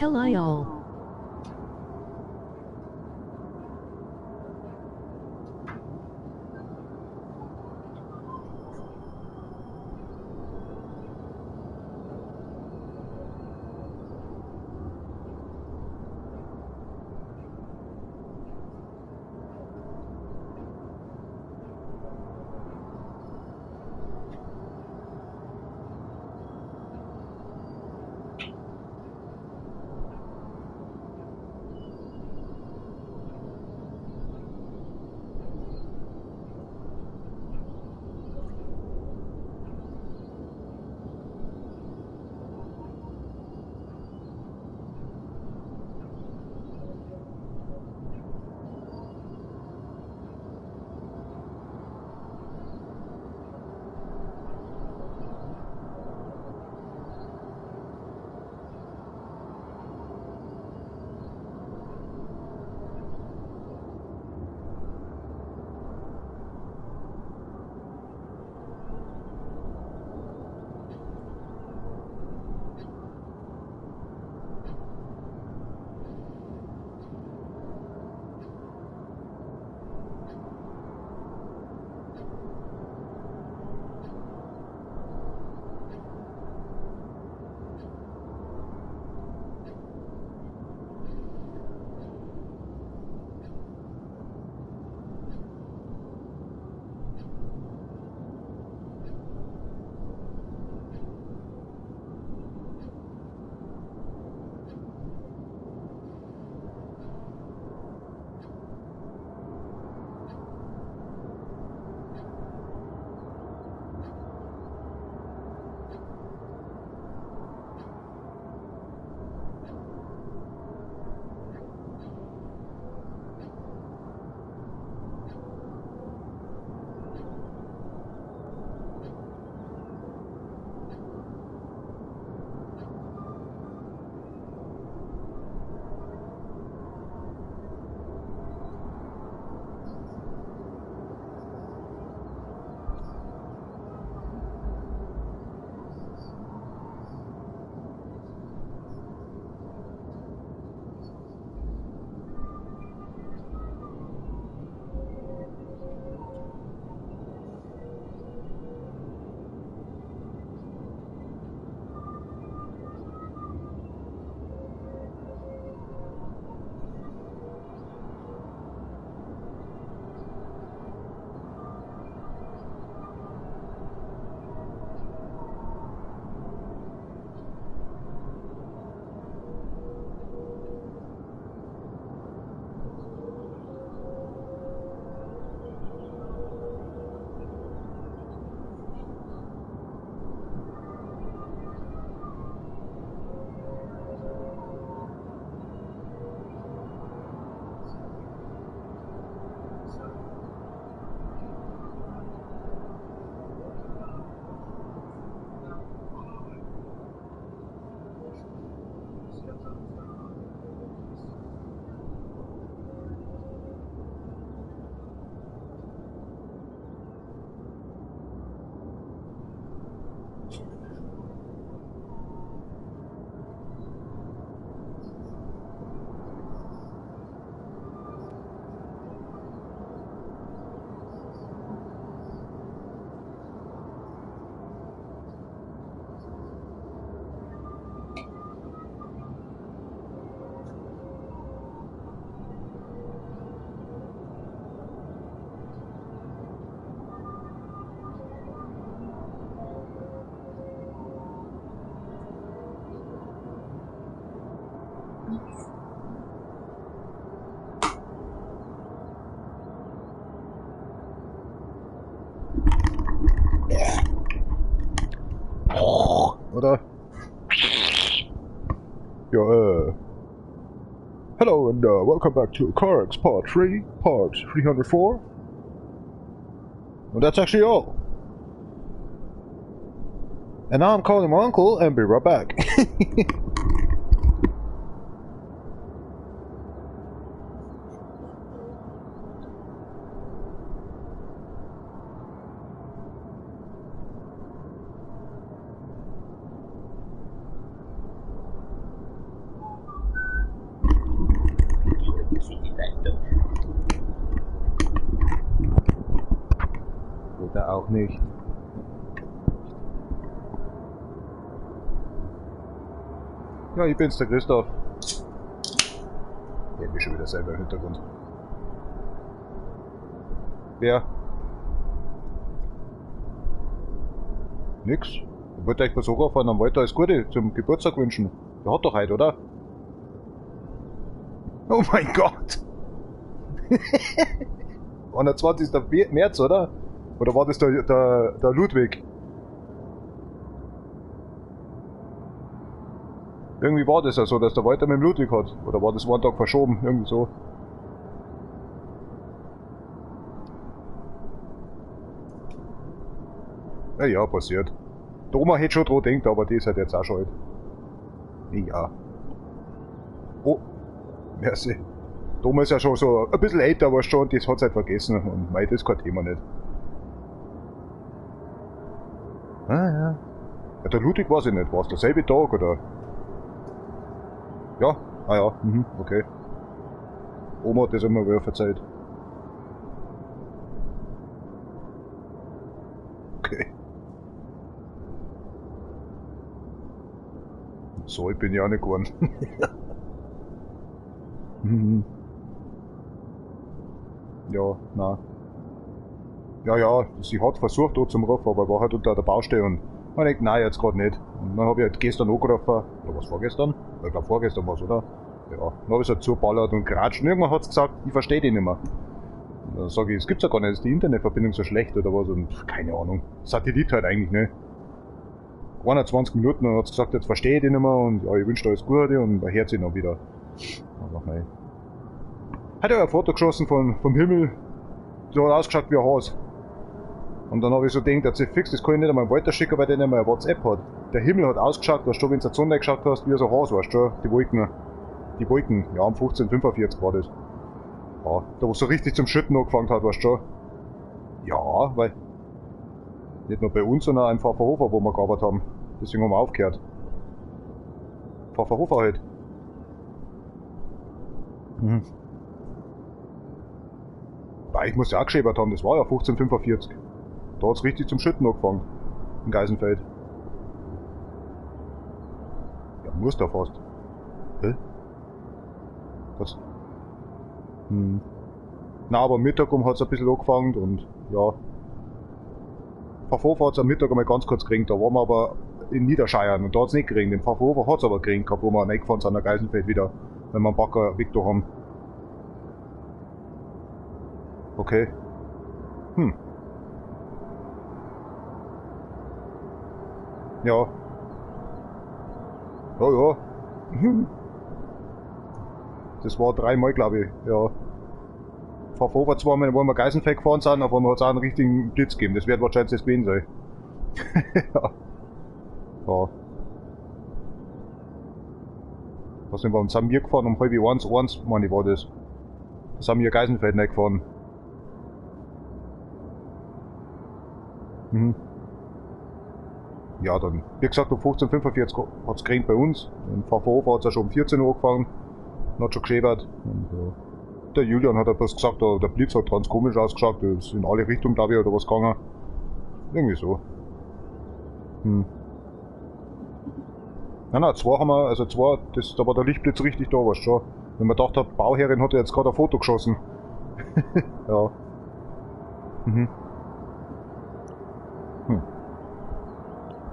Hello all. Oder? Ja, hello and welcome back to CarX Part 3, Part 304. And that's actually all. And now I'm calling my uncle and be right back. Da auch nicht. Ja, ich bin's, der Christoph. Der ist schon wieder selber im Hintergrund. Wer? Nix. Ich wollte euch bloß anrufen und Walter alles Gute zum Geburtstag wünschen. Der hat doch heute, oder? Oh mein Gott! 21. März, oder? Oder war das der Ludwig? Irgendwie war das ja so, dass der Walter mit dem Ludwig hat. Oder war das einen Tag verschoben? Irgendwie so. Ja, ja, passiert. Der Oma hätte schon dran gedacht, aber die ist halt jetzt auch schon alt. Ja. Oh, merci. Der Oma ist ja schon so ein bisschen älter, aber schon, das hat's halt vergessen. Und mei, das ist kein Thema nicht. Ah, ja. Ja, der Ludwig weiß ich nicht. War's derselbe Tag, oder? Ja? Ah ja, okay. Oma hat das immer wieder verzeiht. Okay. So, ich bin ja auch nicht geworden. Ja, nein. Ja, ja, sie hat versucht, da zum Rufen, aber war halt unter der Baustelle und man denkt, nein, jetzt grad nicht. Und dann hab ich halt gestern angerufen, oder was, vorgestern? Ich glaub, vorgestern war's, oder? Ja, dann hab ich's halt zuballert und geratscht. Und irgendwann hat's gesagt, ich versteh dich nicht mehr. Und dann sag ich, es gibt's ja gar nicht, ist die Internetverbindung so schlecht oder was? Und keine Ahnung. Satellit halt eigentlich, ne? 21 Minuten und hat's gesagt, jetzt versteh ich dich nicht mehr und ja, ich wünsch dir alles Gute und man hört sich noch wieder. Aber mei. Hat er ein Foto geschossen vom Himmel, so hat ausgeschaut wie ein Haus. Und dann hab ich so gedacht, jetzt fix, das kann ich nicht einmal weiterschicken, weil der nicht mehr WhatsApp hat. Der Himmel hat ausgeschaut, weißt du, wenn du die Sonne geschaut hast, wie so ein Haus, weißt du, die Wolken. Die Wolken, ja, um 15:45 war das. Ja, da wo es so richtig zum Schütten angefangen hat, weißt du schon. Ja, weil nicht nur bei uns, sondern auch im Pfafferhofer, wo wir gearbeitet haben. Deswegen haben wir aufgehört. Pfafferhofer halt. Weil ich muss ja auch geschäbert haben, das war ja 15:45. Da hat's richtig zum Schütten angefangen. In Geisenfeld. Ja, muss da fast. Hä? Was? Na, aber Mittag um hat's ein bisschen angefangen und ja. Pfaffhofer hat's am Mittag einmal ganz kurz geregnet, da waren wir aber in Niederscheiern und da hat's nicht geregnet. In Pfaffhofer hat's aber geregnet gehabt, wo wir reingefahren sind nach Geisenfeld wieder, wenn wir einen Bagger weg da haben. Okay. Ja. Ja, ja. Das war dreimal, glaub ich. Ja. Pfaffhofer zweimal, wo wir Geisenfeld gefahren sind, auf einmal hat's auch einen richtigen Blitz gegeben. Das wird wahrscheinlich das gewesen sein. Ja. Ja. Was sind wir? Und sind wir gefahren um halb eins, eins, meine ich, war das. Da sind wir Geisenfeld nicht gefahren. Ja, dann, wie gesagt, um 15:45 hat's geregnet bei uns. In Pfaffhofer hat's ja schon um 14 Uhr angefangen. Und hat schon geschäbert. Und, ja. Der Julian hat ja bloß gesagt, der Blitz hat ganz komisch ausgeschaut. Das ist in alle Richtungen, glaub ich, oder was gegangen. Irgendwie so. Nein, nein, zwei haben wir, also zwei, das, da war der Lichtblitz richtig da, weißt du schon. Wenn man gedacht hat, Bauherrin hat ja jetzt gerade ein Foto geschossen. Ja.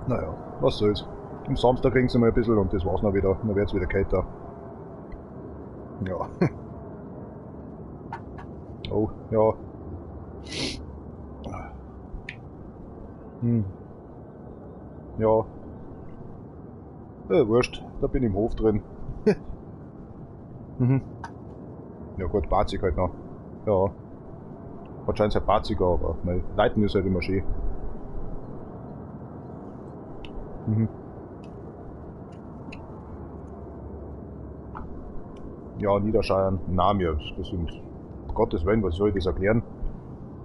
Naja, was soll's. Am Samstag kriegen sie mal ein bisschen und das war's noch wieder. Dann wird's wieder kälter. Ja. Oh, ja. Ja. Wurscht, da bin ich im Hof drin. Ja gut, Bazig halt noch. Ja. Wahrscheinlich halt Baziger, aber mei, Leiten ist halt immer schön. Ja, Niederscheiern. Na, mir, das sind, um Gottes Willen, was soll ich das erklären?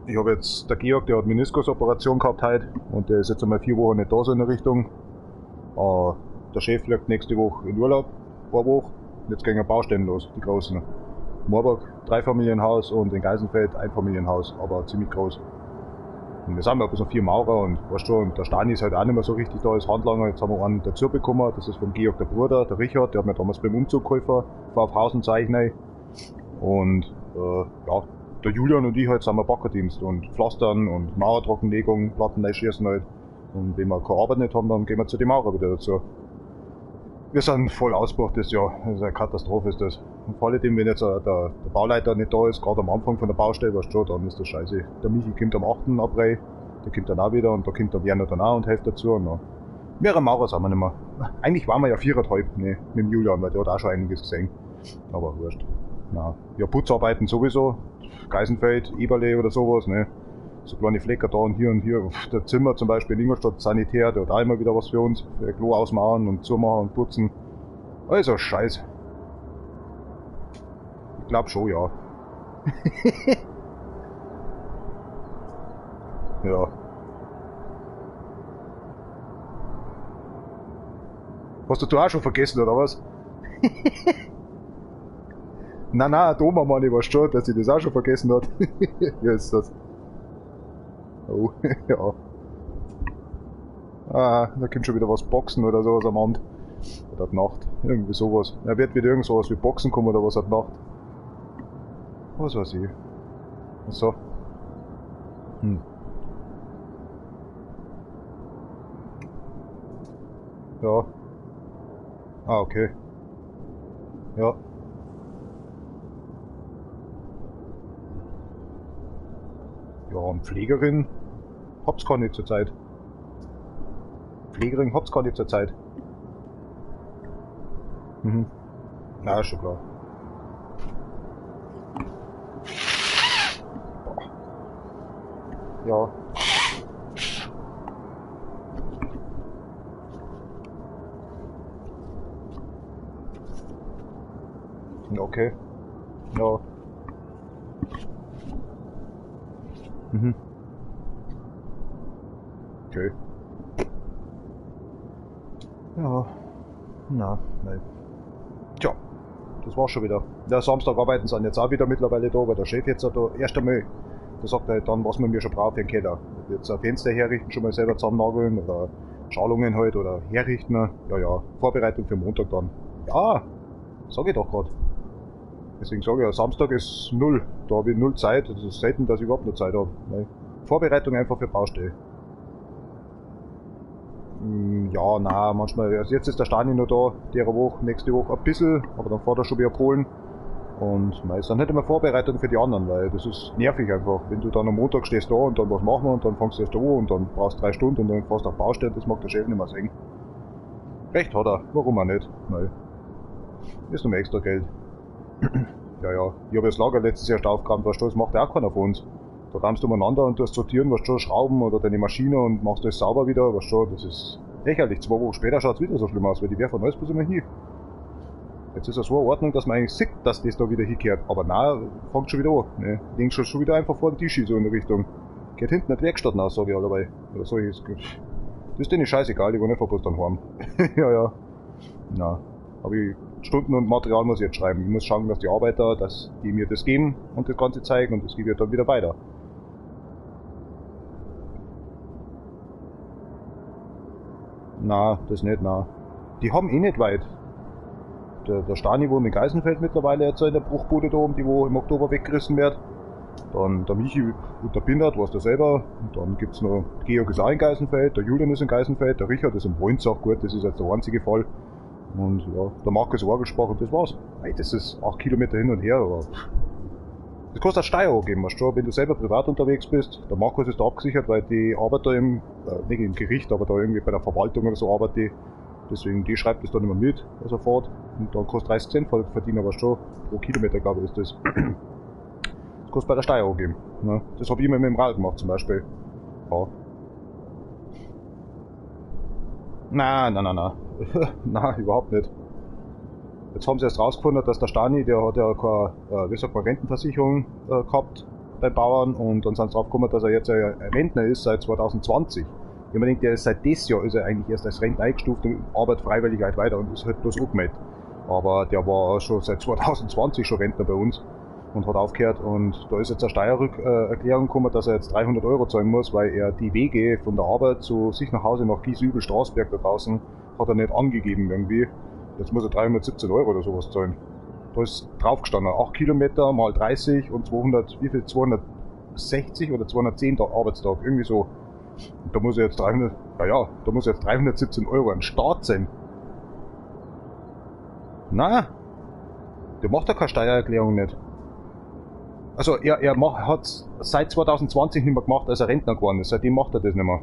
Ich hab jetzt, der Georg, der hat Meniskusoperation gehabt heute und der ist jetzt einmal 4 Wochen nicht da, so in der Richtung. Der Chef fliegt nächste Woche in Urlaub, 1 Woche. Und jetzt gehen Baustellen los, die großen. Marburg, 3-Familienhaus und in Geisenfeld Einfamilienhaus, aber ziemlich groß. Und wir sind ja bloß noch 4 Maurer und weißt schon, und der Stani ist halt auch nicht mehr so richtig da als Handlanger. Jetzt haben wir einen dazu bekommen, das ist vom Georg der Bruder, der Richard, der hat mir damals beim Umzug geholfen, vor auf Hausenzeichner. Und ja, der Julian und ich halt sind wir Backerdienst und Pflastern und Mauertrockenlegung, Platten einschießen halt. Und wenn wir keine Arbeit nicht haben, dann gehen wir zu den Maurer wieder dazu. Wir sind voll ausgebucht das Jahr, das ist eine Katastrophe ist das. Und vor allem, wenn jetzt der Bauleiter nicht da ist, gerade am Anfang von der Baustelle, weißt du schon, dann ist das scheiße. Der Michi kommt am 8. April, der kommt dann auch wieder und da kommt der Werner dann auch und hilft dazu. Und dann mehrere Maurer sind wir nicht mehr. Eigentlich waren wir ja 4,5, ne, mit dem Julian, weil der hat auch schon einiges gesehen. Aber wurscht. Na, ja, Putzarbeiten sowieso, Geisenfeld, Eberle oder sowas, ne. So kleine Flecker da und hier und hier. Der Zimmer zum Beispiel in Ingolstadt, Sanitär, der hat auch immer wieder was für uns. Für Klo ausmachen und zumachen und putzen. Also Scheiß. Ich glaub schon, ja. Ja. Hast du auch schon vergessen, oder was? Nein, nein, Thomas, Mann, ich weiß schon, dass sie das auch schon vergessen hat. Ja, ist das. Oh, ja. Ah, da kommt schon wieder was Boxen oder sowas am Abend. Oder ab Nacht. Irgendwie sowas. Er wird wieder irgend sowas wie Boxen kommen oder was ab Nacht. Was weiß ich. Ach so. Hm. Ja. Ah, okay. Ja. Ja, und Pflegerin habt's gar nicht zur Zeit. Pflegerin habt's gar nicht zur Zeit. Mhm. Na, ist schon klar. Boah. Ja. Okay. Ja. Mhm. Okay. Ja. Na, nein. Tja, das war's schon wieder. Ja, Samstag arbeiten sie jetzt auch wieder mittlerweile da, weil der Chef jetzt da erst einmal, da sagt er halt dann, was man mir schon braucht für den Keller. Ob jetzt ein Fenster herrichten, schon mal selber zusammennageln oder Schalungen halt oder herrichten. Ja, ja, Vorbereitung für Montag dann. Ja, sag ich doch grad. Deswegen sage ich ja, Samstag ist null. Da hab ich null Zeit. Es ist selten, dass ich überhaupt noch Zeit hab. Ne? Vorbereitung einfach für Baustelle. Ja, na, manchmal. Also jetzt ist der Stani noch da, der Woche, nächste Woche ein bisschen, aber dann fährt er schon wieder Polen. Und nein, ist dann nicht immer Vorbereitung für die anderen, weil das ist nervig einfach. Wenn du dann am Montag stehst da und dann was machen wir und dann fängst du erst an und dann brauchst du 3 Stunden und dann fährst du auf Baustelle, das mag der Chef nicht mehr sehen. Recht hat er, warum auch nicht? Nein. Ist nur mehr extra Geld. Ja, ja. Ich hab das Lager letztes Jahr erst aufgeräumt, weißt du, das macht ja auch keiner von uns. Da räumst du umeinander und tust sortieren, weißt du, Schrauben oder deine Maschine und machst alles sauber wieder, weißt du, das ist lächerlich. 2 Wochen später schaut's wieder so schlimm aus, weil die werfen alles bloß immer hin. Jetzt ist das so eine Ordnung, dass man eigentlich sieht, dass das da wieder hinkehrt. Aber nein, fängt schon wieder an. Ne? Legen schon wieder einfach vor den Tisch so in der Richtung. Geht hinten in die Werkstatt raus, sag ich allerweil. Oder so ist es. Das ist denen scheißegal, die wollen einfach bloß dann heim. Ja, ja. Na, hab ich Stunden und Material muss ich jetzt schreiben. Ich muss schauen, dass die Arbeiter, dass die mir das geben und das Ganze zeigen und das gebe ich dann wieder weiter. Na, das nicht, na. Die haben eh nicht weit. Der Stani wohnt in Geisenfeld mittlerweile jetzt in der Bruchbude da oben, die wo im Oktober weggerissen wird. Dann der Michi und der Bindert, weißt du selber. Und dann gibt's noch Georg ist auch in Geisenfeld, der Julian ist in Geisenfeld, der Richard ist im Wolnzach, gut, das ist jetzt der einzige Fall. Und ja, der Markus Orgelsprach und das war's. Ey, das ist 8 Kilometer hin und her, aber pff. Das kostet auch Steuer angeben, weißt du, wenn du selber privat unterwegs bist. Der Markus ist da abgesichert, weil die Arbeiter im, nicht im Gericht, aber da irgendwie bei der Verwaltung oder so arbeitet die. Deswegen, die schreibt das dann immer mit, was er fährt. Und dann kostet 30 Cent verdienen, aber schon pro Kilometer, glaube ich, ist das. Das kostet bei der Steuer angeben. Ne? Das hab ich immer mit dem Rad gemacht zum Beispiel. Ja. Nein, nein, nein, nein. Nein, überhaupt nicht. Jetzt haben sie erst rausgefunden, dass der Stani, der hat ja keine wie sagt man, Rentenversicherung gehabt bei Bauern und dann sind sie drauf gekommen, dass er jetzt ein Rentner ist seit 2020. Ich hab mir gedacht, der ist seit des Jahr ist er eigentlich erst als Rentner eingestuft und arbeitet freiwillig halt weiter und ist halt bloß angemeldet. Aber der war schon seit 2020 schon Rentner bei uns. Und hat aufgehört und da ist jetzt eine Steuerrückerklärung gekommen, dass er jetzt 300 Euro zahlen muss, weil er die Wege von der Arbeit zu sich nach Hause nach Gießübel, Straßberg da draußen, hat er nicht angegeben irgendwie. Jetzt muss er 317 Euro oder sowas zahlen. Da ist draufgestanden, 8 Kilometer mal 30 und 200, wie viel? 260 oder 210 Arbeitstag, irgendwie so. Und da muss er jetzt 300, ja, da muss er jetzt 317 Euro an den Staat sein. Na, der macht ja keine Steuererklärung nicht. Also er hat seit 2020 nicht mehr gemacht, als er Rentner geworden ist. Seitdem macht er das nicht mehr.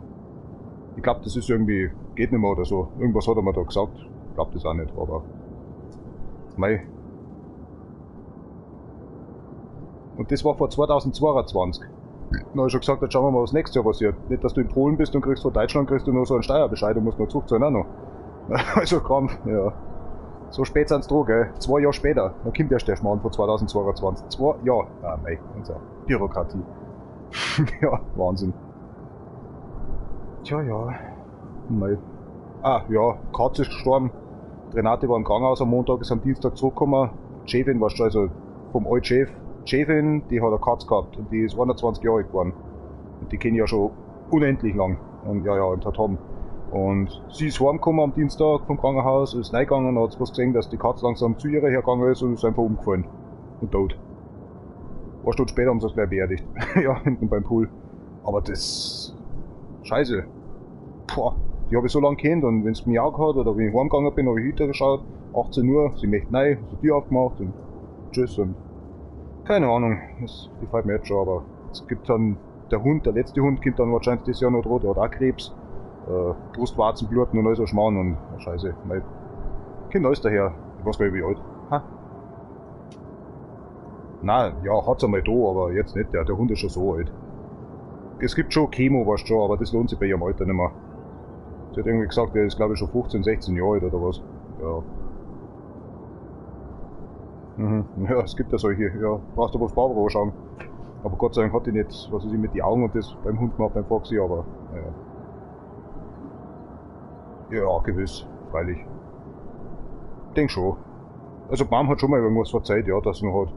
Ich glaube, das ist irgendwie, geht nicht mehr oder so. Irgendwas hat er mir da gesagt. Ich glaube das auch nicht, aber... Mei. Und das war vor 2022. Dann habe ich schon gesagt, jetzt schauen wir mal, was nächstes Jahr passiert. Nicht, dass du in Polen bist und kriegst von Deutschland kriegst du nur so einen Steuerbescheid und musst noch zurückzahlen auch noch. Also Krampf, ja. So spät sind's dran, gell? 2 Jahre später. Dann kommt erst der Schmarrn von 2022. 2 Jahre. Ah, mei, unser Bürokratie. Ja, Wahnsinn. Tja, ja. Mei. Ah, ja, Katze ist gestorben. Renate war im Krankenhaus am Montag, ist am Dienstag zurückgekommen. Chefin war schon, also vom alten Chef. Chefin, die hat eine Katze gehabt und die ist 21 Jahre alt geworden. Und die kenne ich ja schon unendlich lang. Und ja, ja, und hat haben. Und sie ist heimgekommen am Dienstag vom Krankenhaus, ist reingegangen und hat was gesehen, dass die Katze langsam zu ihr hergegangen ist und ist einfach umgefallen. Und tot. Eine Stunde später haben sie es gleich beerdigt. Ja, hinten beim Pool. Aber das... Scheiße. Boah, die habe ich so lange kennt und wenn's mich auch hat oder wenn ich heimgegangen bin, habe ich hintergeschaut. 18 Uhr, sie möchte rein, hat die Tür aufgemacht und tschüss und... Keine Ahnung, das gefällt mir jetzt schon, aber es gibt dann... Der Hund, der letzte Hund kommt dann wahrscheinlich dieses Jahr noch dran, der hat auch Krebs. Brustwarzenbluten und all so Schmarrn und oh, Scheiße, mein Kind ist daher. Ich weiß gar nicht, wie alt. Ha? Nein, ja, hat's einmal da, aber jetzt nicht. Der Hund ist schon so alt. Es gibt schon Chemo, weißt du schon, aber das lohnt sich bei ihrem Alter nicht mehr. Sie hat irgendwie gesagt, der ist glaube ich schon 15, 16 Jahre alt oder was. Ja. Mhm. Ja, es gibt ja solche. Ja, brauchst du bloß Barbara anschauen. Aber Gott sei Dank hat die nicht, was weiß ich, mit den Augen und das beim Hund gemacht, beim Foxy, aber naja. Ja, gewiss, freilich. Denk schon. Also Mom hat schon mal irgendwas verzeiht, ja, dass sie noch hat.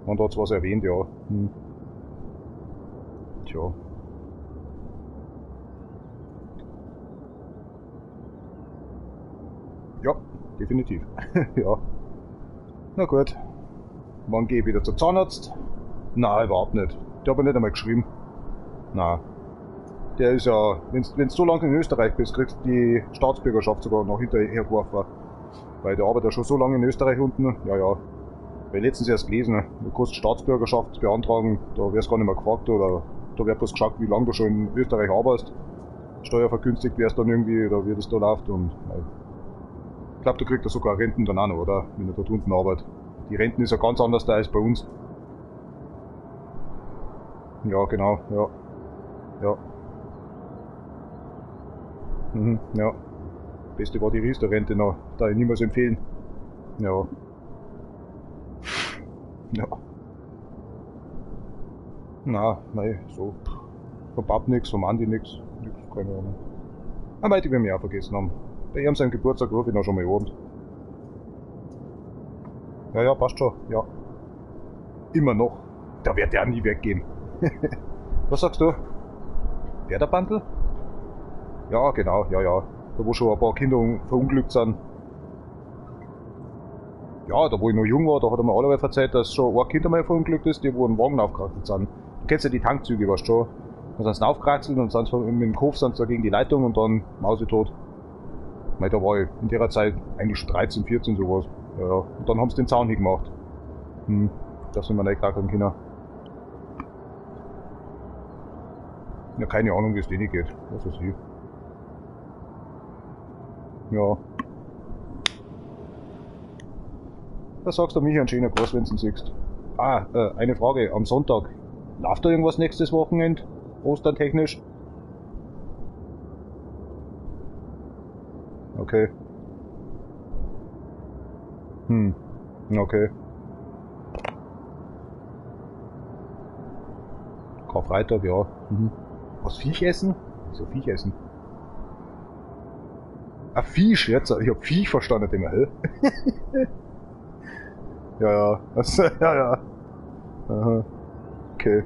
Man hat's was erwähnt, ja. Hm. Tja. Ja, definitiv. Ja. Na gut. Wann geh ich wieder zum Zahnarzt? Nein, überhaupt nicht. Der hat mir nicht einmal geschrieben. Nein. Der ist ja, wenn's so lange in Österreich bist, kriegst du die Staatsbürgerschaft sogar noch hinterher geworfen. Weil der arbeitet ja schon so lange in Österreich unten. Ja, ja. Weil letztens erst gelesen, du kannst Staatsbürgerschaft beantragen, da wirst du gar nicht mehr gefragt oder da wird bloß geschaut, wie lange du schon in Österreich arbeitest. Steuervergünstigt wärst dann irgendwie, oder wie das da läuft. Und ja. Ich glaub, du kriegst da sogar Renten dann auch noch, oder? Wenn du dort unten arbeitest. Die Renten ist ja ganz anders da als bei uns. Ja, genau, ja. Ja. Mhm, ja. Beste war die Riester-Rente noch. Da ich niemals empfehlen. Ja. Ja. Na, nein, so. Vom Pap nix, vom Andi nix. Nix, keine Ahnung. Aber die wir mir auch vergessen haben. Bei ihm seinem Geburtstag rufe ich noch schon mal an. Ja, ja, passt schon. Ja. Immer noch. Da wird der nie weggehen. Was sagst du? Wer der Bandel? Ja, genau, ja, ja. Da wo schon ein paar Kinder verunglückt sind. Ja, da wo ich noch jung war, da hat er mir allerweil verzeiht, dass schon ein Kind einmal verunglückt ist, die wo einen Wagen aufgekraxelt sind. Du kennst ja die Tankzüge, weißt du schon. Da sind sie aufgekraxelt und sind sie mit dem Kopf sind sie da gegen die Leitung und dann mausetot. Mei, da war ich in der Zeit eigentlich schon 13, 14 sowas. Ja, ja. Und dann haben sie den Zaun hingemacht. Hm, da sind wir nicht krakeln können. Ja, keine Ahnung, wie es denen geht. Was weiß ich. Ja. Da sagst du mich einen schönen Gruß, wenn du ihn siehst. Ah, eine Frage. Am Sonntag. Läuft da irgendwas nächstes Wochenende? Ostern technisch? Okay. Hm. Okay. Karfreitag, ja. Mhm. Was, Viech essen? Wieso Viech essen? Ah, Viech, jetzt. Ich hab Viech verstanden, immer, hä? Ja, ja. Das, ja, ja. Aha. Okay.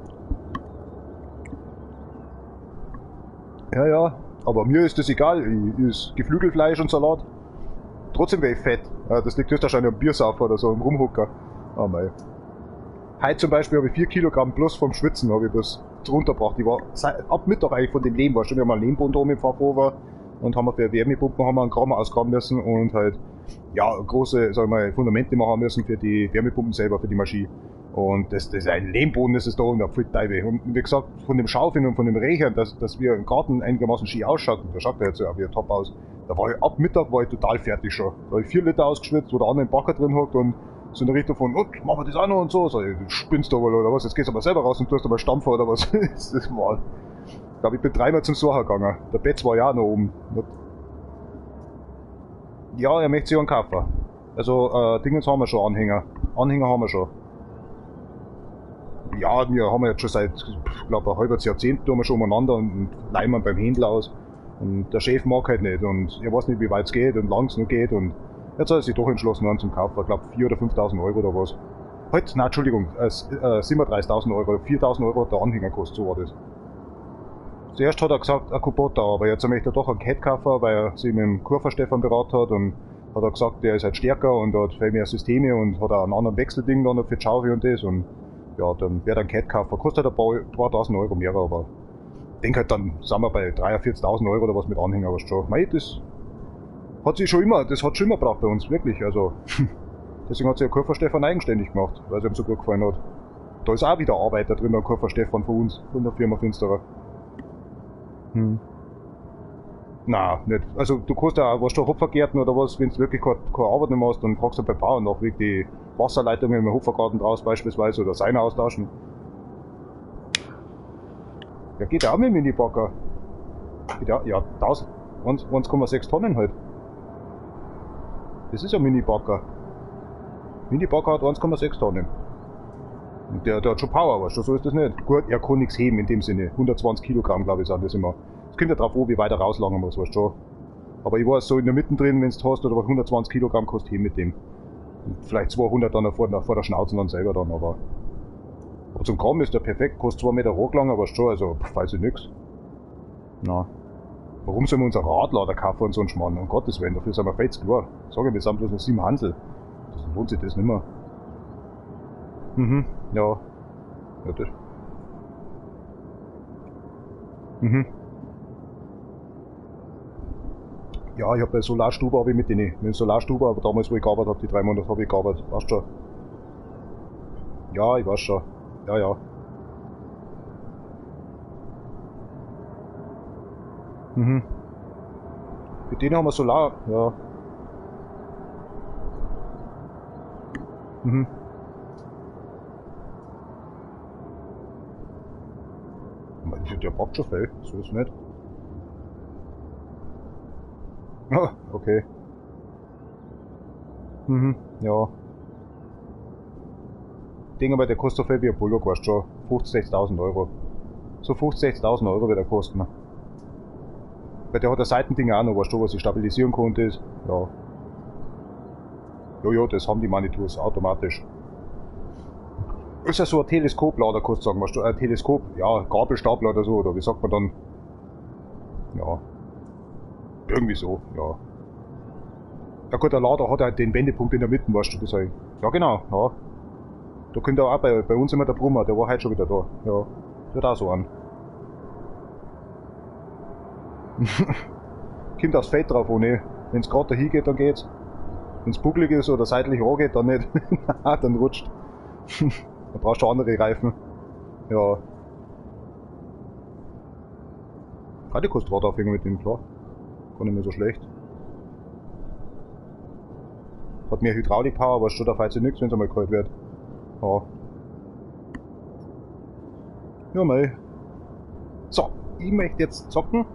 Ja, ja. Aber mir ist das egal. Ich is Geflügelfleisch und Salat. Trotzdem wär ich fett. Ja, das liegt höchstwahrscheinlich am Biersaufer oder so, am Rumhocker. Oh mei. Heute zum Beispiel habe ich 4 Kilogramm plus vom Schwitzen habe ich das runtergebracht. Ich war ab Mittag eigentlich von dem Lehm, war schon, wir haben einen Lehmboden da oben im Pfaffhofer und haben wir für Wärmepumpen haben wir einen Graben ausgraben müssen und halt, ja, große, sag ich mal, Fundamente machen müssen für die Wärmepumpen selber, für die Maschine. Und das ist ein Lehmboden, das ist da und da pfui Teibe. Und wie gesagt, von dem Schaufeln und von dem Rächern, dass wir im Garten einigermaßen schön ausschaut, und da schaut der jetzt ja auch wieder top aus. Da war ich, ab Mittag war ich total fertig schon. Da hab ich 4 Liter ausgeschwitzt, wo der andere im Bagger drin hockt und so in der Richtung von, und, machen wir das auch noch und so. Sag ich, du spinnst doch wohl oder was? Jetzt gehst du aber selber raus und tust aber Stampfer oder was. Das ist mal. Ich glaub, ich bin 3-mal zum Sucher gegangen. Der Betz war ja auch noch oben. Ja, er möchte sich einen kaufen. Also, Dingens haben wir schon, Anhänger. Anhänger haben wir schon. Ja, wir haben jetzt schon seit, ich glaub, ein halbes Jahrzehnt tun wir schon umeinander und leihen beim Händler aus. Und der Chef mag halt nicht und er weiß nicht, wie weit es geht und lang es noch geht. Und jetzt hat er sich doch entschlossen, einen zum Kaufen. Ich glaub, 4.000 oder 5.000 Euro oder was. Halt, nein, Entschuldigung, 37.000 Euro, 4.000 Euro hat der Anhänger gekostet, so war das. Zuerst hat er gesagt, ein Kubota, aber jetzt möchte er doch einen Cat kaufen, weil er sich mit dem Kurfer Stefan beraten hat und hat er gesagt, der ist halt stärker und hat viel mehr Systeme und hat auch einen anderen Wechselding dann noch für die Schaufel und das und ja, dann wird ein Cat kaufen. Kostet halt ein paar tausend Euro mehr, aber ich denk halt, dann sind wir bei 43.000 Euro oder was mit Anhänger, was schon. Mei, das hat sich schon immer, das hat schon immer gebraucht bei uns, wirklich. Also, deswegen hat sich der Kurfer Stefan eigenständig gemacht, weil es ihm so gut gefallen hat. Da ist auch wieder Arbeiter drin, der Kurfer Stefan von uns, von der Firma Finsterer. Na, nicht. Also du kannst ja auch, was du Hopfergärten oder was, wenn du wirklich keine Arbeit mehr hast, dann fragst du bei Bauern nach, wie die Wasserleitungen im Hopfergarten draus beispielsweise oder seine austauschen. Ja, geht ja auch mit dem Minibagger. Geht ja, ja, tausend, eins, eins Komma sechs Tonnen halt. Das ist ja Minibagger. Minibagger hat 1,6 Tonnen. Und der hat schon Power, weißt du, so ist das nicht. Gut, er kann nichts heben in dem Sinne. 120 Kilogramm, glaub ich, sind das immer. Es kommt ja drauf an, wie weit er rauslangen muss, weißt du schon. Aber ich weiß so in der Mitte drin, wenn's du hast, oder 120 Kilogramm kannst du heben mit dem. Und vielleicht 200 dann vor der Schnauze dann selber dann, aber zum Graben ist der perfekt, kostet 2 Meter hoch lang, aber schon, also, pff, weiß ich nix. Na. Warum sollen wir unser Radlader kaufen und so einen Schmarrn? Um Gottes Willen, dafür sind wir viel zu klar. Sag ich, wir sind bloß noch 7 Hansel. Das lohnt sich das nicht mehr. Mhm, ja. Ja, das. Mhm. Ja, ich hab bei Solarstube hab ich mit denen. Mit dem Solarstube, aber damals, wo ich gearbeitet hab, die 3 Monate hab ich gearbeitet. Weißt schon. Ja, ich weiß schon. Ja, ja. Mhm. Mit denen haben wir Solar, ja. Mhm. Der packt schon viel, so ist es nicht. Ah, okay. Mhm, ja. Ich denke mal, der kostet so viel wie ein Pullover, weißt du schon. 50, 60.000 Euro. So 50, 60.000 Euro wird er kosten. Weil der hat ein Seitending auch noch, weißt du, was ich stabilisieren konnte. Ist. Ja. Jo, jo, das haben die Manitus automatisch. Ist ja so ein Teleskoplader, kannst du sagen, weißt du, ein Teleskop, ja, Gabelstapler oder so, oder wie sagt man dann? Ja. Irgendwie so, ja. Ja gut, der Lader hat halt den Wendepunkt in der Mitte, weißt du, das halt. Ja genau, ja. Da kommt auch bei uns immer der Brummer, der war heute schon wieder da. Ja, der hat auch so an. Kommt aufs Feld drauf, ohne. Wenn's grad dahin geht, dann geht's. Wenn's bucklig ist oder seitlich angeht, dann nicht. Nein, dann rutscht. Da brauchst du andere Reifen. Ja. Radikostradaufhänger mit dem, klar. Gar nicht mehr so schlecht. Hat mehr Hydraulik-Power, aber schon da fällt sich nichts, wenn's einmal kalt wird. Ja. Ja, mei. So, ich möchte jetzt zocken,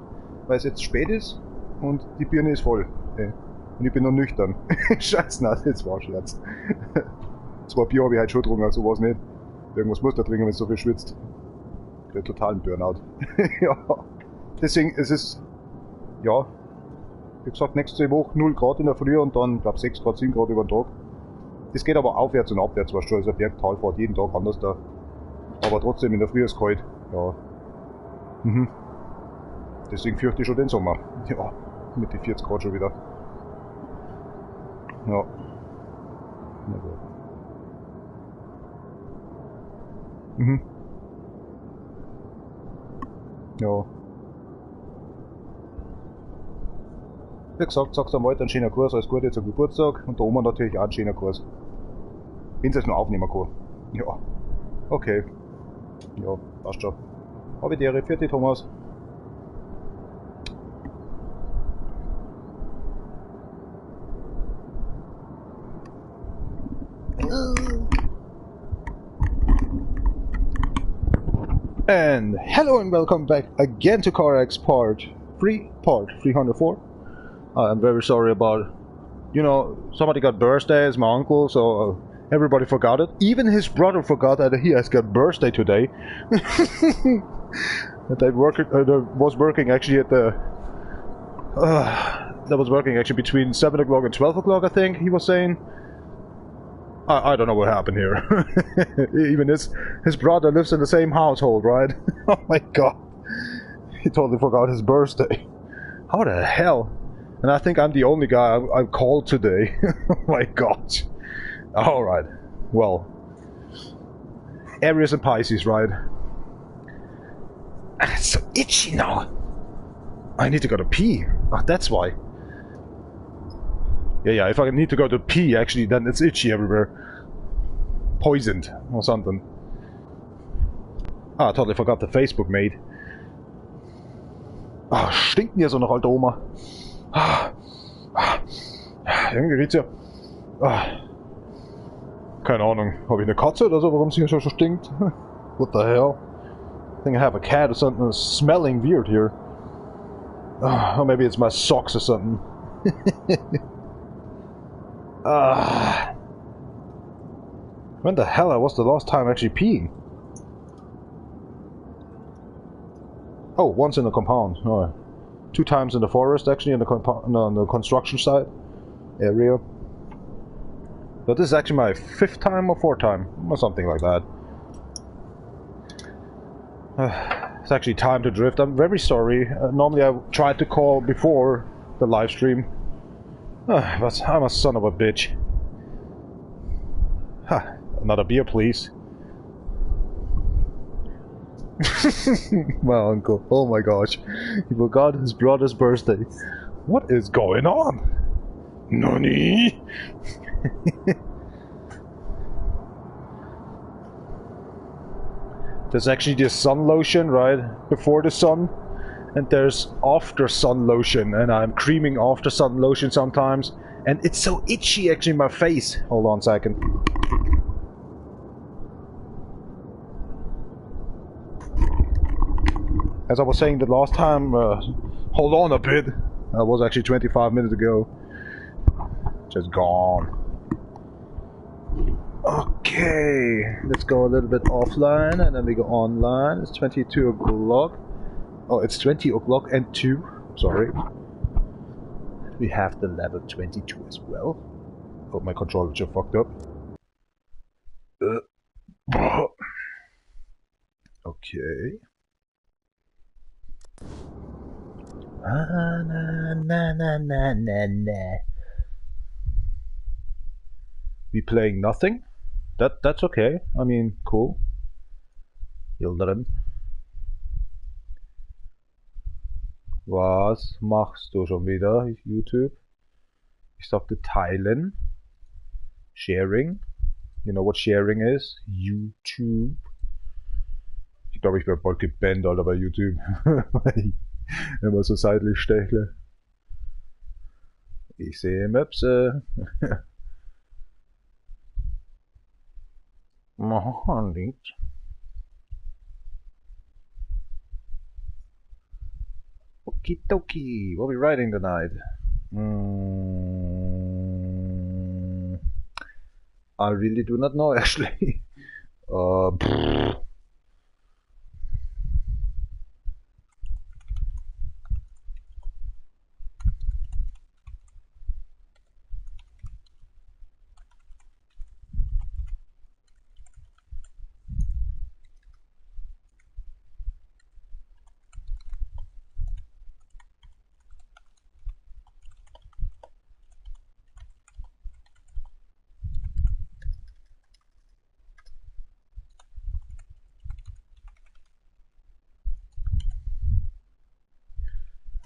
weil es jetzt spät ist und die Birne ist voll. Und ich bin noch nüchtern. Scheiße, nein, das war Scherz. 2 Bier hab ich heute schon getrunken, also war's nicht. Irgendwas muss da trinken, wenn's so viel schwitzt. Der totalen Burnout. Ja. Deswegen, es ist, ja, wie gesagt, nächste Woche 0 Grad in der Früh und dann, glaub, 6 Grad, 7 Grad über den Tag. Das geht aber aufwärts und abwärts, weißt du, also Bergtalfahrt jeden Tag anders da. Aber trotzdem, in der Früh ist kalt. Ja. Mhm. Deswegen fürchte ich schon den Sommer. Ja, mit den 40 Grad schon wieder. Ja. Na gut. Mhm. Ja. Wie gesagt, sagst du am Alter einen schönen Kurs, alles Gute zum Geburtstag und der Oma natürlich auch einen schönen Kurs. Wenn sie es nur aufnehmen kann. Ja. Okay. Ja, passt schon. Habe die Ehre, vierte Thomas. And hello and welcome back again to CarX Part 3, Part 304. I'm very sorry about, you know, somebody got birthday, it's my uncle, so everybody forgot it. Even his brother forgot that he has got birthday today. They work, they was working actually at the, that was working actually between 7 o'clock and 12 o'clock, I think he was saying. I don't know what happened here. Even his brother lives in the same household, right? Oh my god. He totally forgot his birthday. How the hell? And I think I'm the only guy I've called today. Oh my god. Alright. Well. Aries and Pisces, right? It's so itchy now. I need to go to pee. Oh, that's why. Yeah, yeah, if I need to go to pee, actually, then it's itchy everywhere. Poisoned or something. Ah, I totally forgot the Facebook, mate. Ah, stinkt mir so nach alter Oma. Ah, ah, irgendwie riecht's ja. Ah, keine Ahnung, hab ich eine Katze oder so, warum es hier schon so stinkt? What the hell? I think I have a cat or something smelling weird here. Oh, or maybe it's my socks or something. When the hell was the last time actually peeing? Oh, once in the compound. Oh, 2 times in the forest, actually, in the compound, on the construction site area. But this is actually my 5th time or 4th time, or something like that. It's actually time to drift. I'm very sorry. Normally I tried to call before the live stream. But I'm a son of a bitch. Huh, another beer, please. My uncle. Oh my gosh. He forgot his brother's birthday. What is going on? Nani? There's actually this sun lotion, right? Before the sun. And there's after sun lotion, and I'm creaming after sun lotion sometimes, and it's so itchy actually in my face. Hold on a second. As I was saying the last time, hold on a bit. That was actually 25 minutes ago. Just gone. Okay, let's go a little bit offline, and then we go online. It's 22 o'clock. Oh, it's 20 o'clock and 2. Sorry. We have the level 22 as well. Oh, my controller just fucked up. Okay. Na, na, na, na, na, na. We playing nothing? That's okay. I mean, cool. Yıldırım. Was machst du schon wieder, YouTube? Ich sagte teilen. Sharing. You know what sharing is? YouTube. Ich glaube, ich werde bald gebannt, Alter, bei YouTube. Weil ich immer so seitlich stechle. Ich sehe Möpse. Liegt. Okie dokie, what are we riding tonight? I really do not know, actually.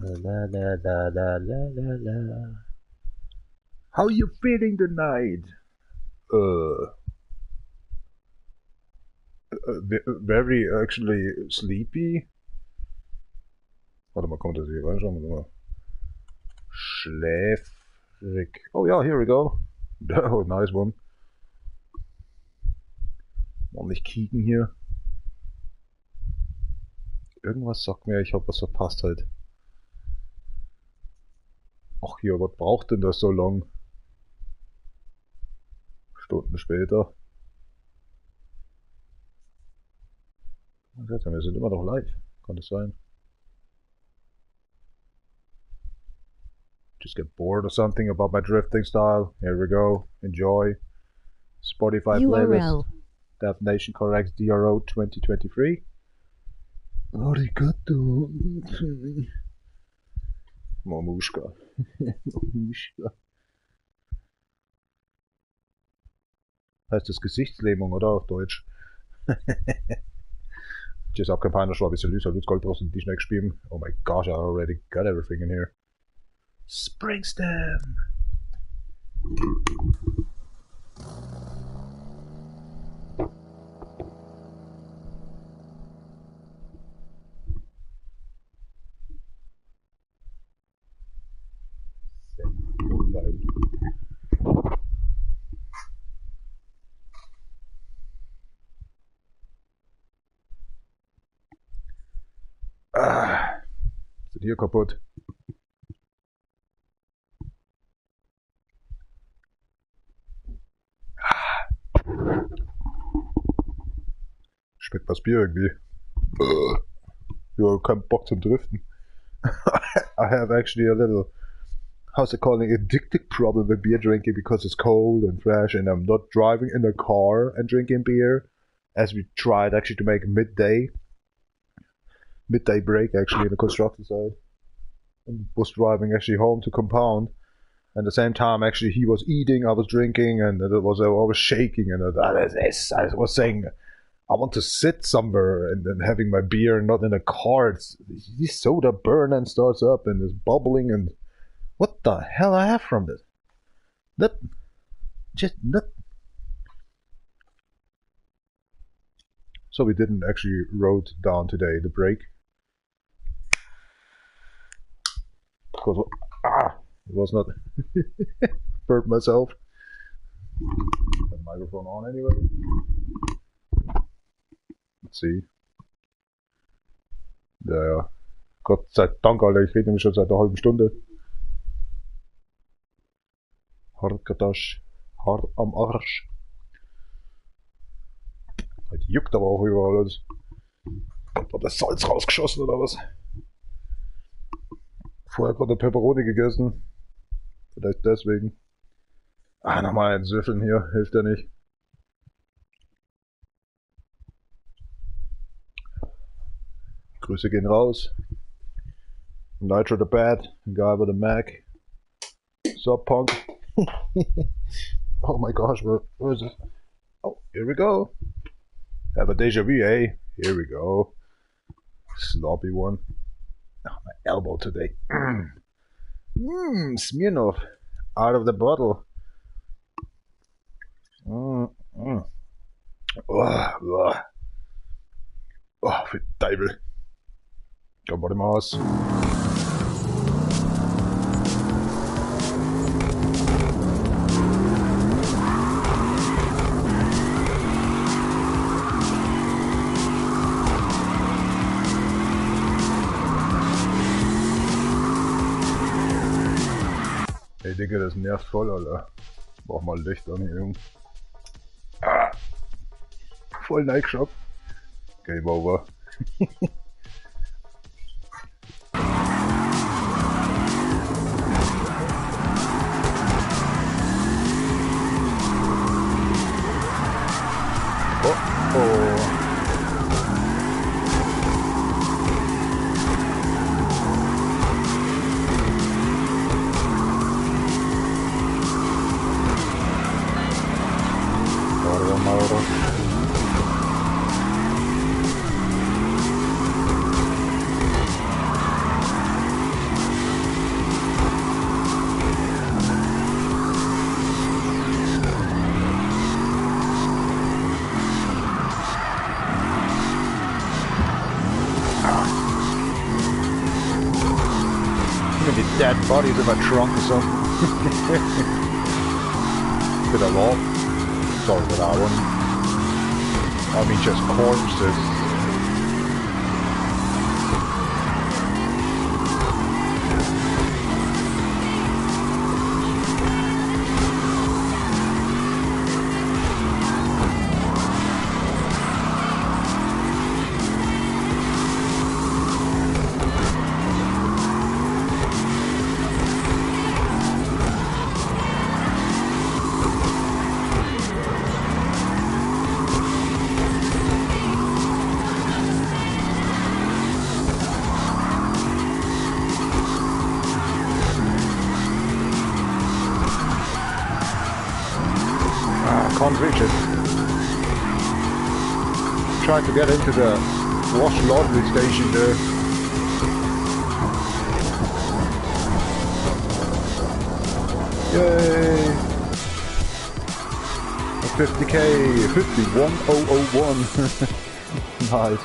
La la la la la la la. How you feeling tonight? Very actually sleepy. Warte mal, kommt das hier reinschauen? Warte mal. Schläfrig. Oh ja, here we go. Oh, nice one. Ordentlich kicken hier. Irgendwas sagt mir, ich hab was verpasst halt. Ach hier, was braucht denn das so lang? Stunden später. Wir sind immer noch live. Kann das sein? Just get bored or something about my drifting style. Here we go. Enjoy. Spotify playlist. DevNation Corrects DRO 2023. Arigato. Mamushka. Mamushka. Heißt das Gesichtslähmung, oder? Auf Deutsch. Just up Campana, Schwabi, Salut, Salut, Goldbrust und die schnell gespielt. Oh my gosh, I already got everything in here. Springstem! Ah, sind hier kaputt. Ah. Schmeckt das Bier irgendwie. Ja, kein Bock zum Driften. I have actually a little, how's it calling, addictive problem with beer drinking because it's cold and fresh and I'm not driving in a car and drinking beer, as we tried actually to make midday break actually in the construction side, and was driving actually home to compound, and at the same time actually he was eating, I was drinking, and it was I was shaking, and I was saying I want to sit somewhere and then having my beer and not in a car. It's, this soda burn and starts up and is bubbling, and what the hell I have from this? That just not. So we didn't actually rode down today the break. Because it was not burped myself. The microphone on anyway. Let's see. Ja, ja. Gott sei Dank, Alter, ich rede nämlich schon seit einer halben Stunde. Harkadasch, Haar am Arsch. Heute juckt aber auch überall alles. Gott, hat das Salz rausgeschossen oder was? Vorher gerade Peperoni gegessen. Vielleicht deswegen. Ah, nochmal ein Süffeln hier, hilft ja nicht. Grüße gehen raus. Nitro the Bat, Guy with the Mac. Sup, Punk. Oh my gosh, where is it? Oh, here we go. Have a deja vu, eh? Here we go. Sloppy one. Oh, my elbow today. Smirnoff. Out of the bottle. Oh, oh. Oh, für Teufel. Komm, warte mal aus. Ey, Digga, das nervt voll, Alter. Brauch mal Licht an hier, Junge. Ah. Voll Nike-Shop. Game over. Oh, oh. Dead bodies in my trunk or something. Bit a lot. Sorry for that one. I mean, just corpses. Can't reach it. Trying to get into the wash laundry station there. Yay! 50k, 51001. Nice.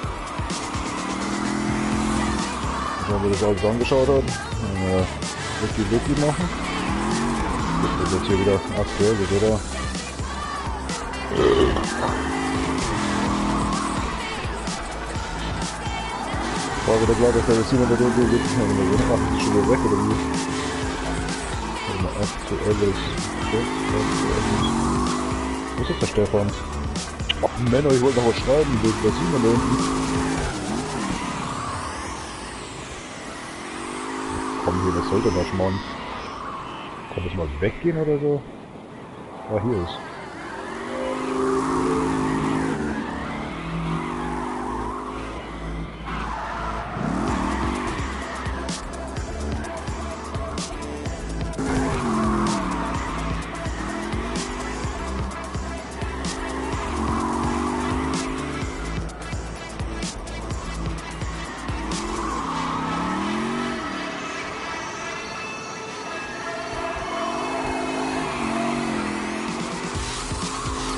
Wenn man das alles angeschaut hat, dann Wiki Wiki machen. Das ist jetzt hier wieder aktuell, oder? War wieder klar, dass der Simon da drüben wird. Ach, ist schon wieder weg, oder wie? Warte mal, aktuelles. Aktuelles. Wo ist jetzt der Stefan? Ach Männer, ich wollte noch was schreiben. Der Simon da unten. Komm hier, was soll denn das, Mann? Kann das mal weggehen oder so? Ah, hier ist.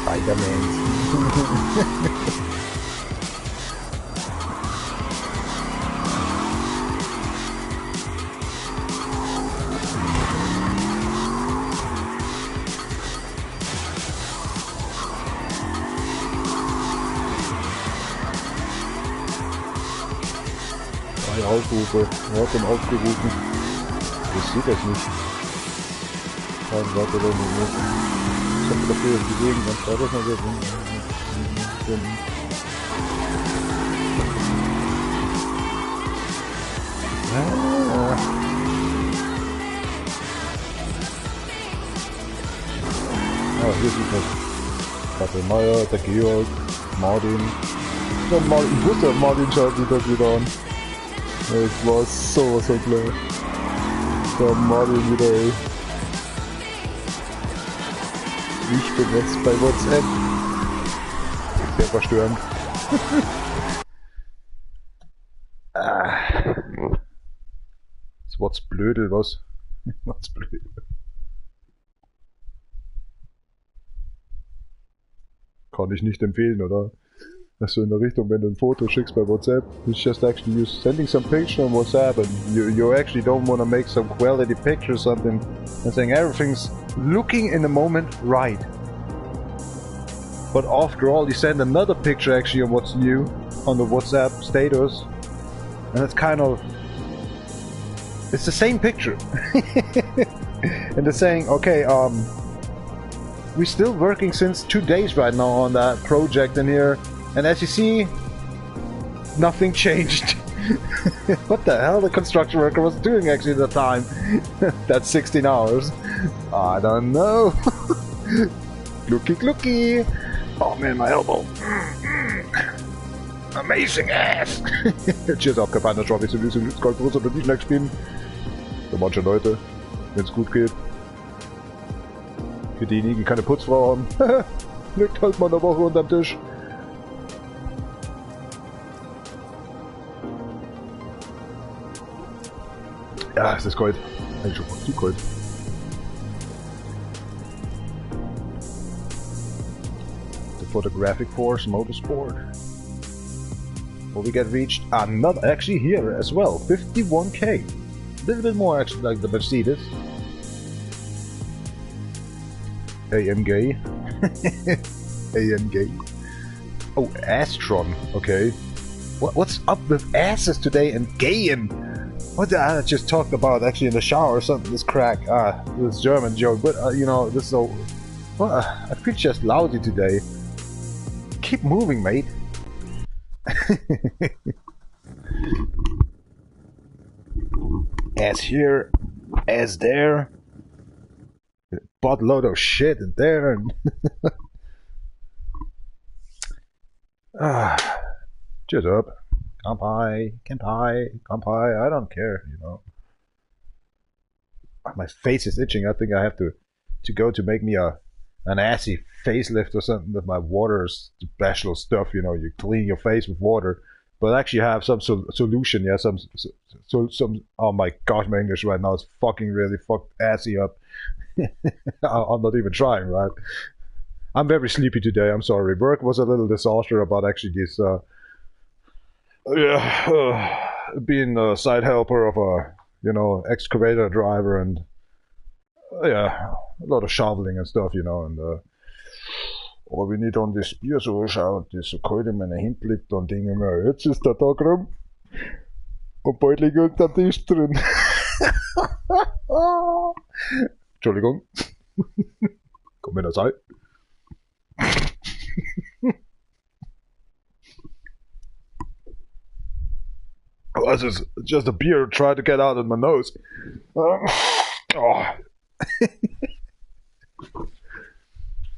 Spider-Man. Drei Aufrufe. Wer hat denn aufgerufen? Ich sehe das nicht. Kein weiterer Moment. Ich hab dafür bewegen, dann schreibt das mal so. Ah, hier sieht man Katrin Meyer, der Georg, Martin. Der Martin. Ich wusste, Martin schaut sich das wieder an. Es war sowas von klar. Der Martin wieder, ey. Ich bin jetzt bei WhatsApp. Sehr verstörend. Das Wort blödel, was? Was blödel. Kann ich nicht empfehlen, oder? Das ist so in der Richtung, wenn du ein Foto schickst bei WhatsApp, it's just actually you sending some picture on WhatsApp and you actually don't want to make some quality picture or something and saying everything's looking in the moment right. But after all, you send another picture actually on what's new on the WhatsApp status, and it's kind of, it's the same picture. And they're saying, okay, we're still working since 2 days right now on that project in here. And as you see, nothing changed. What the hell the construction worker was doing actually at the time? That's 16 hours. I don't know. Looky, looky. Oh man, my elbow. Amazing ass. Cheers auf, Kampagne, Trophy, Gold, und nicht spielen. Für manche Leute, wenn es gut geht. Für diejenigen, die keine Putzfrau haben. Liegt halt mal eine Woche unterm Tisch. Ja, es ist kalt. Eigentlich schon fast zu kalt. The Photographic Force Motorsport. Well, we get reached another, actually here as well, 51k. A little bit more actually like the Mercedes. AMG. AMG. Oh, Astron. Okay. What's up with asses today and gay and what did I just talked about actually in the shower or something? This crack, this German joke, but you know, this is so. Well, I feel just lousy today. Keep moving, mate. Ass here, ass there. Buttload of shit in there, and cheers up. Kampai, kampai, kampai. I don't care, you know. My face is itching. I think I have to go to make me an assy facelift or something with my water special stuff. You know, you clean your face with water, but actually have some solution. Yeah, some. Oh my gosh, my English right now is fucking really fucked assy up. I'm not even trying, right? I'm very sleepy today. I'm sorry. Work was a little disaster about actually this. Being a side helper of a, you know, excavator driver and yeah, a lot of shoveling and stuff, you know, and aber wenn ich dann das Bier so anschaue und das so kalt in meiner Hand liegt, dann denke ich mir, jetzt ist der Tag rum und bald liege ich unter dem Tisch drin. Entschuldigung. Komm mir das ein. Oh, this is just a beer trying to get out of my nose. Oh.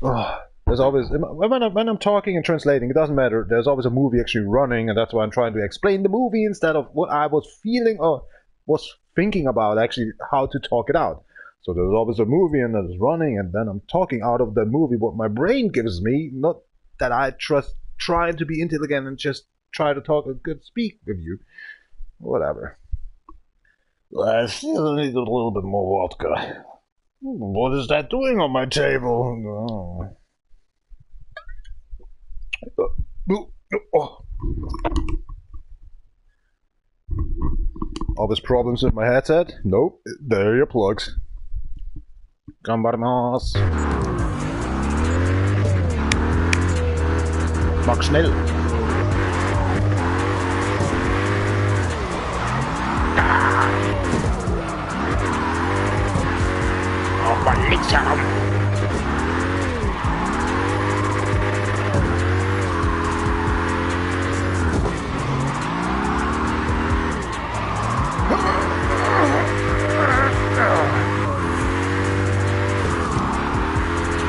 Oh, there's always, when I'm talking and translating, it doesn't matter. There's always a movie actually running, and that's why I'm trying to explain the movie instead of what I was feeling or was thinking about actually how to talk it out. So there's always a movie and it's running, and then I'm talking out of the movie what my brain gives me, not that I trust trying to be intelligent and just try to talk a good speak with you. Whatever. I still need a little bit more vodka. What is that doing on my table? Oh. Oh. Always problems with my headset? Nope. There are your plugs. Gambardamos. Mach schnell. Oh, links herum.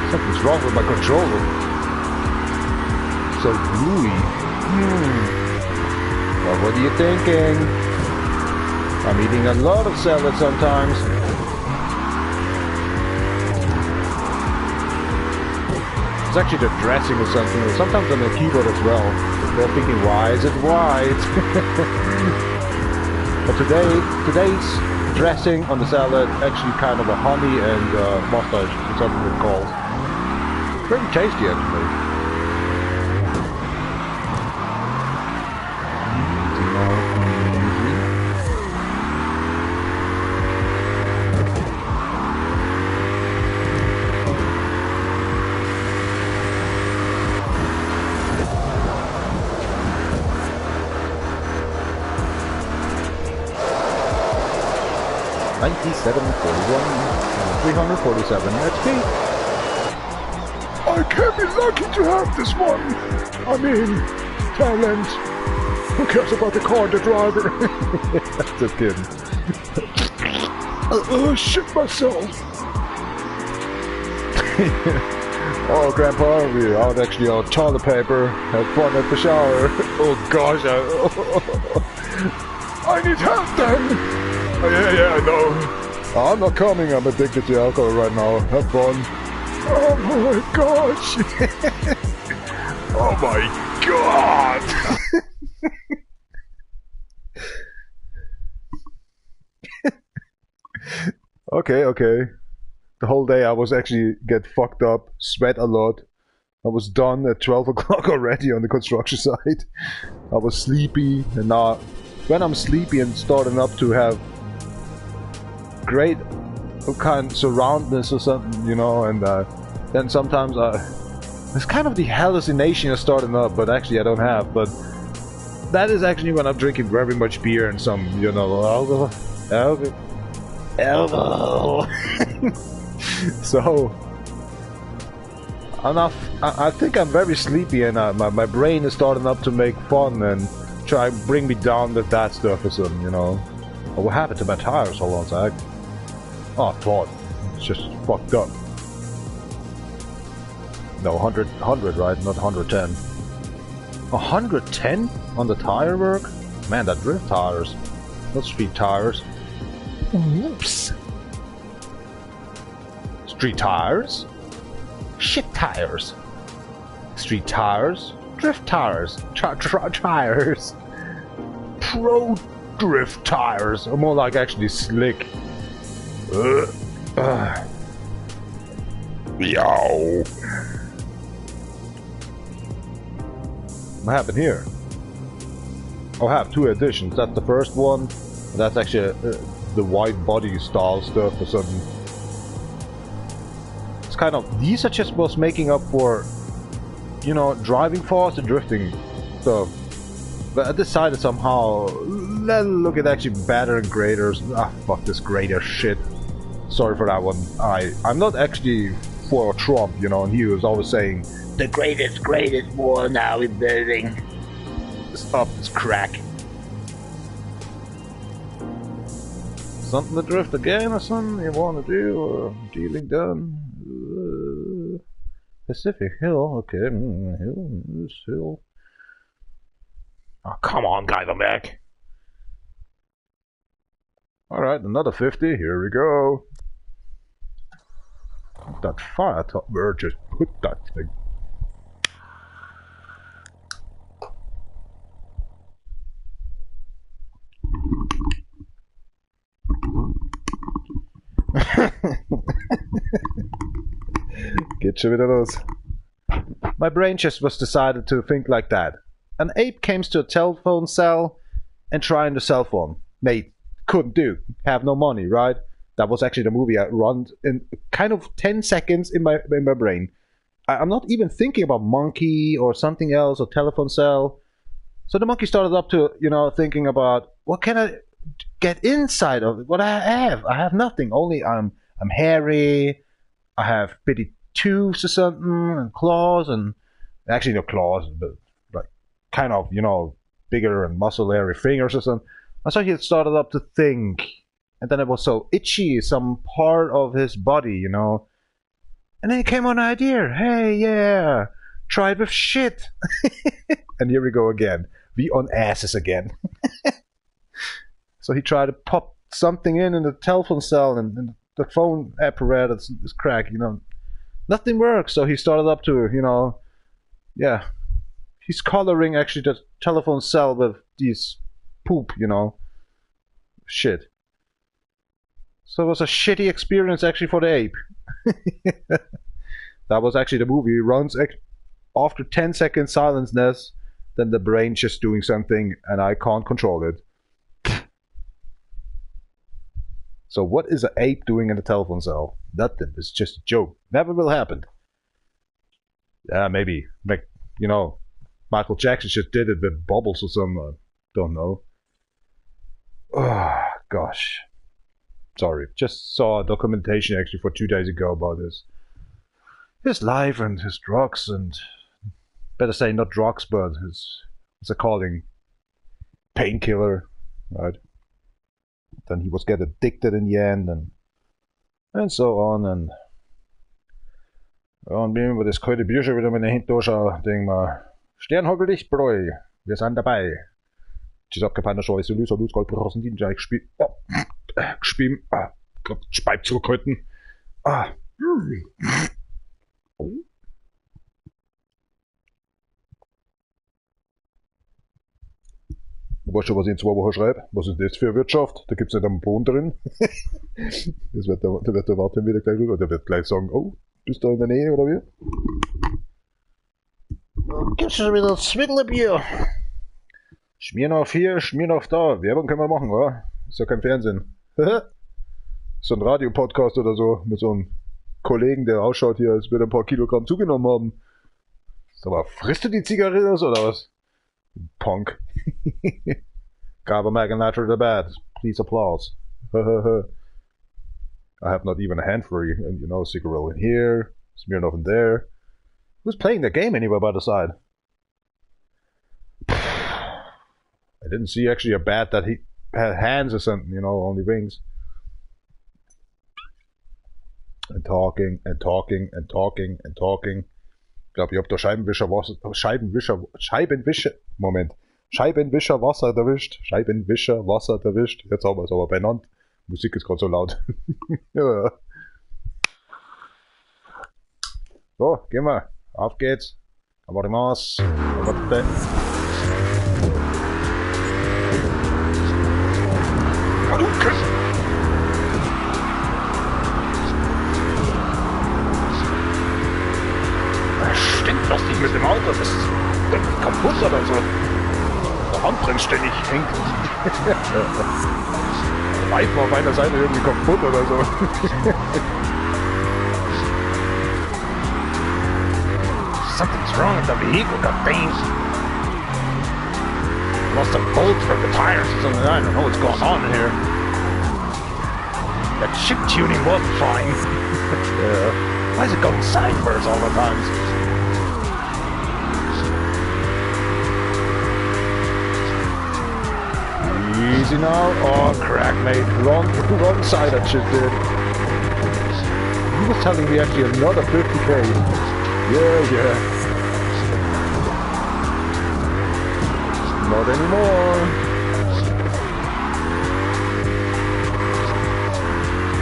Something's wrong with my controller. So gluey. Well, what are you thinking? I'm eating a lot of salad sometimes. It's actually the dressing or something, or sometimes on the keyboard as well. They're thinking, why is it white? But today's dressing on the salad actually kind of a honey and mustache, or something it calls. Very tasty, actually. Easy now, easy. $97.41, 347 XP. I can't be lucky to have this one. I mean, talent. Who cares about the car, the driver? Just kidding. Shit myself. Oh, Grandpa, we out actually on toilet paper. Have fun at the shower. Oh gosh, I need help then. Oh, yeah, I know. I'm not coming. I'm addicted to alcohol right now. Have fun. Oh my gosh. Oh my god. Okay. The whole day I was actually get fucked up, sweat a lot. I was done at 12 o'clock already on the construction site. I was sleepy, and now when I'm sleepy and starting up to have great kind of surroundness or something, you know, and then sometimes it's kind of the hallucination is starting up, but actually I don't have, but that is actually when I'm drinking very much beer and some, you know, alcohol. So enough. I think I'm very sleepy, and my brain is starting up to make fun and try and bring me down with that stuff or something, you know. Oh, what happened to my tires? Hold on a sec. Oh, I thought it's just fucked up. No, 100, right? Not 110. 110 on the tire work? Man, that drift tires. Not street tires. Whoops. Street tires? Shit tires. Street tires? Drift tires. Tires. Pro drift tires. Or more like actually slick. Yow. What happened here? Oh, I have two editions. That's the first one. That's actually the wide body style stuff or something. It's kind of... These are just was making up for, you know, driving fast and drifting stuff. But I decided somehow, let's look at actually better and graders. Ah, fuck this grader shit. Sorry for that one. I'm not actually for Trump, you know, and he was always saying, the greatest war now is building. Stop this crack. Something to drift again or something you want to do, or dealing done. Pacific Hill, okay. Hill, this hill. Oh, come on, Guyvermac. Alright, another 50. Here we go. That fire top, where just put that thing. Geht schon wieder los. My brain just was decided to think like that. An ape came to a telephone cell and trying the cell phone. Mate, couldn't do. Have no money, right? That was actually the movie I run in kind of 10 seconds in my brain. I'm not even thinking about monkey or something else or telephone cell. So the monkey started up to, you know, thinking about what can I get inside of it? What I have? I have nothing. Only I'm hairy. I have bitty tooths or something and claws and actually no claws, but like kind of, you know, bigger and muscle hairy fingers or something. And so he started up to think. And then it was so itchy, some part of his body, you know. And then he came on an idea. Hey, yeah, try it with shit. And here we go again. We on asses again. So he tried to pop something in the telephone cell, and the phone apparatus is cracked, you know. Nothing works. So he started up to, you know, yeah. He's coloring actually the telephone cell with these poop, you know. Shit. So it was a shitty experience actually for the ape. That was actually the movie. It runs after 10 seconds silenceness, then the brain's just doing something and I can't control it. So what is an ape doing in the telephone cell? Nothing. It's just a joke. Never will happen. Yeah, maybe. Like, you know, Michael Jackson just did it with bubbles or something. I don't know. Oh, gosh. Sorry, just saw a documentation actually for 2 days ago about his life and his drugs and better say not drugs, but his, what's it calling, painkiller, right? Then he was get addicted in the end and so on and und wie wir das kalte Bier schon wieder mit der Hand anschauen, denken wir, Sternhagel-Lichtbräu, wir sind dabei. Das abgefahrene Scheiße, Löser, Lutz, Gold, Rosen, die gespielt, gespielt, Speib zurückhalten. Ah. Ich weiß schon, was ich in 2 Wochen schreibe. Was ist das für eine Wirtschaft? Da gibt's nicht einen Boden drin. Das wird der, da wird der Martin wieder gleich rüber. Der wird gleich sagen, oh, bist du da in der Nähe oder wie? Gibt's schon wieder Zwindelbier? Smirnoff hier, Smirnoff da. Werbung können wir machen, oder? Ist ja kein Fernsehen. So ein Radio-Podcast oder so mit so einem Kollegen, der ausschaut hier, als würde er ein paar Kilogramm zugenommen haben. Sag mal, frisst du die Zigarillos oder was? Punk. Gab a the bad. Please applause. I have not even a hand free, and you know, cigarillo in here, Smirnoff in there. Who's playing the game anyway by the side? I didn't see actually a bat that he had hands or something, you know, only wings. And talking and talking and talking and talking. Ich glaube, ich habe da Scheibenwischer Wasser, Scheibenwischer, Scheibenwischer, Moment, Scheibenwischer Wasser erwischt, Scheibenwischer Wasser erwischt. Jetzt haben wir es aber benannt. Musik ist gerade so laut. Ja. So, gehen wir. Auf geht's. Ganbarimasu. Warte. Hadouken! Das stimmt was nicht mit dem Auto. Das ist irgendwie kaputt oder so. Der Handbremse ständig hängt. Der Reifen auf einer Seite irgendwie kaputt oder so. Something's wrong with the vehicle, god dang. Lost a bolt from the tires or something. I don't know what's going on here. That chip tuning wasn't fine. Yeah. Why is it going sideways all the times? Easy now. Oh, crack, mate. Wrong side that shit did. He was telling me actually another 50k. Yeah, yeah. Not anymore.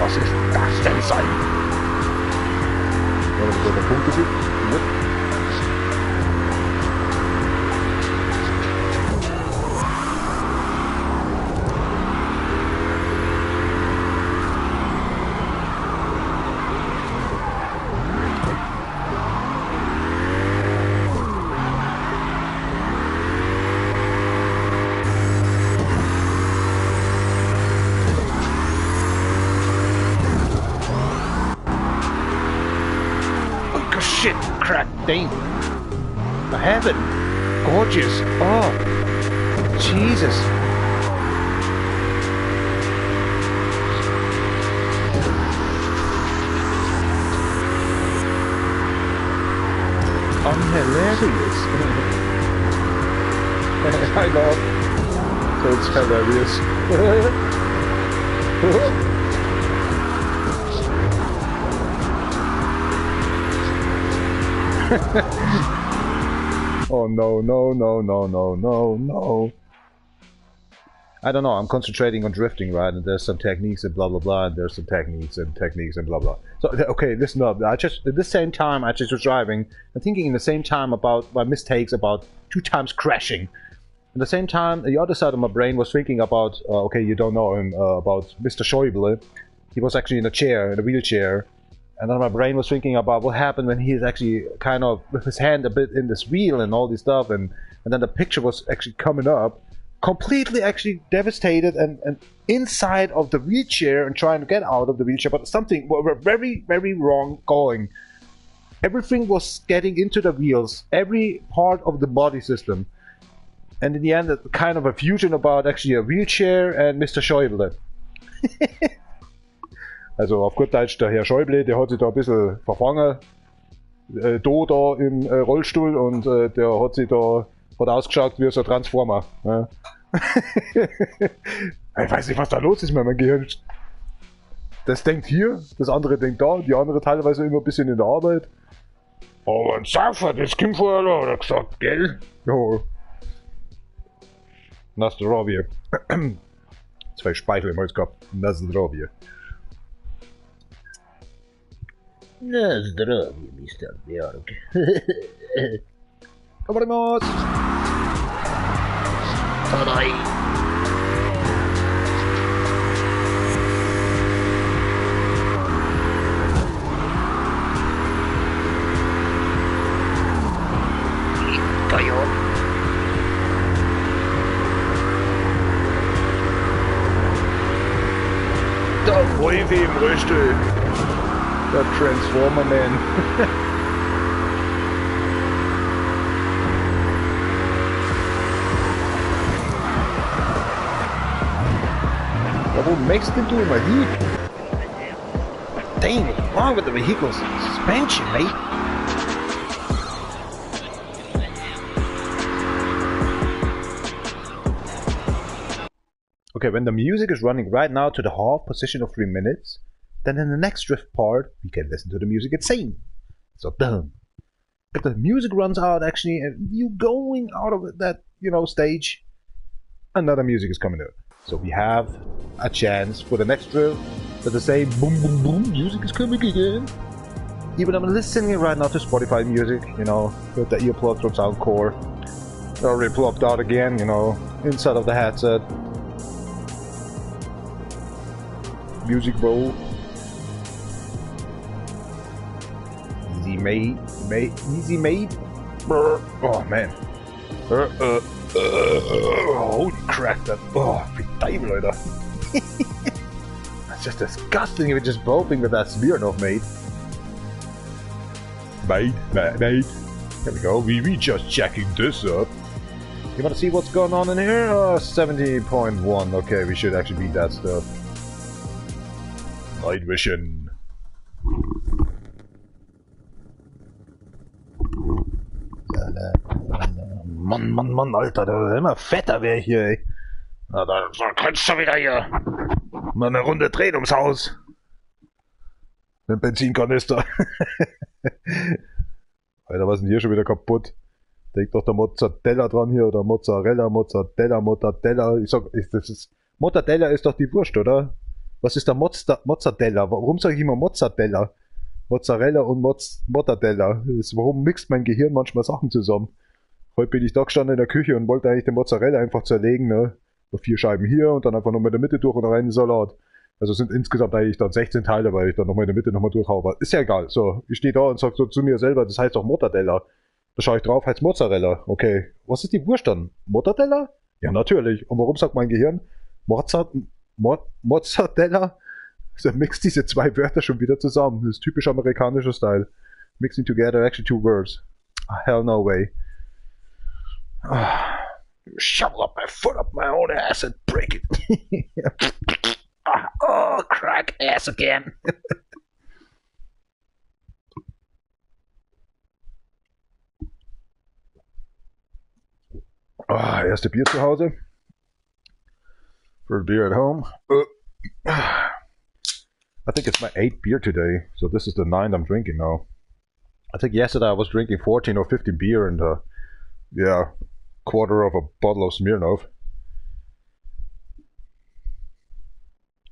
Was ist das denn sein? Ja, ob es da Punkte gibt? Yep. Shit, crack, dang. Heaven. Gorgeous. Oh. Jesus. I'm hilarious. I love. So it's hilarious. Oh no, no, no, no, no, no, no. I don't know, I'm concentrating on drifting, right? And there's some techniques and blah, blah, blah, and there's some techniques and techniques and blah, blah. So, okay, listen up. I just, at the same time, I just was driving and thinking in the same time about my mistakes about 2 times crashing. At the same time, the other side of my brain was thinking about, okay, you don't know him, about Mr. Schäuble. He was actually in a chair, in a wheelchair. And then my brain was thinking about what happened when he is actually kind of with his hand a bit in this wheel and all this stuff. And then the picture was actually coming up, completely actually devastated and inside of the wheelchair and trying to get out of the wheelchair. But something were very, very wrong going. Everything was getting into the wheels, every part of the body system. And in the end, kind of a fusion about actually a wheelchair and Mr. Schäuble. Also auf gut Deutsch, der Herr Schäuble, der hat sich da ein bisschen verfangen, da im Rollstuhl, und der hat sich da, hat ausgeschaut wie so ein Transformer. Ne? Ich weiß nicht, was da los ist mit meinem Gehirn. Das denkt hier, das andere denkt da, die andere teilweise immer ein bisschen in der Arbeit. Aber ein Saufer, das kommt vorher da, hat er gesagt, gell? Jo. Na zdrowie. 2 Speichel im Hals gehabt. Na zdrowie. Na zdrowie, Mr. Björk. Obrigado. Bye. Go. Wolfi im Rollstuhl. Der Transformer Man. Ja, wo möchtest denn du immer hin? Dang, what's wrong with the vehicle's suspension, mate? Okay, when the music is running right now to the half position of 3 minutes, then in the next drift part, we can listen to the music at same. So done. If the music runs out, actually, and you going out of that, you know, stage, another music is coming out. So we have a chance for the next drill that the same boom boom boom music is coming again. Even I'm listening right now to Spotify music, you know, with the earplugs from Soundcore. They're already plopped out again, you know, inside of the headset. Music bowl. Easy mate, mate, easy mate. Brr. Oh man. Holy crap, that. Oh, wie Teufel, Alter. That's just disgusting if you're just burping with that Smirnoff, mate. Mate, mate, mate. There we go. We just checking this up. You want to see what's going on in here? 70.1. Okay, we should actually beat that stuff. Night vision. Mann, Mann, Mann, Alter, der ist immer fetter wär ich hier, ey. Na, da kannst du wieder hier mal eine Runde drehen ums Haus. Mit dem Benzinkanister. Alter, was ist denn hier schon wieder kaputt? Denkt doch der Mozzarella dran hier, oder Mozzarella, Mozzarella, Mortadella. Ich sag, das ist, Mortadella ist doch die Wurst, oder? Was ist der Mozzarella? Warum sage ich immer Mozzarella? Mozzarella und Mortadella. Warum mixt mein Gehirn manchmal Sachen zusammen? Heute bin ich da gestanden in der Küche und wollte eigentlich den Mozzarella einfach zerlegen, ne? So 4 Scheiben hier und dann einfach nochmal in der Mitte durch und rein in den Salat. Also sind insgesamt eigentlich dann 16 Teile, weil ich dann nochmal in der Mitte nochmal durchhaue. Aber ist ja egal. So, ich stehe da und sag so zu mir selber, das heißt doch Mortadella. Da schaue ich drauf, heißt Mozzarella. Okay, was ist die Wurst dann? Mortadella? Ja, natürlich. Und warum sagt mein Gehirn Mozzarella? Also mixt diese 2 Wörter schon wieder zusammen. Das ist typisch amerikanischer Style. Mixing together actually 2 words. Hell no way. Shovel up my foot up my own ass and break it. Oh, crack ass again. Erste Bier zu Hause. First beer at home. I think it's my 8th beer today, so this is the 9th I'm drinking now. I think yesterday I was drinking 14 or 15 beer and yeah, quarter of a bottle of Smirnoff.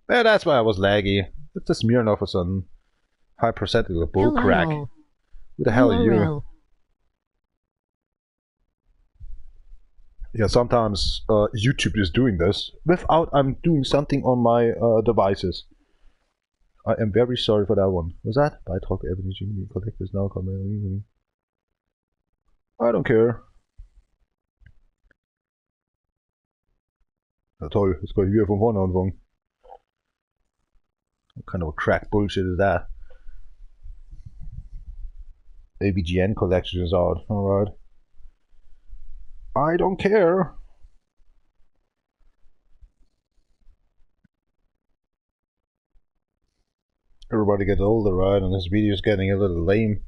Yeah, that's why I was laggy. It's a Smirnoff or some high percentage of bull crack. Who the hell are you? Yeah, sometimes YouTube is doing this without I'm doing something on my devices. I am very sorry for that one. Was that? Beitrag Avenue Collectors now coming. I don't care. Na toll, jetzt kann ich wieder von vorne anfangen. What kind of a crack bullshit is that? AVGN collection is out. Alright. I don't care. Everybody gets older, right? And this video is getting a little lame.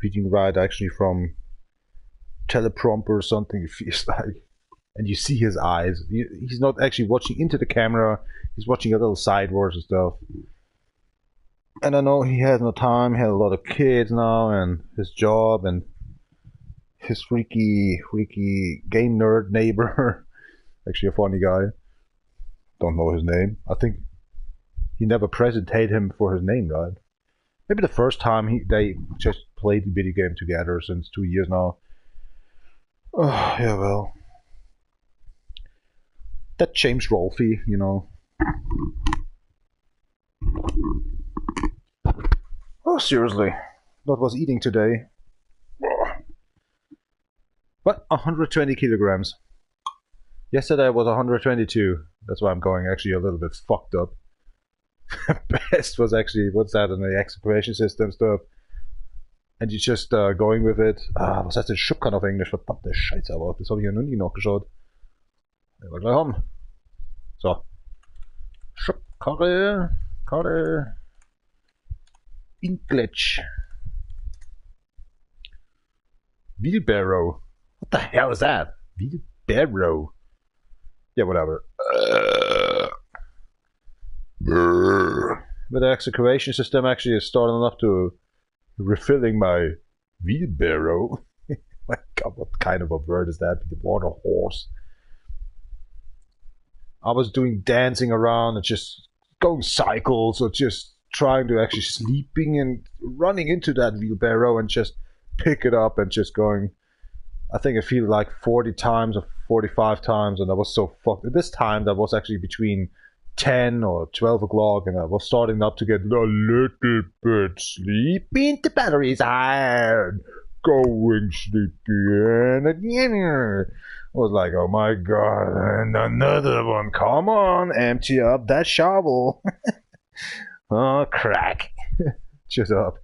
Reading right actually from teleprompter or something, it feels like. And you see his eyes. He's not actually watching into the camera. He's watching a little sideways and stuff. And I know he has no time. He had a lot of kids now and his job and his freaky, freaky game nerd neighbor. Actually a funny guy. Don't know his name. I think he never presented him for his name, right? Maybe the first time they just played the video game together since 2 years now. Oh, yeah, well. That James Rolfe, you know. Oh, seriously. What was eating today? But 120 kilograms. Yesterday was 122. That's why I'm going actually a little bit fucked up. Best was actually, what's that in the excavation system stuff? And you just going with it. Ah, was heißt denn Schubkarren auf Englisch? Verdammte Scheiße, aber das habe ich ja noch nie nachgeschaut. Werden wir gleich haben. So. Schubkarre, Karre, English. Wheelbarrow. What the hell is that? Wheelbarrow. Yeah, whatever. But the excavation system actually is starting up to refilling my wheelbarrow. My God, what kind of a word is that? The water horse. I was doing dancing around and just going cycles or just trying to actually sleeping and running into that wheelbarrow and just pick it up and just going. I think I feel like 40 times or 45 times, and I was so fucked. At this time, that was actually between 10 or 12 o'clock, and I was starting up to get a little bit sleepy. The batteries are going sleepy, and again, I was like, oh my God, and another one. Come on, empty up that shovel. Oh, crack. Shut up.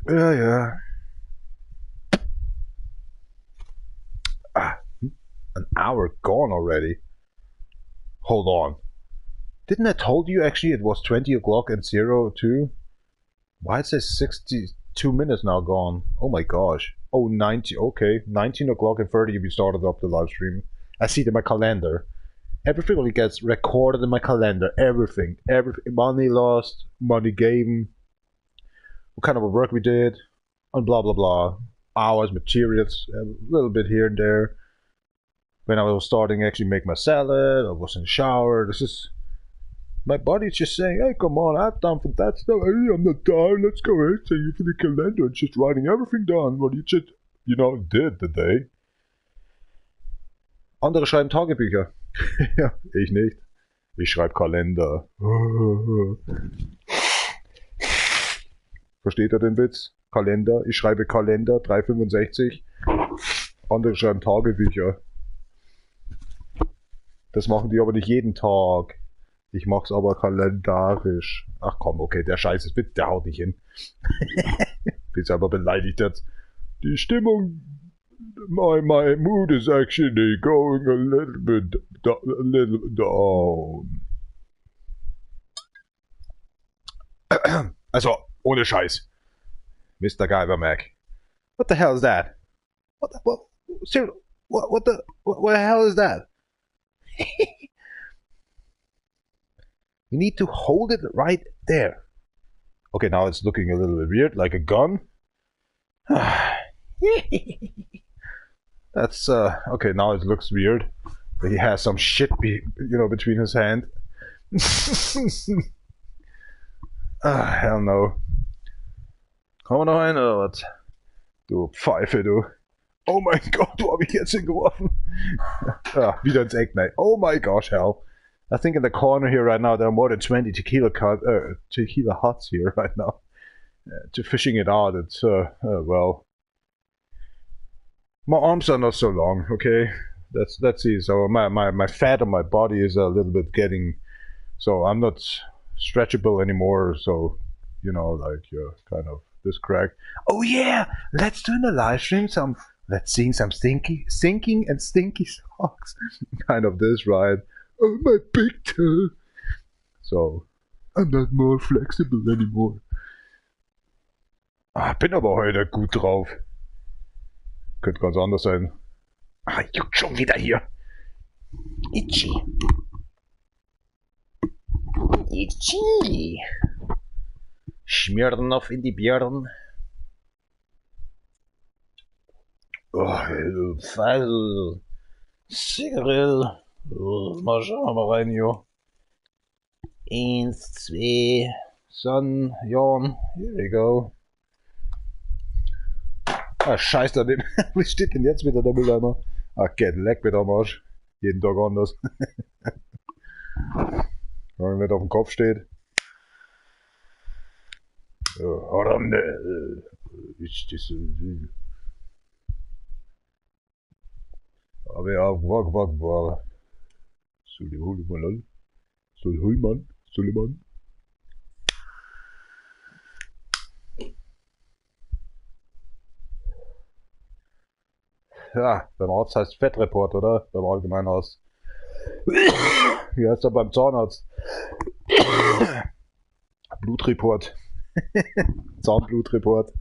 Ja, ja. Ah, an hour gone already. Hold on. Didn't I told you actually it was 20 o'clock and 02? Why is it 62 minutes now gone? Oh my gosh. Oh, 90. Okay. 19 o'clock and 30 we started up the live stream. I see it in my calendar. Everything only gets recorded in my calendar. Everything. Everything. Money lost. Money gained. What kind of work we did. And blah, blah, blah. Hours, materials, a little bit here and there. When I was starting to actually make my salad, I was in the shower. This is... My body's just saying, hey, come on, I have time for that stuff. Hey, I'm not tired. Let's go ahead. Thank you for the calendar. And just writing everything down. What you just, you know, did today. Andere schreiben Tagebücher. Ja, ich nicht. Ich schreibe Kalender. Versteht ihr den Witz? Kalender. Ich schreibe Kalender 365. Andere schreiben Tagebücher. Das machen die aber nicht jeden Tag. Ich mach's aber kalendarisch. Ach komm, okay, der Scheiß ist bitte, der haut nicht hin. Bin selber beleidigt jetzt. Die Stimmung, my mood is actually going a little bit a little down. Also, ohne Scheiß. Mr. Guyver Mac. What the hell is that? What the, what, seriously, what the hell is that? You need to hold it right there. Okay, now it's looking a little bit weird, like a gun. That's, okay, now it looks weird. He has some shit, between his hand. Ah, hell no. Kommen wir noch ein, oder was? Du Pfeife, du. Oh mein Gott, wo hab ich jetzt hingeworfen? Ah, wieder ins Eck, nein. Oh my gosh, hell. I think in the corner here right now there are more than 20 tequila huts here right now. To fishing it out, it's, well... My arms are not so long, okay? That's easy. So my fat on my body is a little bit getting... So I'm not stretchable anymore, so, you know, like, you're kind of this crack. Oh yeah! Let's do in the live stream some... Let's sing some stinky, sinking and stinky socks. Kind of this, right? Oh, my big toe. So, I'm not more flexible anymore. Ah, bin aber heute gut drauf. Könnte ganz anders sein. Ah, juckt schon wieder hier. Itchy. Itchy. Smirnoff in die Birnen. Oh, Pfeil. Zigarette. Oh, mal schauen wir mal rein hier. 1, 2, Sun, Yawn. Here we go. Ah, scheiß daneben. Wie steht denn jetzt wieder der Mülleimer? Ah, geht, leck mit am Arsch. Jeden Tag anders. Wenn man nicht auf dem Kopf steht. Aber ja, wag. Suleiman. Suleiman. Suleiman. Ja, beim Arzt heißt Fettreport, oder? Beim Allgemeinarzt. Wie heißt er beim Zahnarzt? Blutreport. Zahnblutreport.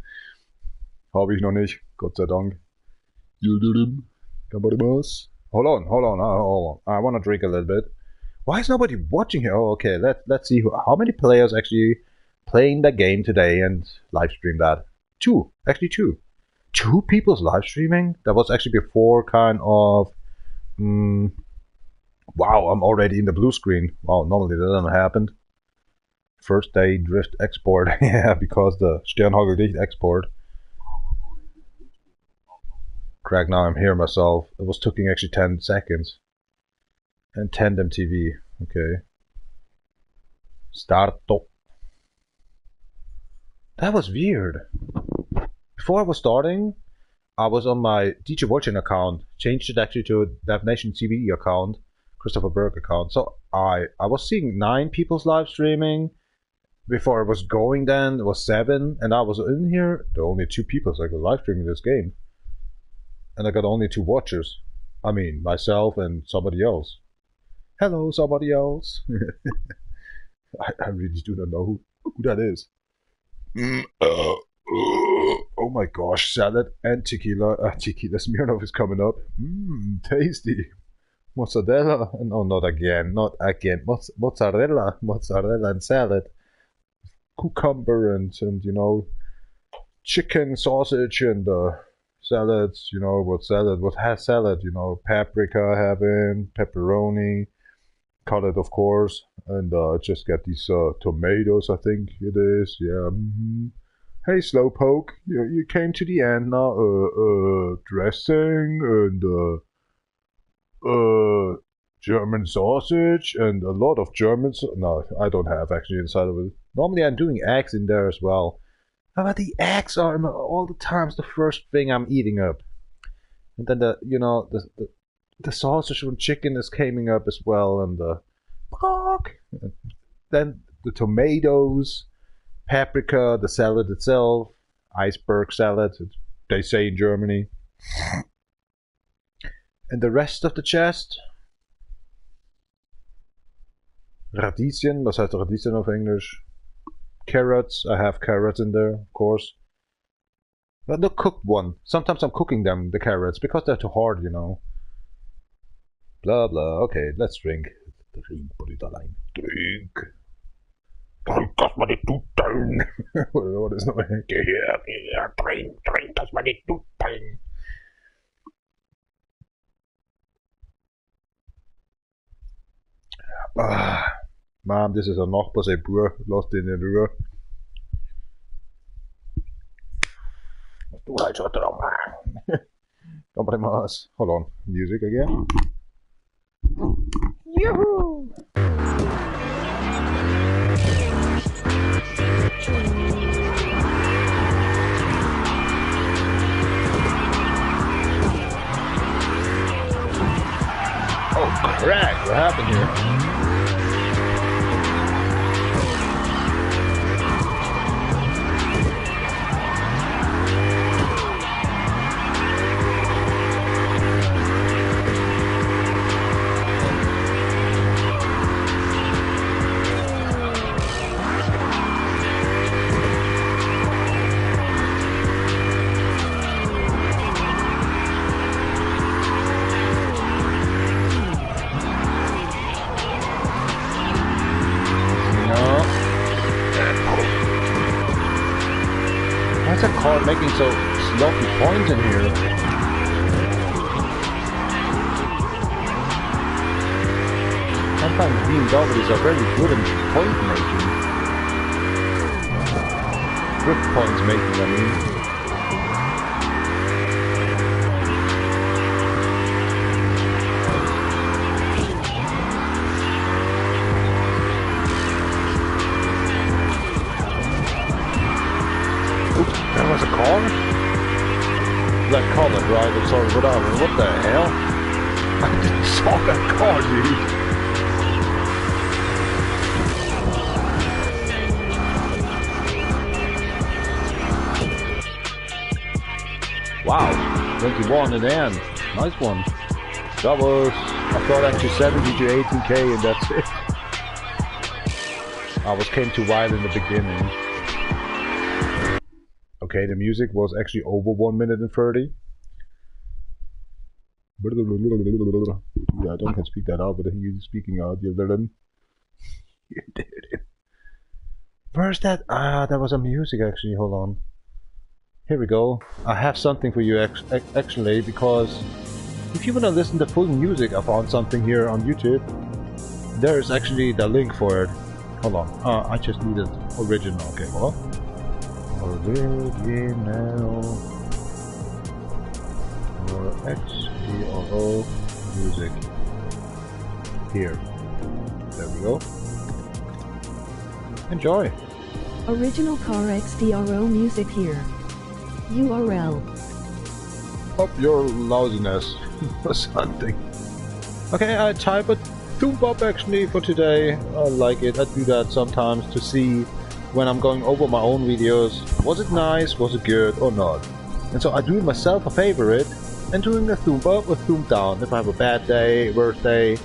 Habe ich noch nicht, Gott sei Dank. Hold on, hold on, hold on. I want to drink a little bit. Why is nobody watching here? Oh, okay. Let's see how many players actually playing the game today and live stream that. Two, actually two. Two people's live streaming? That was actually before kind of... wow, I'm already in the blue screen. Wow, normally that doesn't happen. First day drift export. Yeah, because the Sternhageldicht export. Crack, now I'm here myself. It was taking actually 10 seconds. And Tandem TV. Okay. Start. That was weird. Before I was starting, I was on my DJ Volchin account. Changed it actually to DevNation CBE account. Christopher Berg account. So I was seeing 9 people's live streaming. Before I was going then, it was 7. And I was in here. There were only 2 people like live streaming this game. And I got only 2 watchers. I mean, myself and somebody else. Hello, somebody else. I really do not know who that is. Oh my gosh, salad and tequila. Tequila Smirnoff is coming up. Mmm, tasty. Mozzarella. No, not again. Not again. Mozzarella. Mozzarella and salad. Cucumber and you know, chicken sausage and salads, you know, what salad, what has salad, you know, paprika having, pepperoni, cut it of course, and just get these tomatoes, I think it is, yeah. Mm-hmm. Hey Slowpoke, you came to the end now, dressing and German sausage and a lot of German, no, I don't have actually inside of it. Normally I'm doing eggs in there as well. But the eggs are all the times the first thing I'm eating up. And then the, you know, the sausage and chicken is coming up as well, and the pork. And then the tomatoes, paprika, the salad itself, iceberg salad, they say in Germany. And the rest of the chest. Radieschen, was heißt Radieschen auf Englisch? Carrots, I have carrots in there, of course. But the cooked one. Sometimes I'm cooking them, the carrots, because they're too hard, you know. Blah, blah. Okay, let's drink. Drink, Brüderlein. Drink. Drink, dass man nicht tut. What is not? Geh her, drink, drink, dass man nicht tut. Ah. Mom, this is a Nachbar, sein Bub, lass den in Ruhe. Was du halt schon dran. Hold on, music again. Juhu! Oh crap, what happened here? Making so sloppy points in here. Sometimes BMWs are very good in point making. Drift points making, I mean. Oops, there was a car? That car that driver, sorry, whatever. What the hell? I didn't saw that car, dude. 21 in the end. Nice one. That was, I thought actually 70 to 18k and that's it. I was came too wild in the beginning. Okay, the music was actually over 1 minute and 30. Yeah, I don't can speak that out, but he's speaking out. You did it. Where's that? Ah, that was a music actually. Hold on. Here we go. I have something for you actually, because if you want to listen to full music, I found something here on YouTube. There's actually the link for it. Hold on. I just need it original. Okay, well. Original. Or XDRO music. Here. There we go. Enjoy. Original Car XDRO music here. URL. Up your lousiness or something. Okay, I type a thumb up actually for today. I like it. I do that sometimes to see when I'm going over my own videos. Was it nice? Was it good or not? And so I do myself a favorite and doing a thumb up or thumb down if I have a bad day, worst day,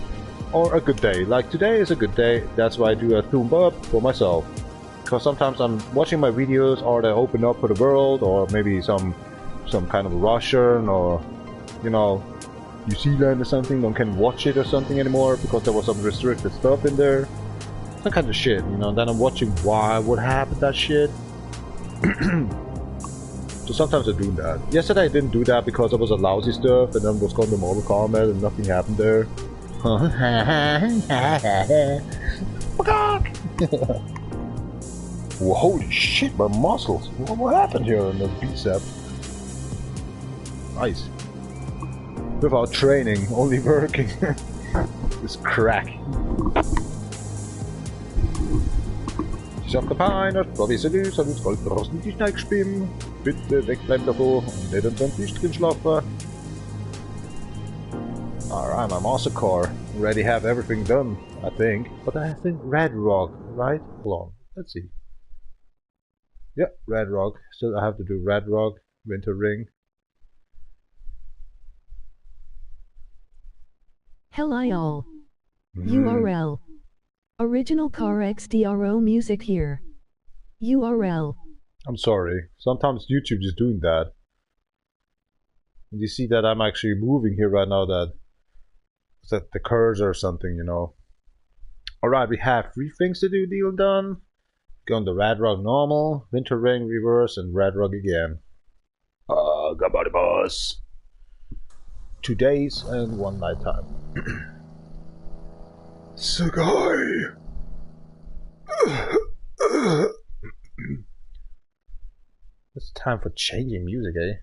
or a good day. Like today is a good day, that's why I do a thumb up for myself. Because sometimes I'm watching my videos or they open up for the world, or maybe some kind of Russian or, you know, New Zealand or something, don't can watch it or something anymore because there was some restricted stuff in there. Some kind of shit, you know, and then I'm watching why, what happened, that shit. So sometimes I do that. Yesterday I didn't do that because it was a lousy stuff and then was going to Mortal Kombat and nothing happened there. Whoa, holy shit, my muscles! What happened here in the bicep? Nice. Without training, only working. This crack. Bitte wegbleiben davon und nicht unter dem Tisch drin schlafen. Alright, my master car. Already have everything done, I think. But I think Red Rock, right? Hold on, let's see. Yeah, Red Rock. Still I have to do Red Rock, Winter Ring. Hello all. URL. Original Car XDRO music here. URL. I'm sorry. Sometimes YouTube is doing that. And you see that I'm actually moving here right now, that the cursor or something, you know. Alright, we have 3 things to do, deal done. Go on the Red Rock normal, Winter Ring reverse, and Red Rock again. Goodbye, boss. 2 days and 1 night time. Sugoi! It's time for changing music, eh?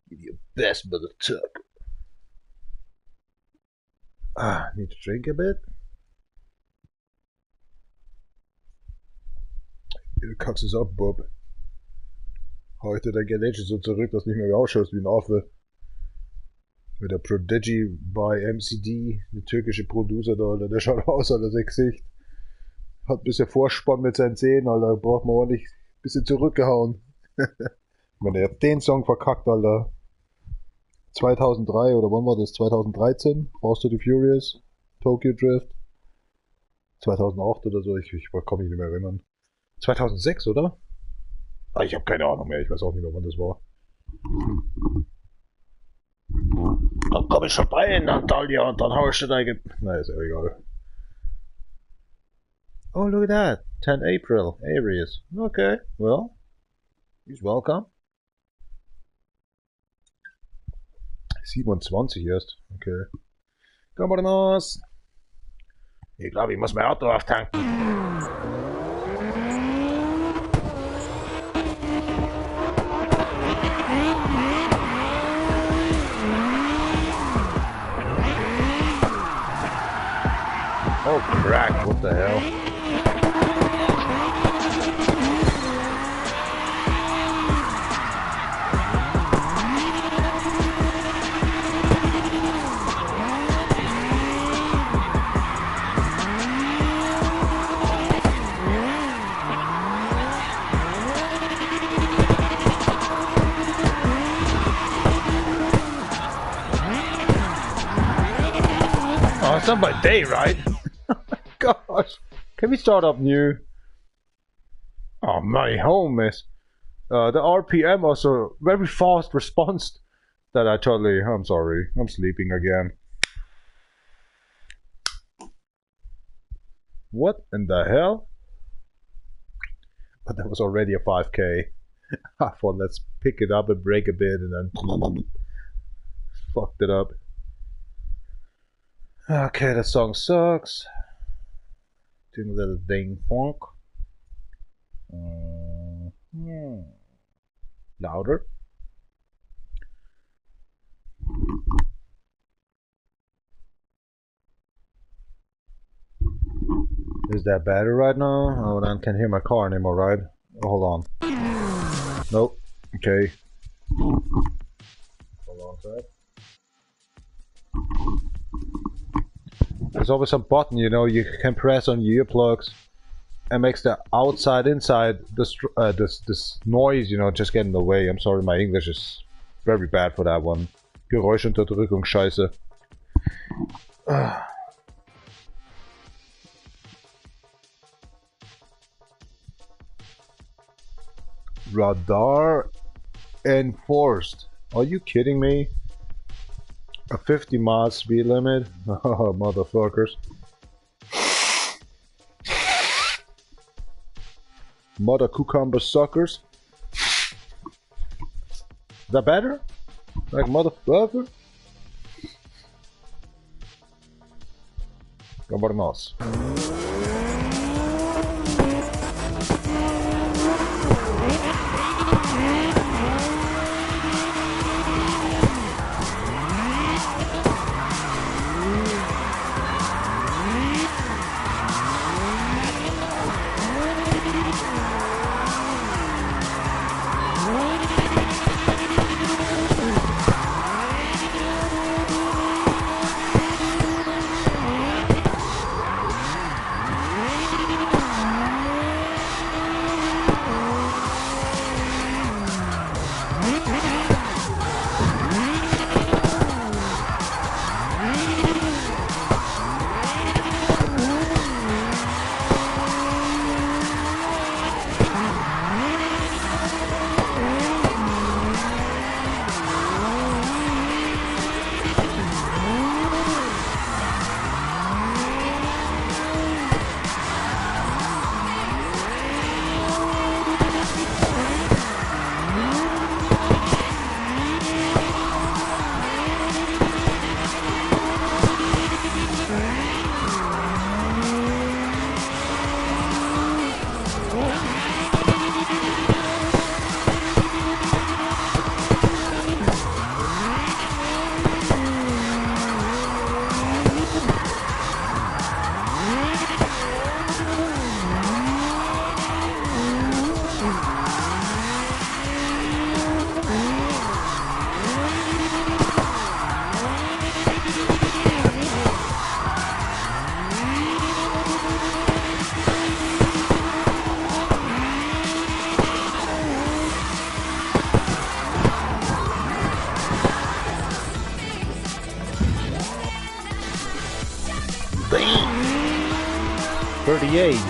Give your best, mother tuck. Ah, need to drink a bit. Du kackst es ab, Bob. Heute dein Gerät so zurück, dass du nicht mehr ausschaust wie ein Affe. Mit der Prodigy by MCD, der türkische Producer da, Alter, der schaut aus, Alter, sein Gesicht. Hat ein bisschen Vorspann mit seinen Zähnen, Alter, braucht man ordentlich ein bisschen zurückgehauen. Ich meine, er hat den Song verkackt, Alter. 2003 oder wann war das? 2013? Fast to the Furious? Tokyo Drift? 2008 oder so, ich kann mich nicht mehr erinnern. 2006, oder? Ah, ich habe keine Ahnung mehr, ich weiß auch nicht mehr, wann das war. Dann komm ich vorbei in Antalya und dann hau ich dir deine... Na, ist ja egal. Oh, look at that. 10 April, Aries. Okay, well, he's welcome. 27 erst. Okay. Komm mal raus. Ich glaube, ich muss mein Auto auftanken. Oh crack, what the hell? It's not my day, right? Gosh. Can we start up new? Oh, my homies. The RPM also very fast response that I totally... I'm sorry. I'm sleeping again. What in the hell? But that was already a 5K. I thought let's pick it up and break a bit and then fucked it up. Okay, the song sucks. Doing a little ding funk. Louder. Is that better right now? Oh, I can't hear my car anymore, right? Oh, hold on. Nope. Okay. Hold on to it. There's always some button, you know, you can press on your earplugs and makes the outside inside this this noise, you know, just get in the way. I'm sorry, my English is very bad for that one. Geräuschunterdrückung, Scheiße. Radar enforced. Are you kidding me? A 50-mile speed limit? Oh, motherfuckers. Mother cucumber suckers. Is that better? Like motherfucker? Vámonos.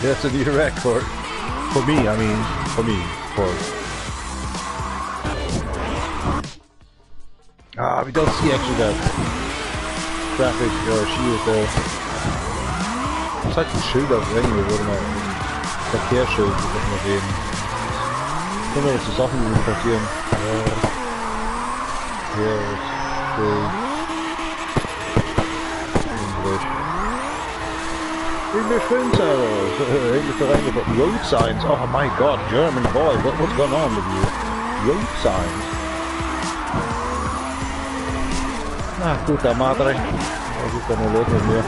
That's a new record. For me, I mean, for me, for... Ah, we don't see actually that traffic shield there. Was heißt ein Schild auf anyway, würde man... Verkehrsschild, würde man sehen. Können wir so Sachen, die passieren. Verkehrsschild. English. English Filmservers, English reingebracht. Road signs, oh my god, German boy, what's going on with you? Road signs. Na, guter Madre. Was ist denn nur los mit mir?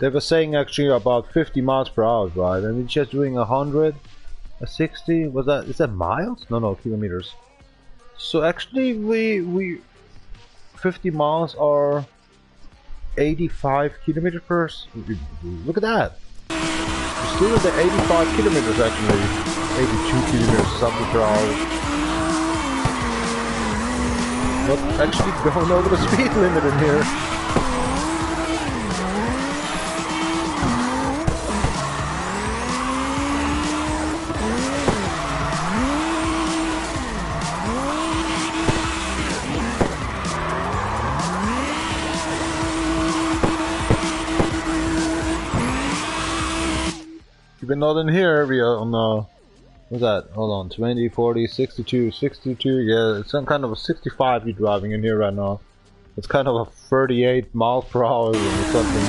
They were saying actually about 50 miles per hour, right? And we're just doing 100, a 60. Was that, is that miles? No, no, kilometers. So actually we 50 miles are 85 kilometers per. Look at that. We're still at the 85 kilometers actually. 82 kilometers something per hour. Not actually going over the speed limit in here. We're not in here, we are on the, what's that? Hold on, 20, 40, 62, 62, yeah, it's some kind of a 65 you're driving in here right now. It's kind of a 38 miles per hour or something.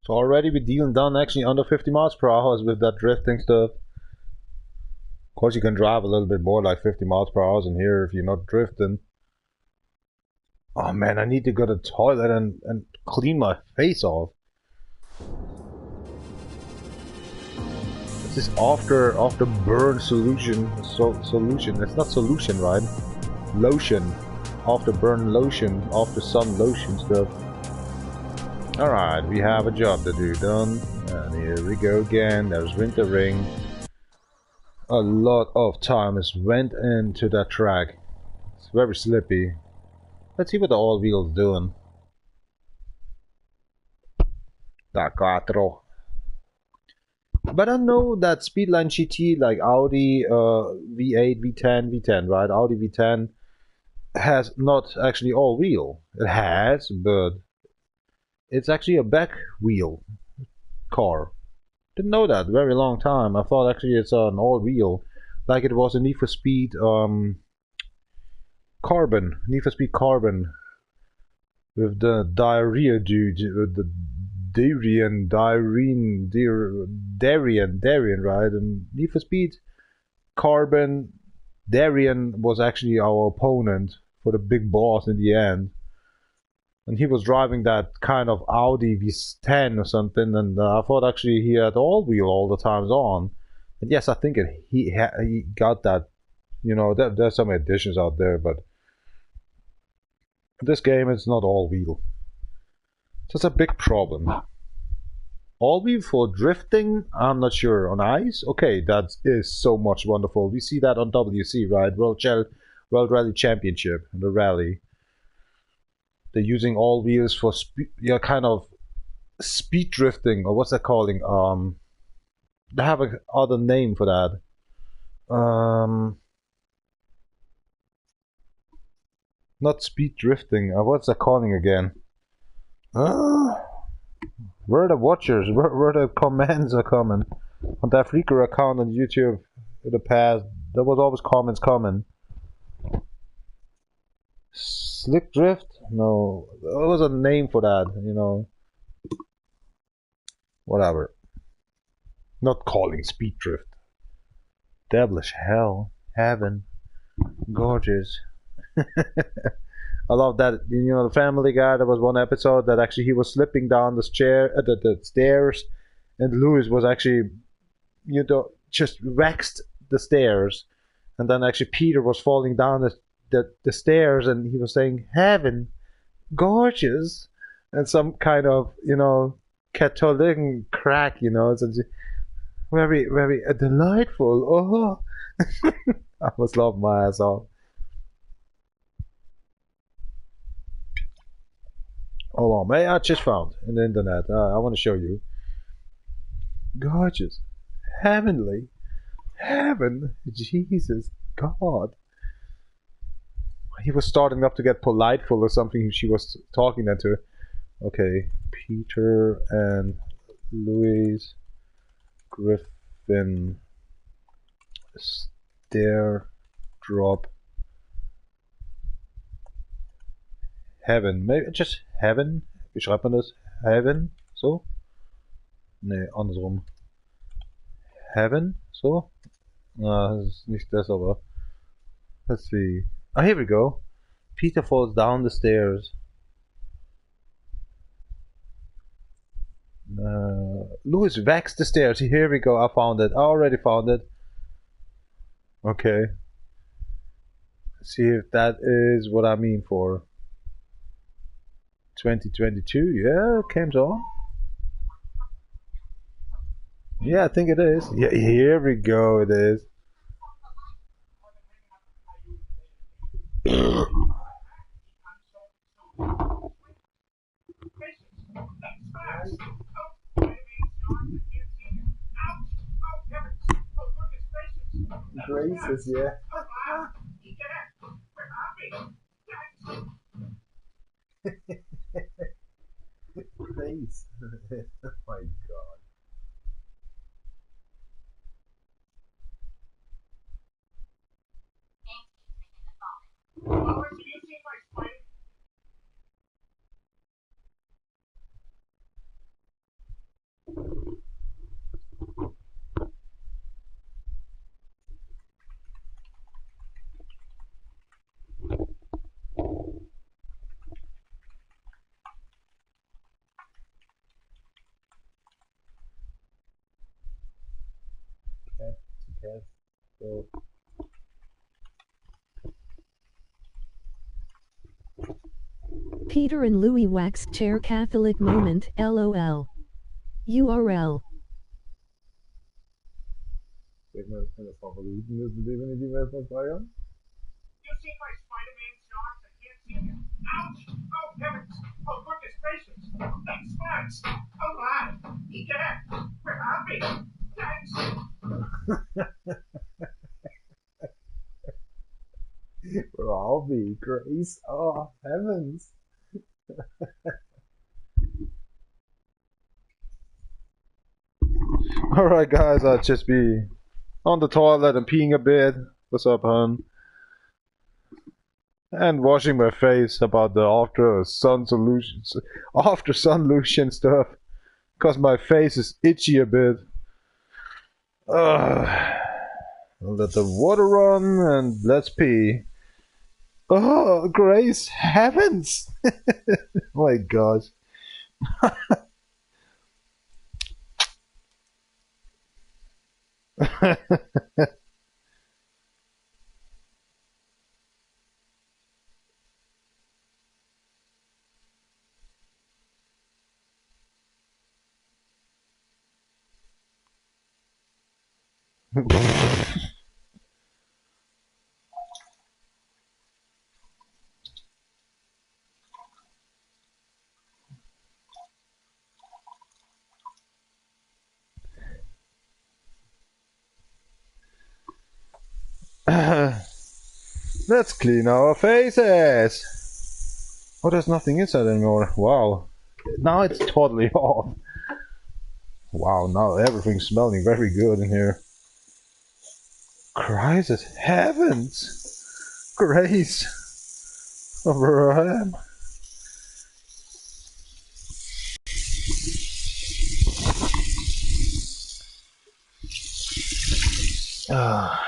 So already we're dealing down actually under 50 miles per hour with that drifting stuff. Of course you can drive a little bit more like 50 miles per hour in here if you're not drifting. Oh man, I need to go to the toilet and clean my face off. This is after burn solution. So solution. It's not solution, right? Lotion. After burn lotion. After sun lotion stuff. Alright, we have a job to do done. And here we go again. There's Winterring. A lot of time has went into that track. It's very slippy. Let's see what the all wheel's doing. Da quattro. But I know that Speedline GT, like Audi V8, V10, V10, right? Audi V10 has not actually all wheel. It has, but it's actually a back wheel car. Didn't know that very long time. I thought actually it's an all wheel, like it was a Need for Speed Carbon, Need for Speed Carbon, with the diarrhea dude, with the Darian, right? And Need for Speed Carbon, Darian was actually our opponent for the big boss in the end. And he was driving that kind of Audi V10 or something, and I thought actually he had all wheel all the times on. And yes, I think he got that. You know, there's some additions out there, but this game is not all wheel. So it's a big problem. All wheel for drifting? I'm not sure. On ice? Okay, that is so much wonderful. We see that on WC, right? World Rally Championship, the rally. They're using all wheels for yeah, kind of speed drifting, or what's that calling? They have a other name for that. Not speed drifting. What's that calling again? Where are the watchers? Where the comments are coming? On that Fleeker account on YouTube in the past, there was always comments coming. Slick drift? No, there was a name for that, you know. Whatever. Not calling speed drift. Devilish hell, heaven, gorgeous. I love that, you know, the Family Guy. There was one episode that actually he was slipping down the chair, the stairs, and Louis was actually, you know, just waxed the stairs, and then actually Peter was falling down the stairs, and he was saying heaven, gorgeous, and some kind of, you know, Catholic crack, you know, it's a very, very delightful. Oh, I was laughing my ass off. Hold on, mate, I just found in the internet. I want to show you. Gorgeous, heavenly, heaven, Jesus, God. He was starting up to get politeful or something. She was talking then to. Okay, Peter and Louise Griffin stair drop heaven. Maybe just heaven. Wie schreibt man das? Heaven? So? Nee, andersrum. Heaven? So? Na, das ist nicht das, aber. Let's see. Oh, here we go. Peter falls down the stairs. Louis waxed the stairs. Here we go. I found it. I already found it. Okay. Let's see if that is what I mean for 2022. Yeah, it came on. Yeah, I think it is. Yeah, here we go. It is. Graces, yeah. Grace. Oh my god. Okay. So Peter and Louis wax chair Catholic moment LOL. URL. Sag mal, meine Favoriten müssen definitiv erstmal feiern. You seen my Spider-Man socks? I can't see them. Ouch! Oh, heavens! Oh, goodness gracious! That smacks! Oh, my! Egad! Where are we? Thanks! Robbie, Grace, oh heavens. Alright guys, I'll just be on the toilet and peeing a bit. What's up, hun? And washing my face about the after sun solutions, after sun lotion stuff, because my face is itchy a bit. Let the water run and let's pee. Oh, Grace, heavens! My gosh. Let's clean our faces. Oh, there's nothing inside anymore. Wow. Now it's totally off. Wow, now everything's smelling very good in here. Crisis, heavens! Grace! Abraham! Ah.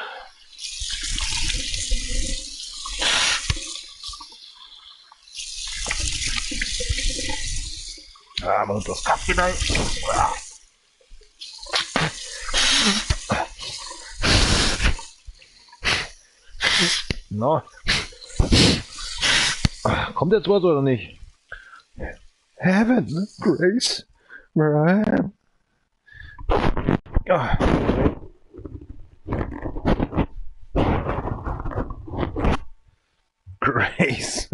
Ah, man, das Kaffee rein. Na. Kommt jetzt was oder nicht? Heaven, Grace, where I am. Ah. Grace.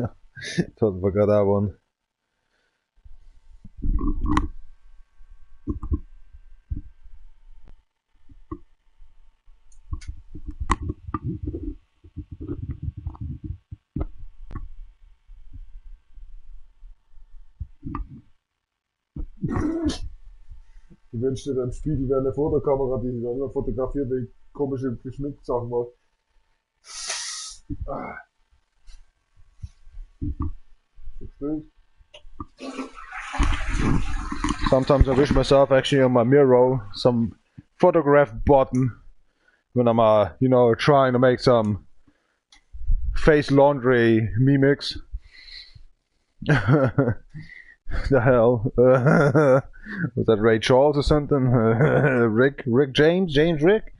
Totally forgot that one. Du wünschst dir dann Spiegel wäre eine Fotokamera, die sich dann immer fotografiert, wenn ich komische Geschminksachen mache. Ah. So. Sometimes I wish myself actually on my mirror some photograph button when I'm you know, trying to make some Face Laundry remix. The hell? Was that Ray Charles or something? Rick James? James Rick?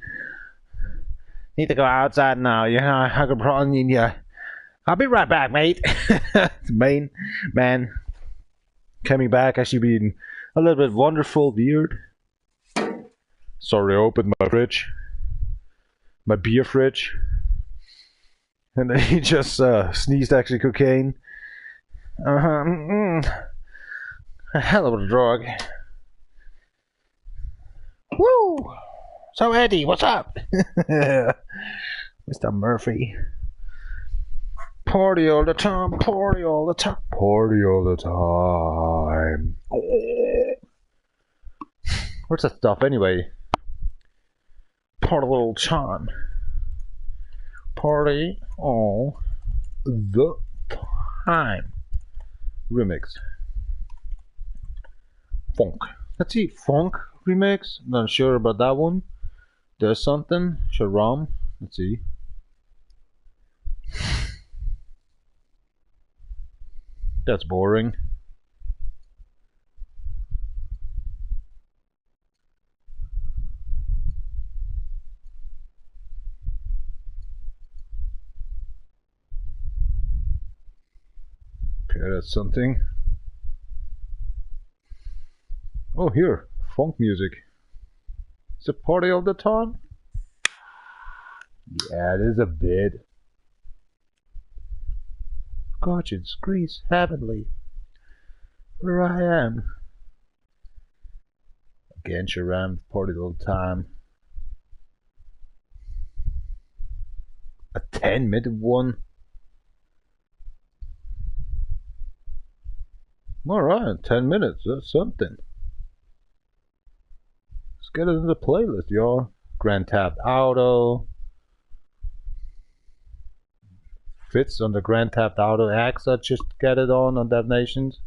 Need to go outside now. Yeah, I could probably need ya. I'll be right back, mate. Main man. Coming back, actually being a little bit wonderful, weird. Sorry, I opened my fridge. My beer fridge. And then he just sneezed actually cocaine. A hell of a drug. Woo! So Eddie, what's up? Mr. Murphy. Party all the time, party all the time, party all the time. Where's that stuff anyway? Party all the time. Party all the time. Remix. Funk. Let's see, funk remix. Not sure about that one. There's something. Sharam. Let's see. That's boring. Okay, that's something. Oh, here, funk music. It's a party all the time? Yeah, it is a bit. Gorgeous, Greece, heavenly. Where I am. Again, Sharam, party all the time. A 10-minute one. Alright, 10 minutes, that's something. Let's get it in the playlist, y'all. Grand Theft Auto. Fits on the Grand Theft Auto X. I just get it on DevNations.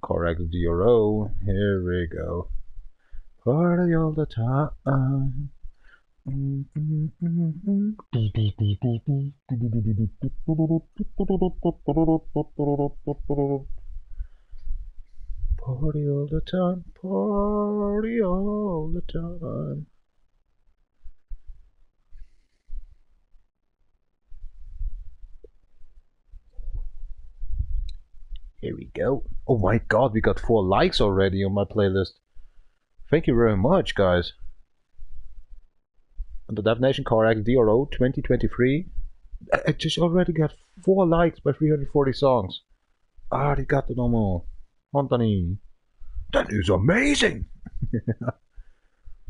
Correct DRO. Here we go. Party all the time. Party all the time, party all the time. Here we go. Oh my god, we got 4 likes already on my playlist. Thank you very much, guys. On the DevNation CarX DRO 2023, I just already got 4 likes by 340 songs. Arigato domo. Anthony. That is amazing!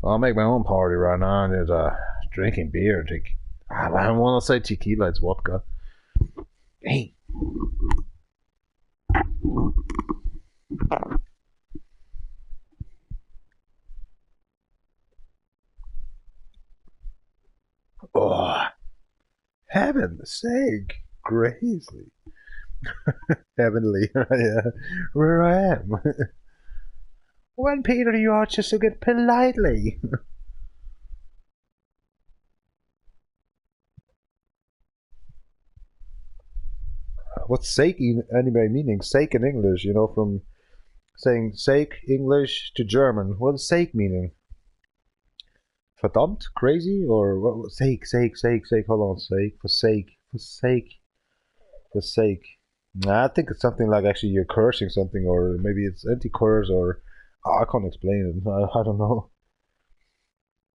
I'll make my own party right now. There's a drinking beer. I don't want to say tequila, it's vodka. Hey. Oh, heaven's sake, crazy. Heavenly, yeah. Where I am. When Peter, you are just to get politely. What's sake anyway meaning? Sake in English, you know, from saying sake English to German. What's sake meaning? Verdammt? Crazy? Or what? Sake, sake, sake, sake. Hold on, sake, forsake, forsake, forsake. I think it's something like actually you're cursing something, or maybe it's anti-curse, or oh, I can't explain it. I don't know.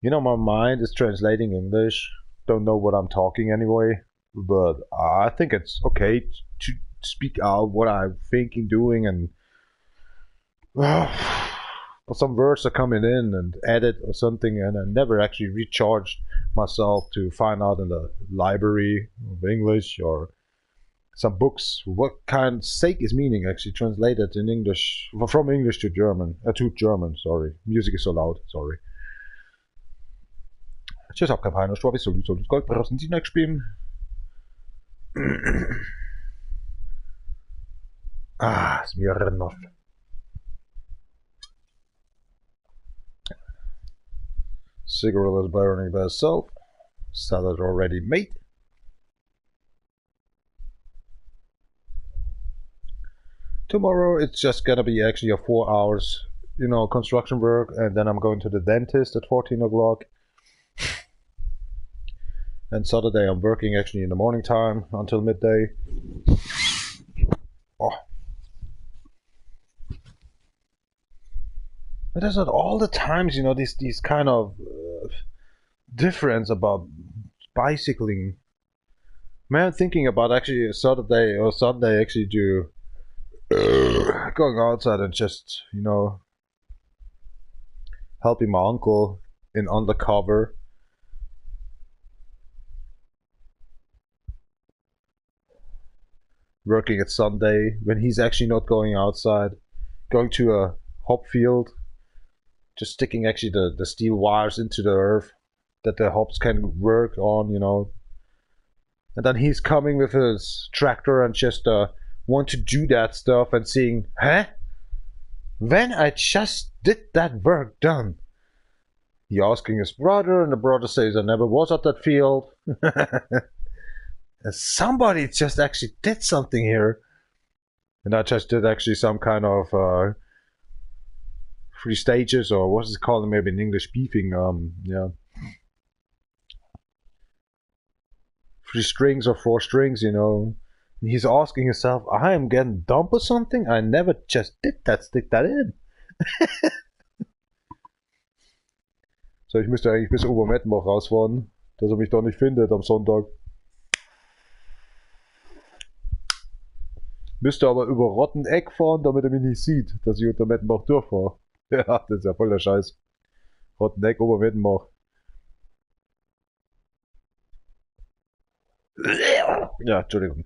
You know, my mind is translating English. Don't know what I'm talking anyway, but I think it's okay to speak out what I'm thinking, doing, and but some words are coming in and edit or something, and I never actually recharged myself to find out in the library of English or some books what kind sake is meaning actually translated in English from English to German, sorry. Music is so loud, sorry. Ah, Smirnoff. Cigarette is burning by itself. Salad already made. Tomorrow it's just gonna be actually a 4 hours, you know, construction work, and then I'm going to the dentist at 14 o'clock. And Saturday I'm working actually in the morning time until midday. Oh. But there's not all the times, you know, these kind of difference about bicycling. Man, I'm thinking about actually Saturday or Sunday actually do going outside and just, you know, helping my uncle in undercover. Working at Sunday when he's actually not going outside, going to a hop field, just sticking actually the steel wires into the earth that the hops can work on, you know. And then he's coming with his tractor and just want to do that stuff and seeing, huh? When I just did that work done. He asking his brother, and the brother says, I never was at that field. Somebody just actually did something here. And I just did actually some kind of 3 stages, or what's it called maybe in English, beefing, yeah. 3 strings or 4 strings, you know. And he's asking himself, I am getting dumb or something? I never just did that, stick that in. So, ich müsste eigentlich bis Obermettenbach rausfahren, dass er mich da nicht findet am Sonntag. Müsste aber über Rotteneck fahren, damit er mich nicht sieht, dass ich unter Mettenbach durchfahre. Ja, das ist ja voll der Scheiß. Rotteneck, Obermettenbach. Ja, Entschuldigung.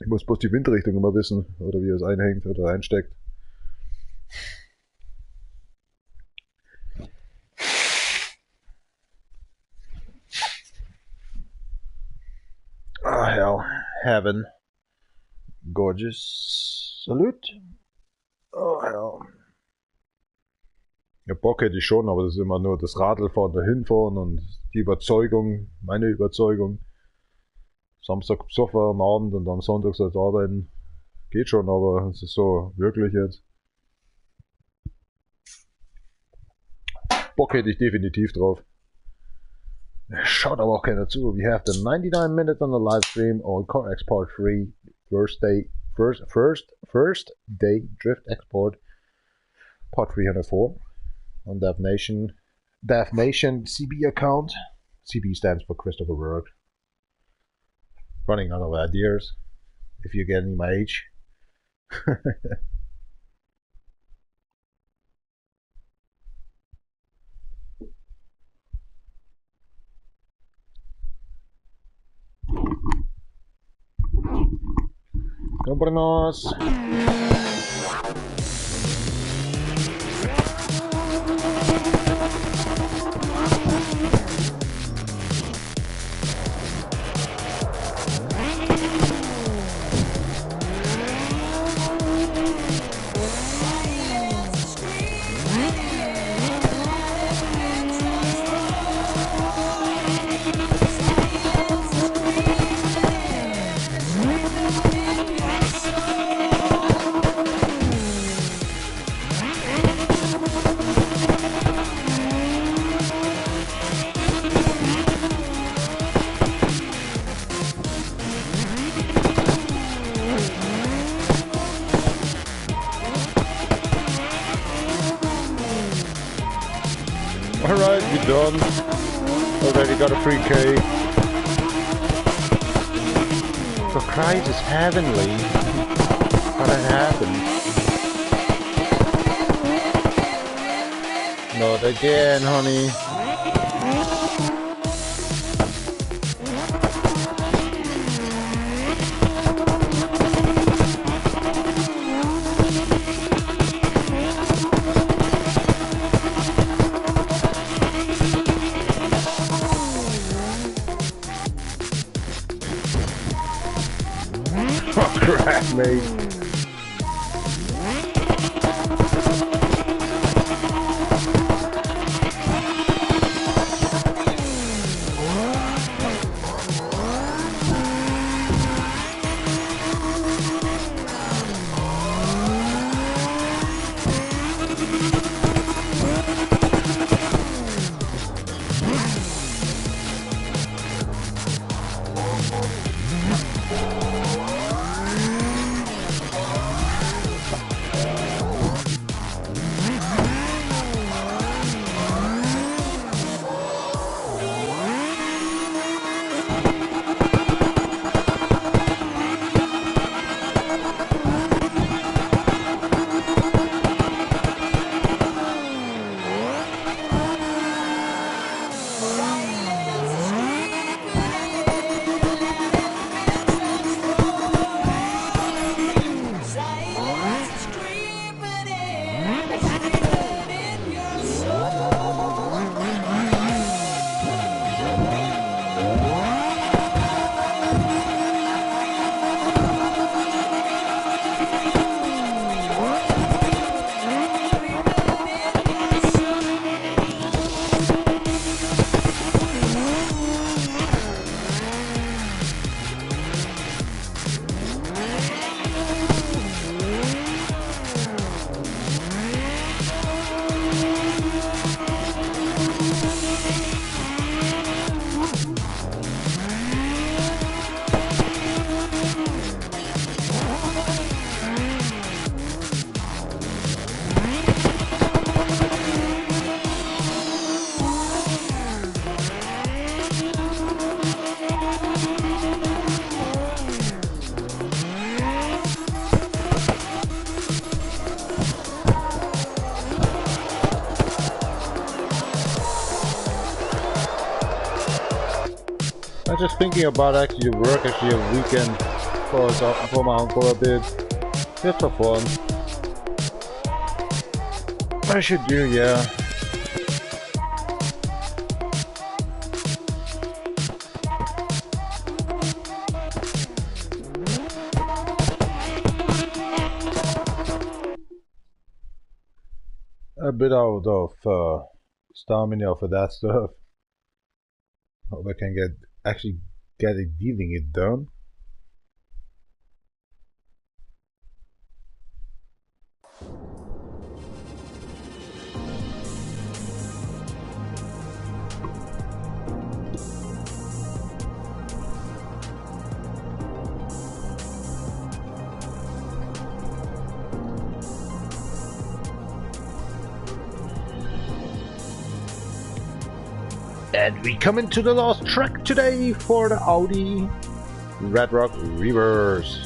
Ich muss bloß die Windrichtung immer wissen, oder wie es einhängt oder einsteckt. Ah, hell. Heaven. Gorgeous. Salute. Oh, hell. Ja, Bock hätte ich schon, aber das ist immer nur das Radlfahren, dahinfahren und die Überzeugung, meine Überzeugung. Samstag besoffen am Abend und am Sonntag soll ich arbeiten. Geht schon, aber es ist so wirklich jetzt. Bock hätte ich definitiv drauf. Schaut aber auch keiner zu. We have the 99 minutes on the live stream on Car Export 3 first day drift export part 304 on DevNation CB account. CB stands for Christopher Berg. Running out of ideas if you're getting my age. Compremos. Alright, we're done. Already got a 3K. For Christ is heavenly. How that happened? Not again, honey. Crap, mate. just thinking about actually work actually a weekend for my uncle a bit. Just for fun. I should do, yeah. A bit out of stamina for that stuff. Hope I can actually get it dealing it done. And we come into the last track today for the Audi Redrock Reverse.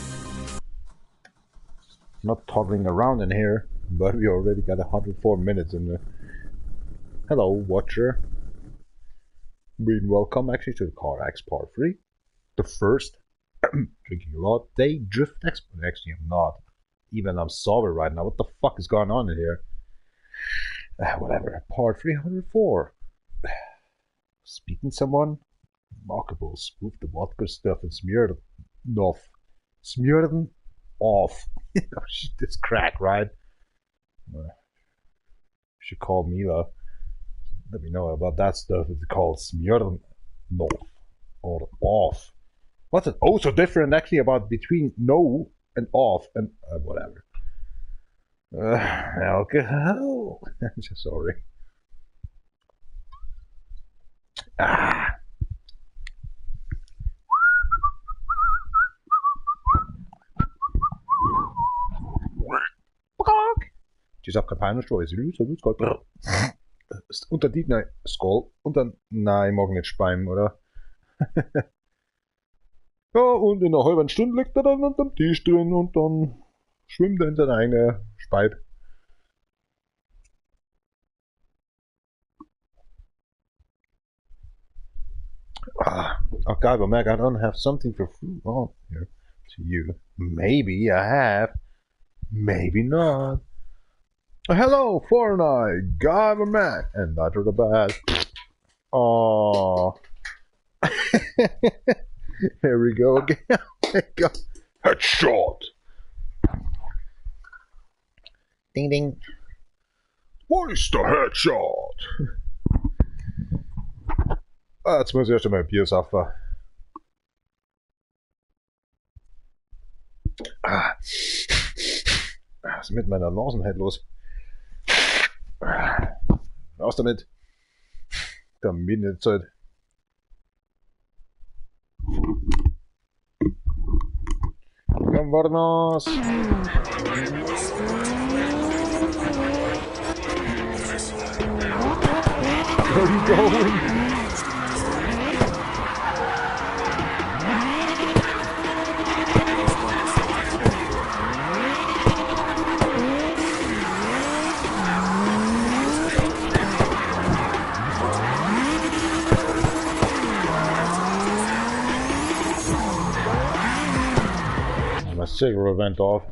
Not toddling around in here, but we already got 104 minutes in the... Hello, watcher. Being welcome actually to the CarX Part 3. The first. Drinking a lot. Day Drift Expo. Actually, I'm not. Even I'm sober right now. What the fuck is going on in here? Whatever. Part 304. Speaking someone? Remarkable. Spoof the vodka stuff and smear it off. Smear them off. This crack, right? Should call Mila. Let me know about that stuff. It's called smear them off. Or off. What's it? Oh, so different actually about between no and off and whatever. Alcohol. Sorry. Ah. Unter die, nein, Skol. Und dann, nein, ich mag nicht speien, oder? Ja, und in einer halben Stunde liegt er dann unterm Tisch drin und dann schwimmt er in seine eigene Speib. Ah, oh God, but Mac, I don't have something for food on here to you. Maybe I have, maybe not. Hello, Fortnite, Guyver Mac, and Nitro the Bad. Aww. Here we go again. Headshot. Ding ding. Where's the headshot? Ah, jetzt muss ich erst einmal ein Bier saufen. Ah. Was ist mit meiner Nasenheit los? Raus damit. Damit nicht Zeit. Komm, Varnos. Where are you going? Cigarette went off.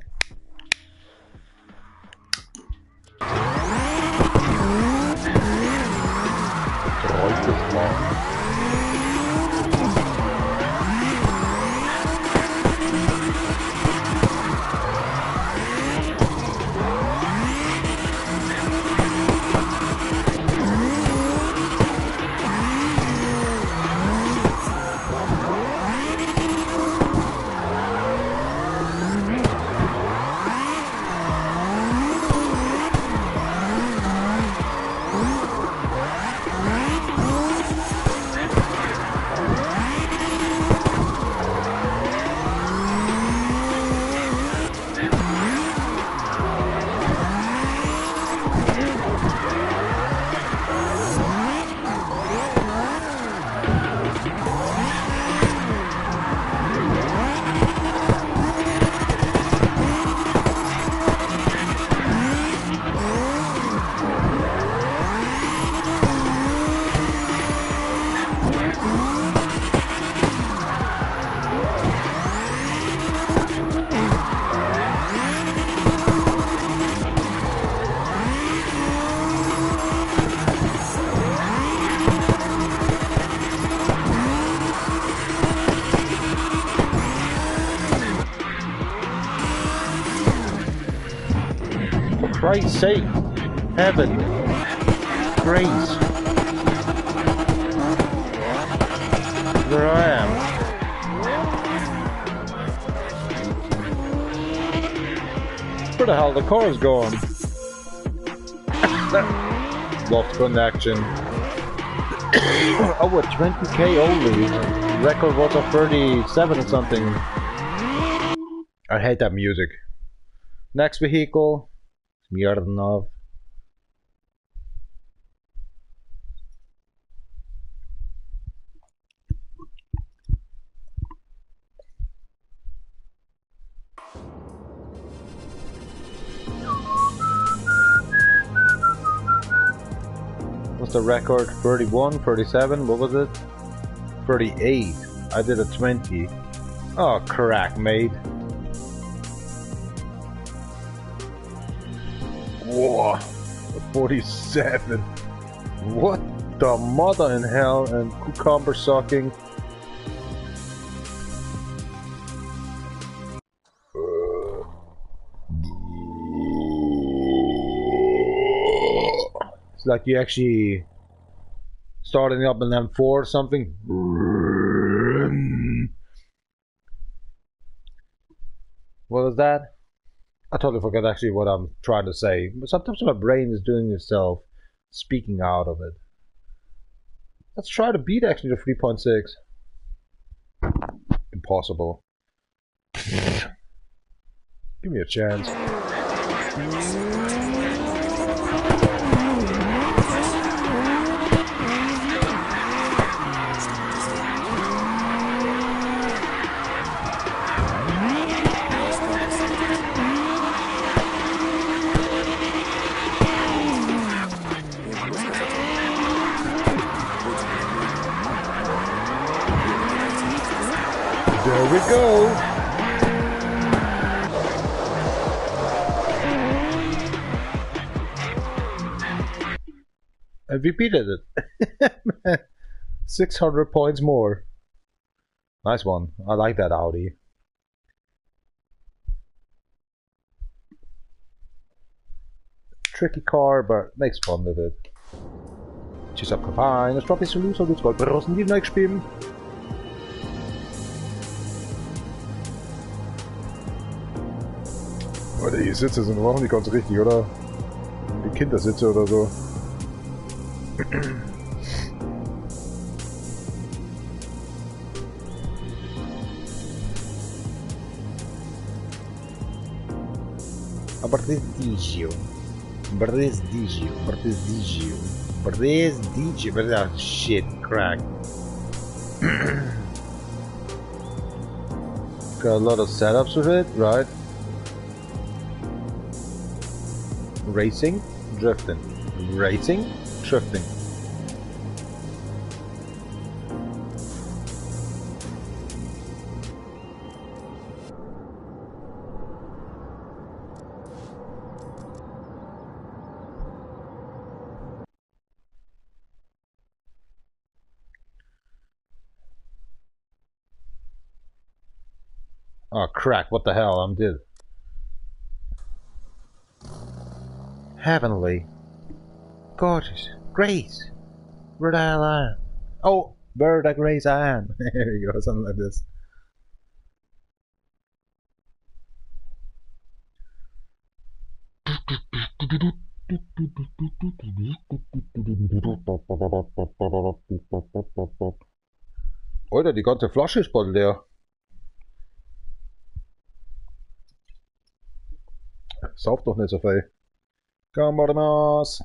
Christ's sake. Heaven. Grace. Where I am. Where the hell the car is gone? Lost connection. Oh, what, 20k only. Record was a 37 or something. I hate that music. Next vehicle, Smirnov. What's the record? 31, 37, what was it? 38. I did a 20. Oh, crack, mate. Whoa, 47. What the mother in hell and cucumber sucking. It's like you actually starting up an M4 or something. What was that? I totally forgot actually what I'm trying to say. But sometimes my brain is doing itself, speaking out of it. Let's try to beat actually the 3.6. Impossible. Give me a chance. There we go. And we beat it. 600 points more. Nice one. I like that Audi. Tricky car, but makes fun with it. Tschüss, abgefahren. Das Drop ist so loose, und Gold draußen die gespielt. Alter, die Sitze sind auch nicht ganz richtig, oder? Die Kindersitze oder so. Prestígio. Prestígio. Prestígio. Prestígio. Oh, shit, crack. Got a lot of setups with it, right? Racing, drifting, racing, drifting. Oh crack, what the hell, I'm dead. Heavenly. Gorgeous. Grace. Where the hell I am. Oh, where the grace I am. There you go, something like this. Alter, die ganze Flasche ist bald leer. Sauf doch nicht so viel. Gambarnas.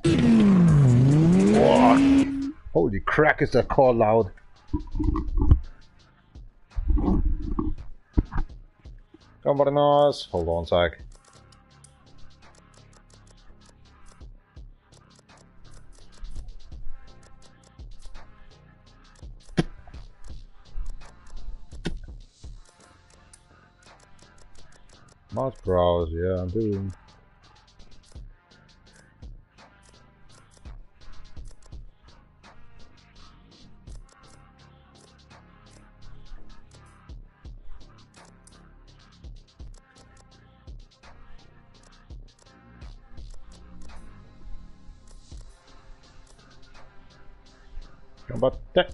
Holy crack, is that car loud. Gambarnas. Hold on a sec. Mod browse, yeah, I'm doing. Warte.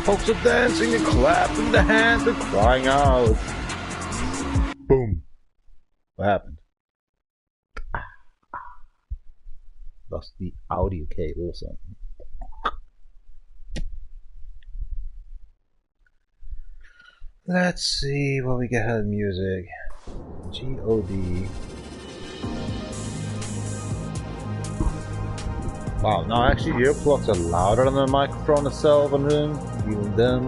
Folks are dancing and clapping their hands and crying out. Boom. What happened? Lost the audio cable or something. Let's see what we get out of music. G-O-D. Wow, now actually the earplugs are louder than the microphone itself and room, even then.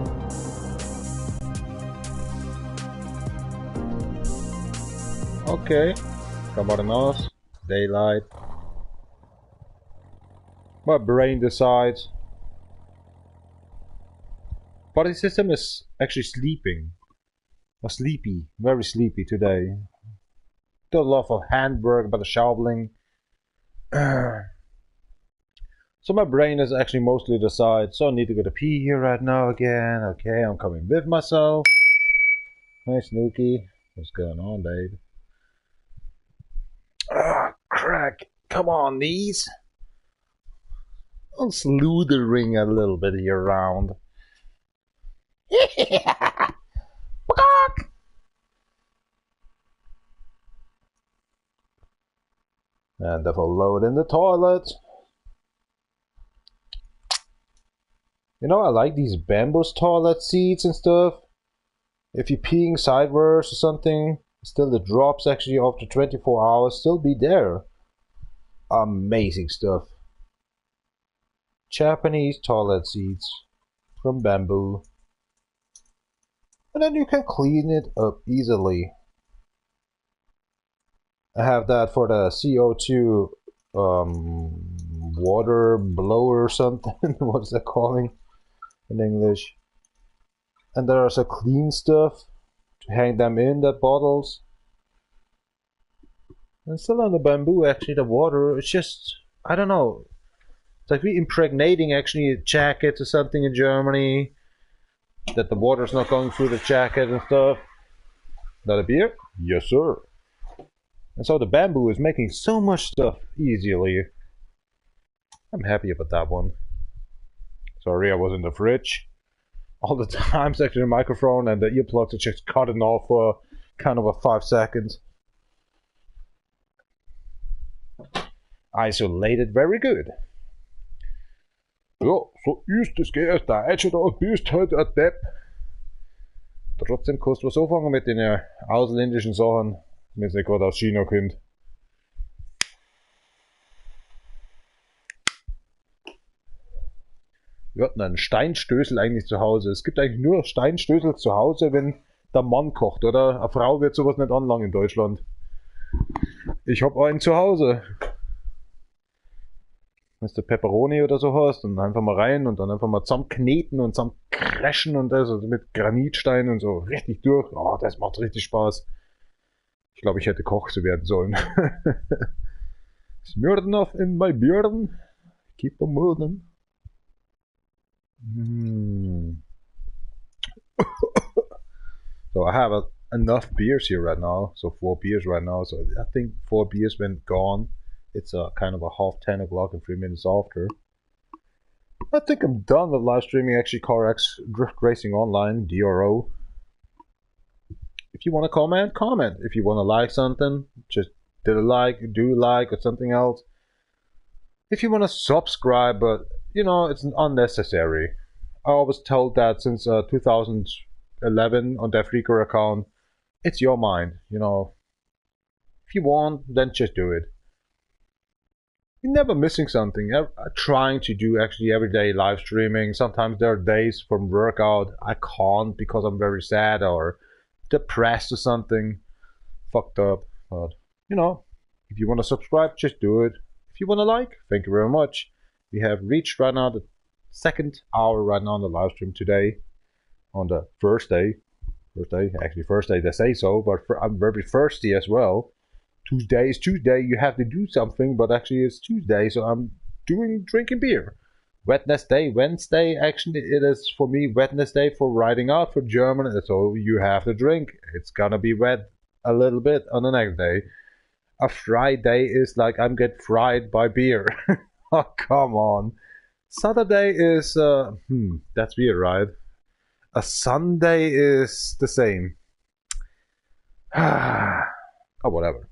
Okay, come on else. Daylight. My brain decides. Body system is actually sleeping. Or sleepy, very sleepy today. Did a lot of handwork by the shoveling. So my brain is actually mostly the side, so I need to go to pee here right now again. Okay, I'm coming with myself. Hi, Snooki. What's going on, babe? Ah, crack. Come on, knees. I'm slithering a little bit here round. And therefore load in the toilet. You know, I like these bamboo toilet seats and stuff. If you're peeing sideways or something, still the drops actually after 24 hours still be there. Amazing stuff. Japanese toilet seats from bamboo. And then you can clean it up easily. I have that for the CO2 water blower or something. What's that calling in English? And there are some clean stuff to hang them in the bottles. And still on the bamboo, actually, the water, it's just, I don't know. It's like we impregnating actually jackets or something in Germany, that the water's not going through the jacket and stuff. That a beer? Yes, sir. And so the bamboo is making so much stuff easily. I'm happy about that one. Sorry, I was in the fridge. All the times, actually, the microphone and the earplugs are just cutting off for kind of a 5 seconds. Isolated, very good. Ja, so ist es, gell, als Deutscher da bist halt ein Depp. Trotzdem kannst du was anfangen mit den ausländischen Sachen, wenn es nicht gerade aus China kommt. Wir hatten einen Steinstößel eigentlich zu Hause. Es gibt eigentlich nur Steinstößel zu Hause, wenn der Mann kocht, oder? Eine Frau wird sowas nicht anlangen in Deutschland. Ich hab einen zu Hause. Wenn du Pepperoni oder so hast, dann einfach mal rein und dann einfach mal zusammenkneten und zusammencrashen und das, also mit Granitsteinen und so richtig durch. Oh, das macht richtig Spaß. Ich glaube, ich hätte Koch zu werden sollen. Smirnoff in my beard. Keep on moving. So I have enough beers here right now. So 4 beers right now. So I think 4 beers went gone. It's a kind of a 10:30 o'clock and 3 minutes after. I think I'm done with live streaming actually CarX Drift Racing Online, DRO. If you want to comment, comment. If you want to like something, just did a like, do like, or something else. If you want to subscribe, but you know, it's unnecessary. I always told that since 2011 on that Freaker account, it's your mind, you know. If you want, then just do it. You're never missing something. I'm trying to do actually everyday live streaming. Sometimes there are days from workout I can't because I'm very sad or depressed or something. Fucked up. But, you know, if you want to subscribe, just do it. If you want to like, thank you very much. We have reached right now the second hour right now on the live stream today. On the first day. First day, actually first day they say so, but I'm very thirsty as well. Tuesday is Tuesday, you have to do something, but actually it's Tuesday, so I'm drinking beer. Wednesday, Wednesday, actually it is for me Wednesday for riding out for German, so you have to drink. It's gonna be wet a little bit on the next day. A Friday is like I'm get fried by beer. Oh, come on. Saturday is, that's weird, right? A Sunday is the same. Oh, whatever.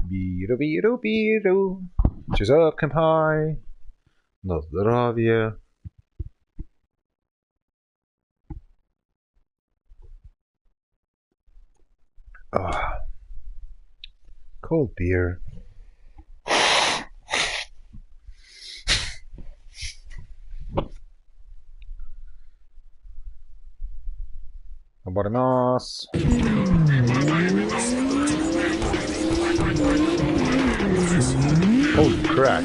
Biru, biru, biru. Cheers up, kampai. Na zdrowie. Oh. Cold beer. Nobody. Holy crap.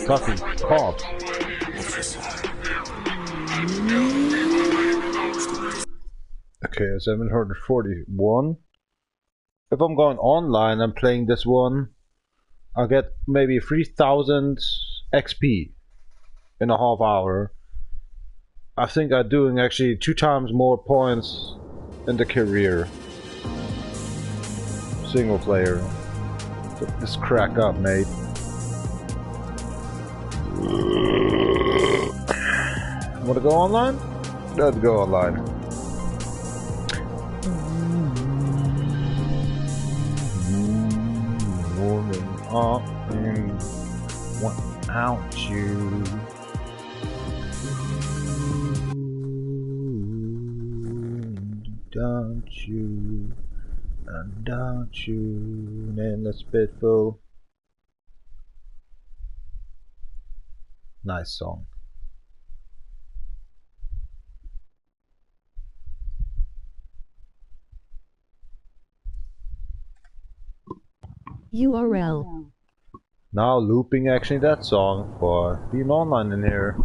Fucking cop. Okay, 741. If I'm going online and playing this one, I'll get maybe 3,000 XP in a half hour. I think I'm doing actually 2 times more points in the career. Single player. Just crack up, mate. Want to go online? Let's go online. Warming up and without you. Don't you, and don't you, and the spitful. Nice song. URL. Now looping actually that song for being online in here.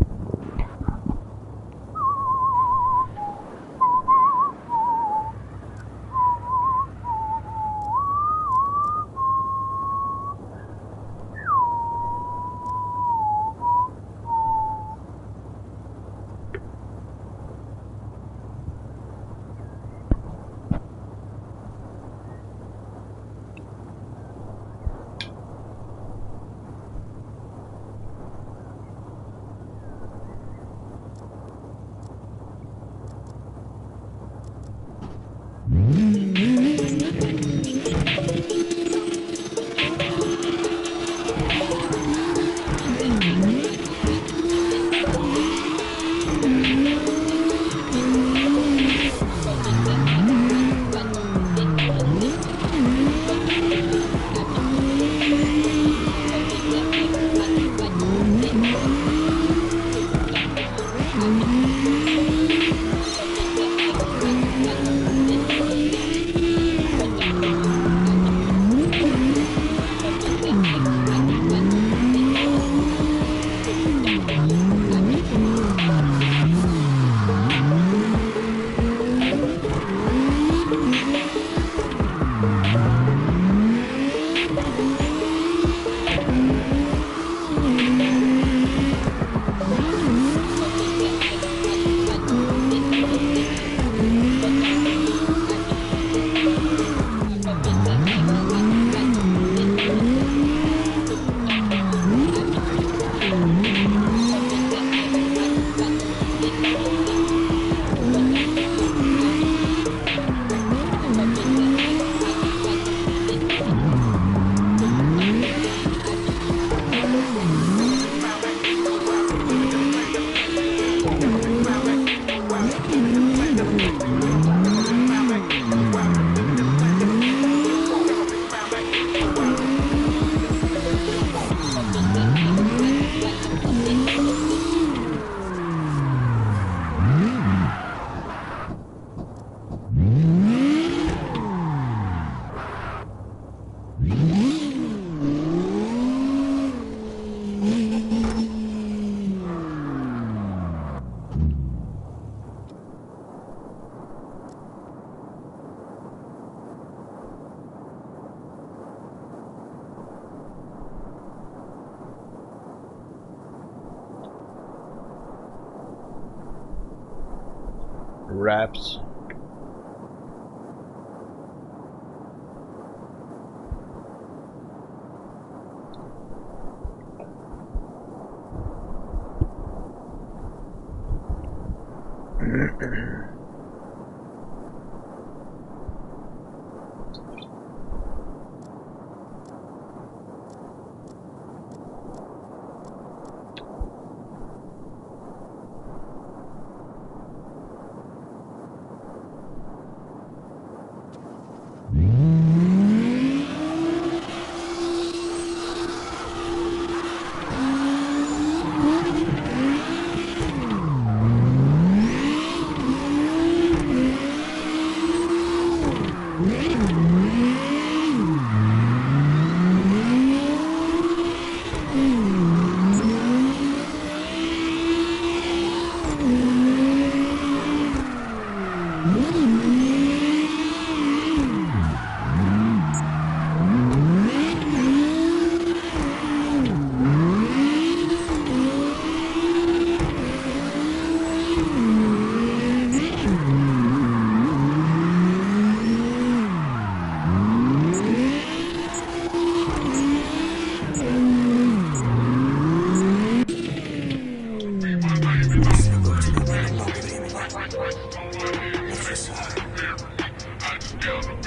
Raps.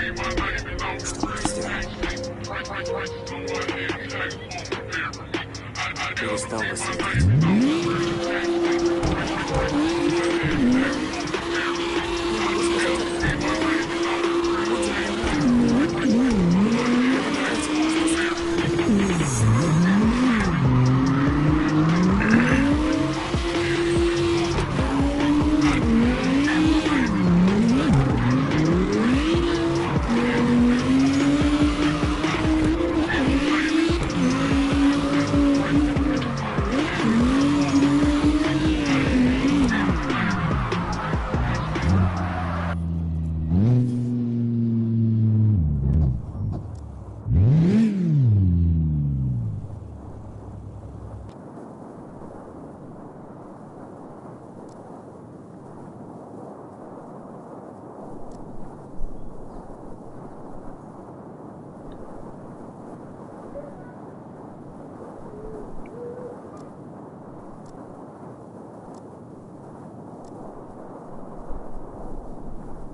Что ты сделал? Перестал бы следить. Не могу сказать это. Будь у меня выбор, я бы не тратил впустую.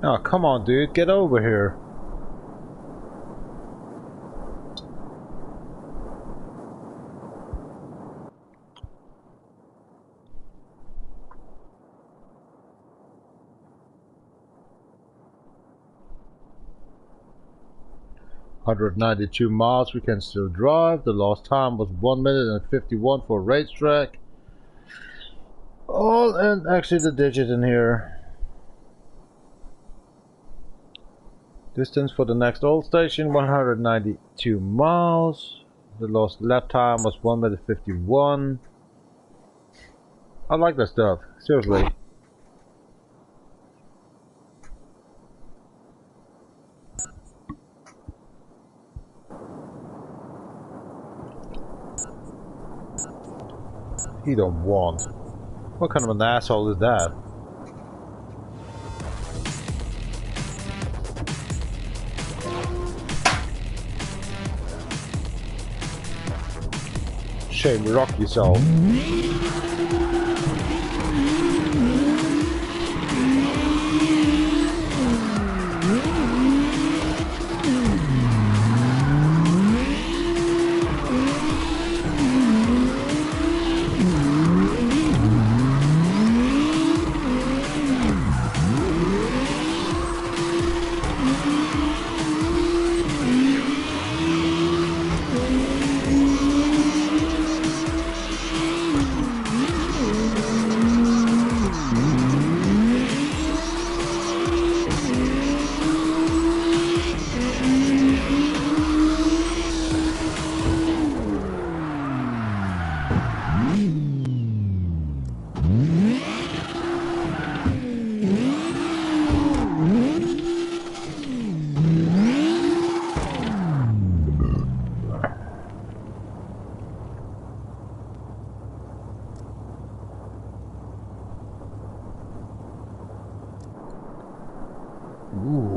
Oh, come on, dude, get over here. .192 miles we can still drive. The last time was 1 minute and 51 for racetrack. All and actually the digit in here. Distance for the next oil station, 192 miles. The last lap time was 1 minute 51. I like that stuff, seriously. He don't want. What kind of an asshole is that? Shame, rock yourself.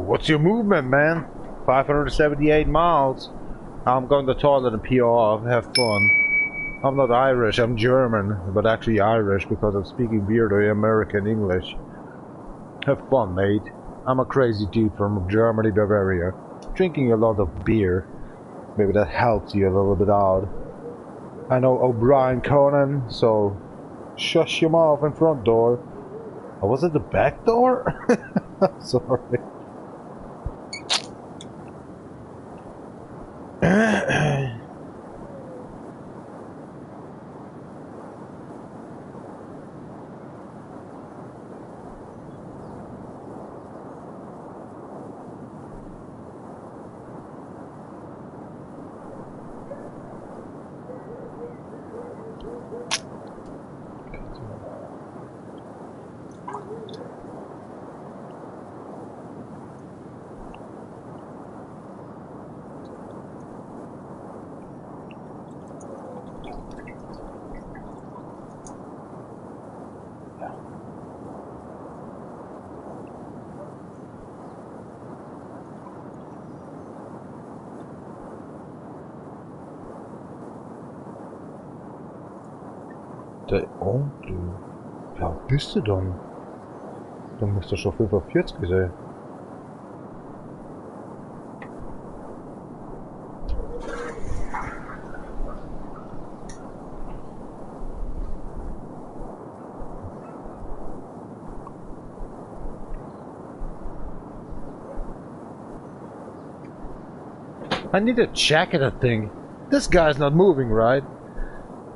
What's your movement, man? 578 miles. I'm going to the toilet and pee off. Have fun. I'm not Irish, I'm German, but actually Irish because I'm speaking weird American English. Have fun, mate. I'm a crazy dude from Germany, Bavaria. Drinking a lot of beer. Maybe that helps you a little bit out. I know O'Brien Conan, so shush him off in front door. Oh, was it the back door? I'm sorry. Der Onkel. Wie alt bist du dann? Du musst doch schon 45 sein. I need a jacket, I think. This guy's not moving, right?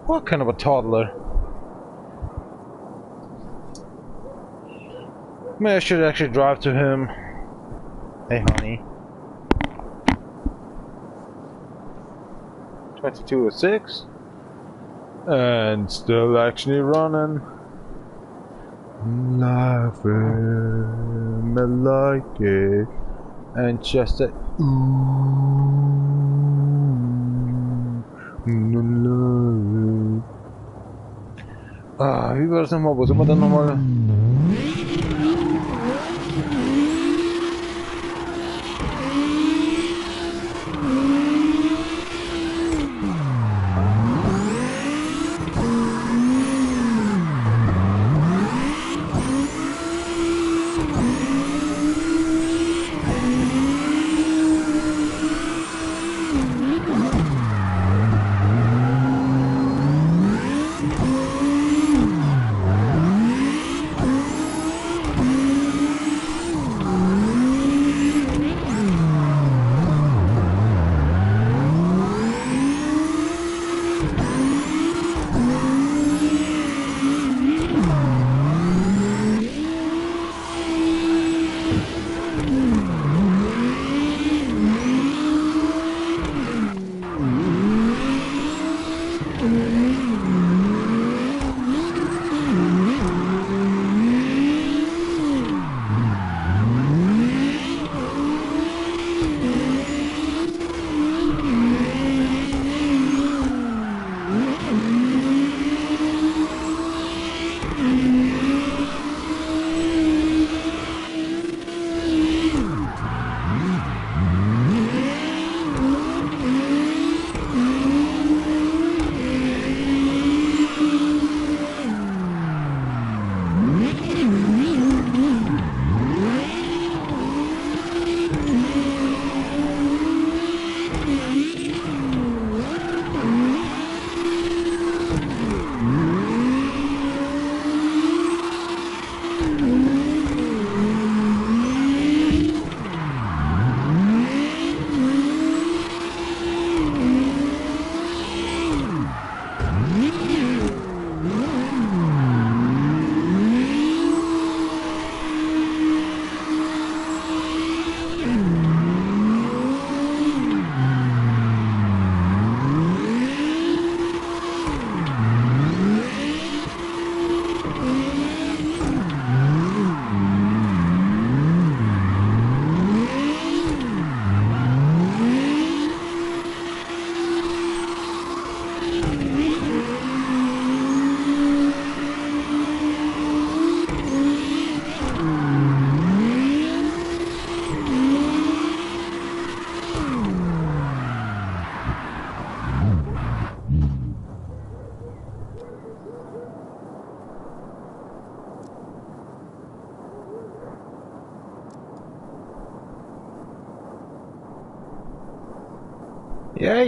What kind of a toddler? Maybe I should actually drive to him. Hey, honey. 22:06. And still actually running. Laughing, I like it. And just a ooh. Ah, wie war das nochmal? Wo sind wir denn nochmal?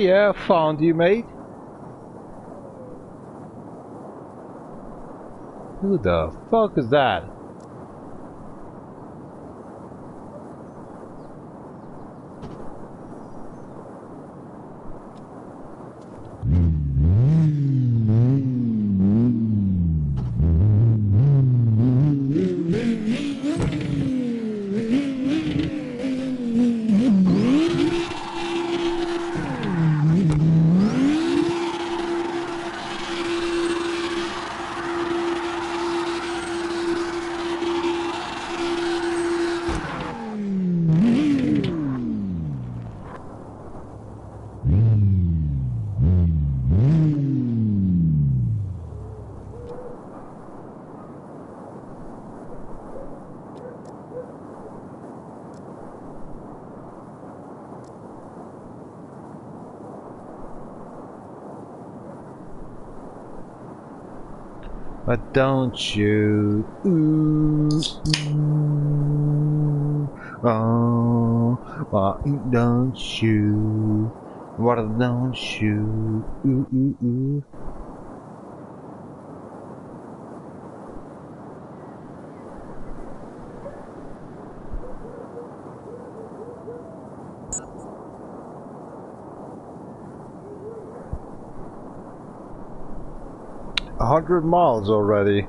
Yeah, found you, mate. Who the fuck is that? But don't you? Ooh, ooh, oh, why don't you? Why don't you? Ooh, ooh, ooh. $100 miles already.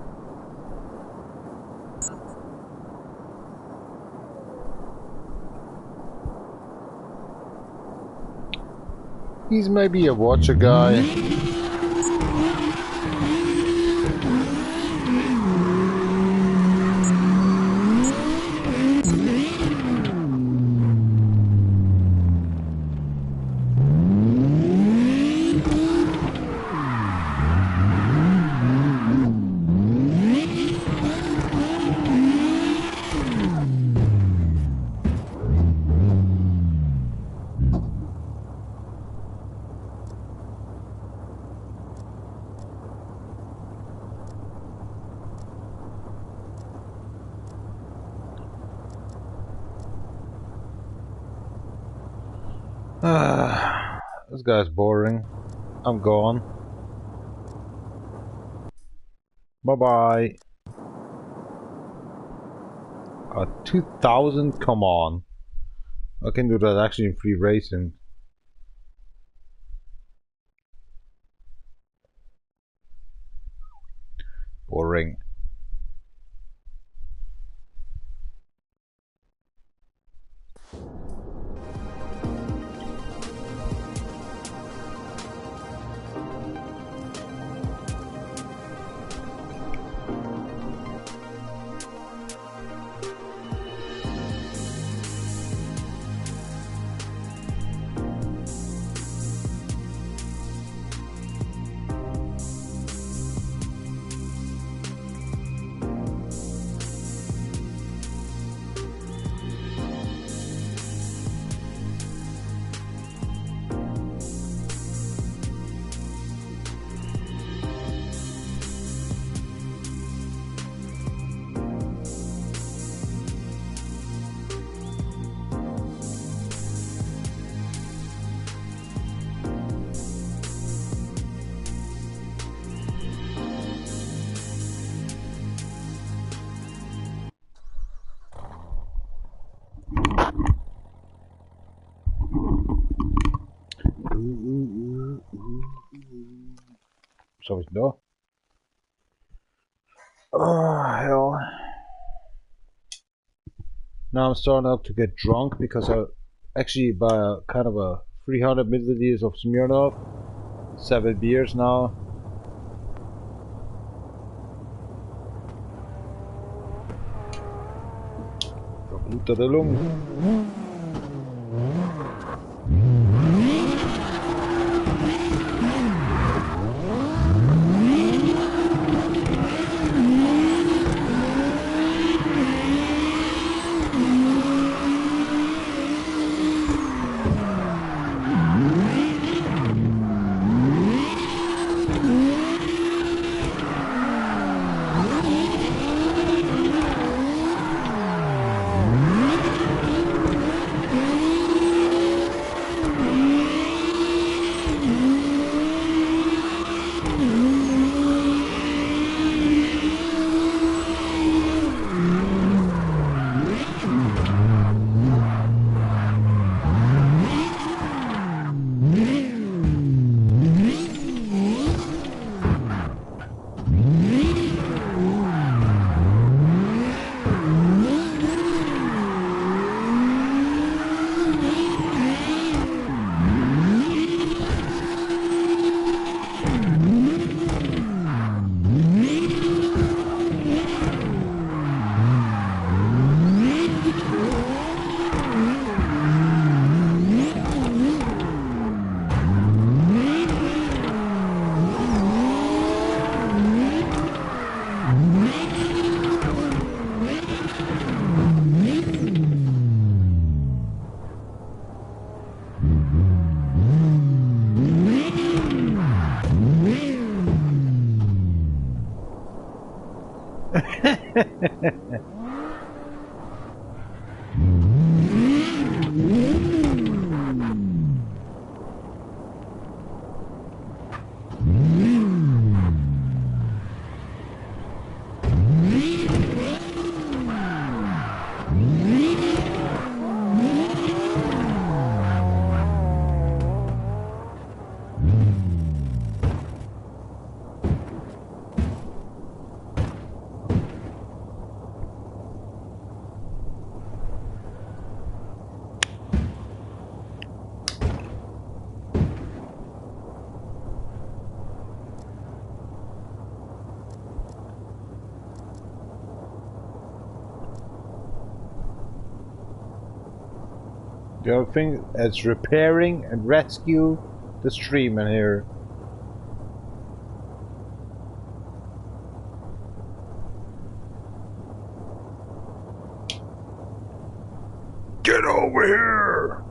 He's maybe a watcher guy. This guy's boring. I'm gone. Bye-bye. 2,000? Come on. I can do that actually in free racing. Boring. Was hab ich denn da? Oh, hell. Now I'm starting up to get drunk because I actually buy a kind of a 300 milliliters of Smirnoff. 7 beers now. Verblutet der Lungen. The other thing is repairing and rescue the stream in here. Get over here!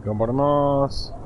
Ganbarimasu.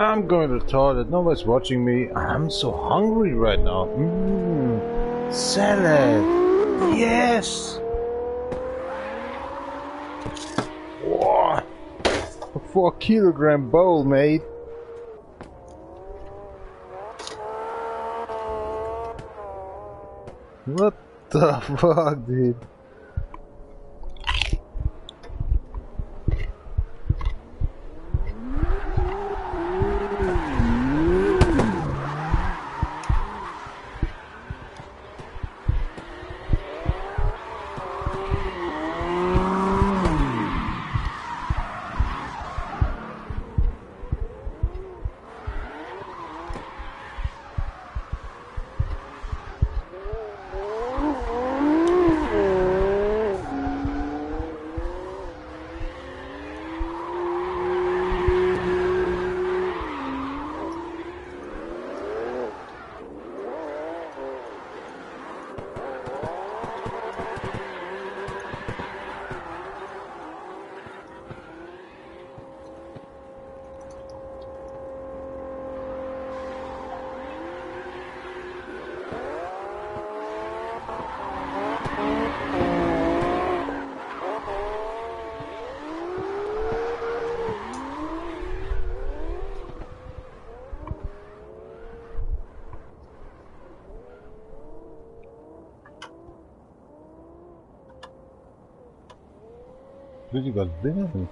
I'm going to the toilet. Nobody's watching me. I'm so hungry right now. Salad. Yes. Whoa. A 4-kilogram bowl, mate. What the fuck, dude? Was will er?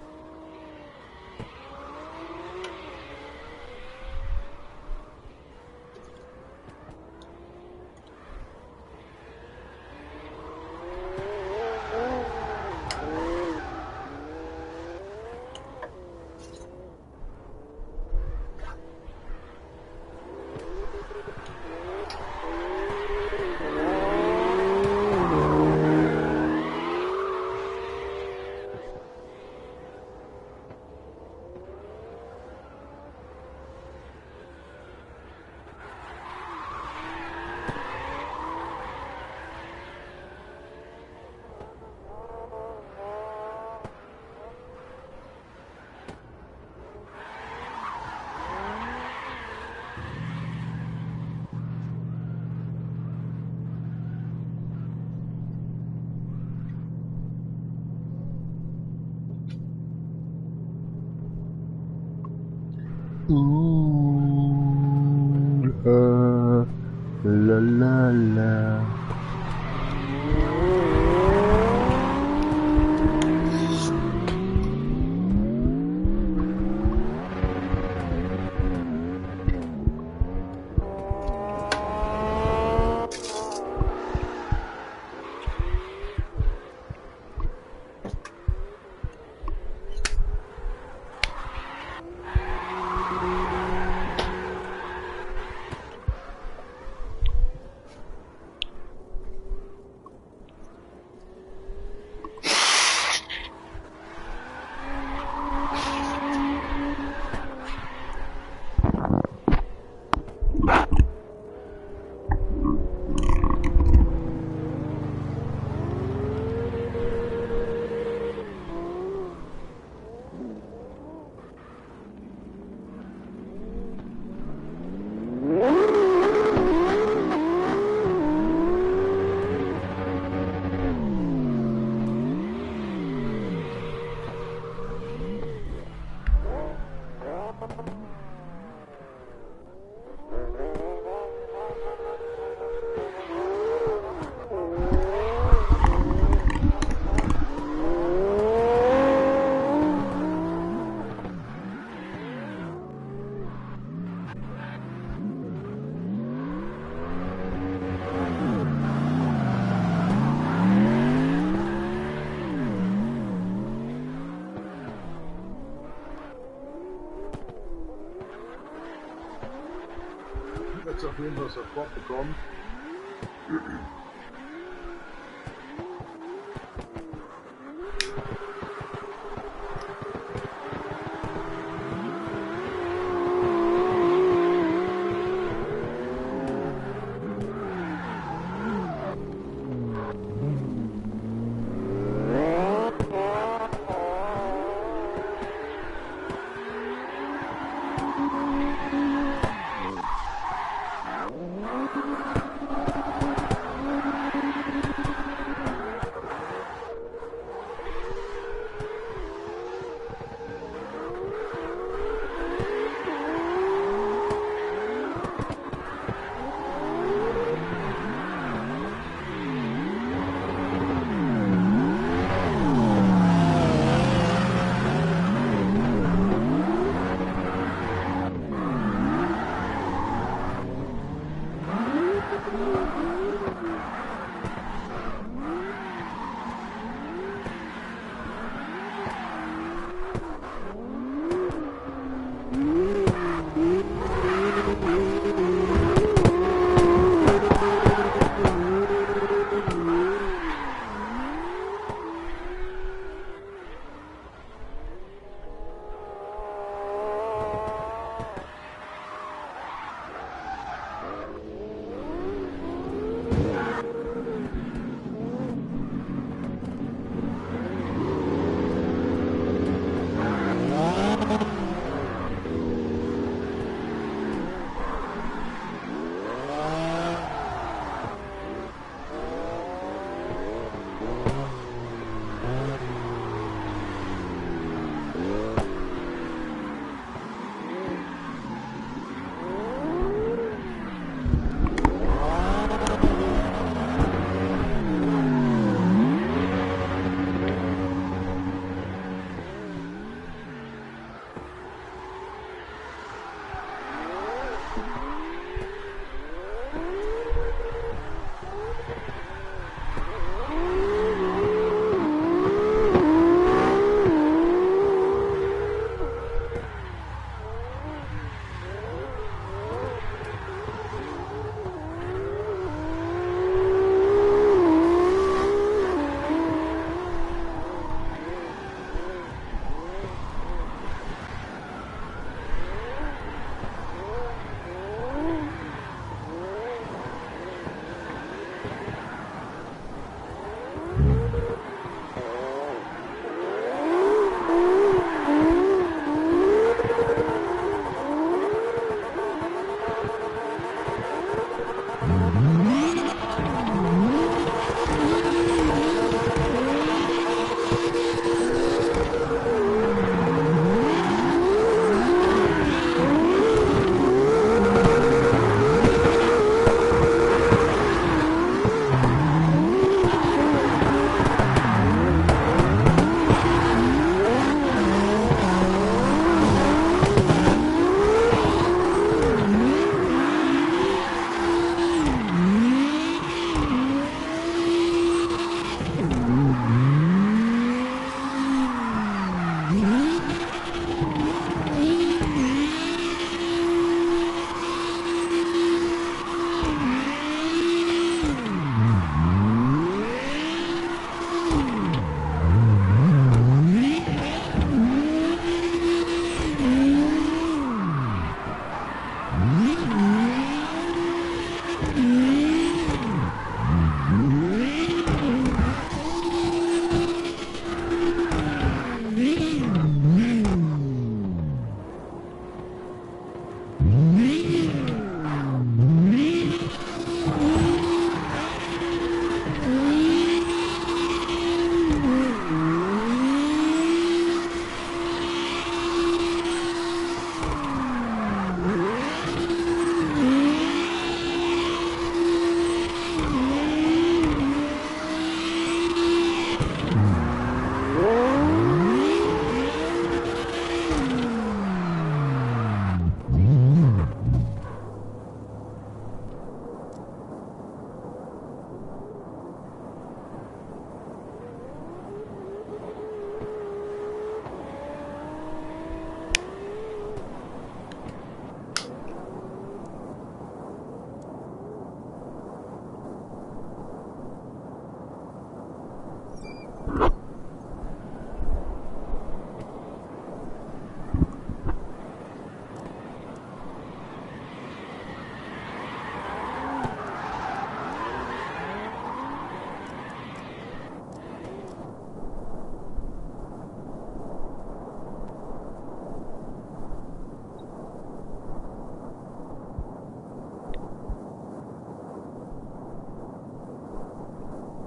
Ooh, la la la. Auf jeden Fall sofort bekommen.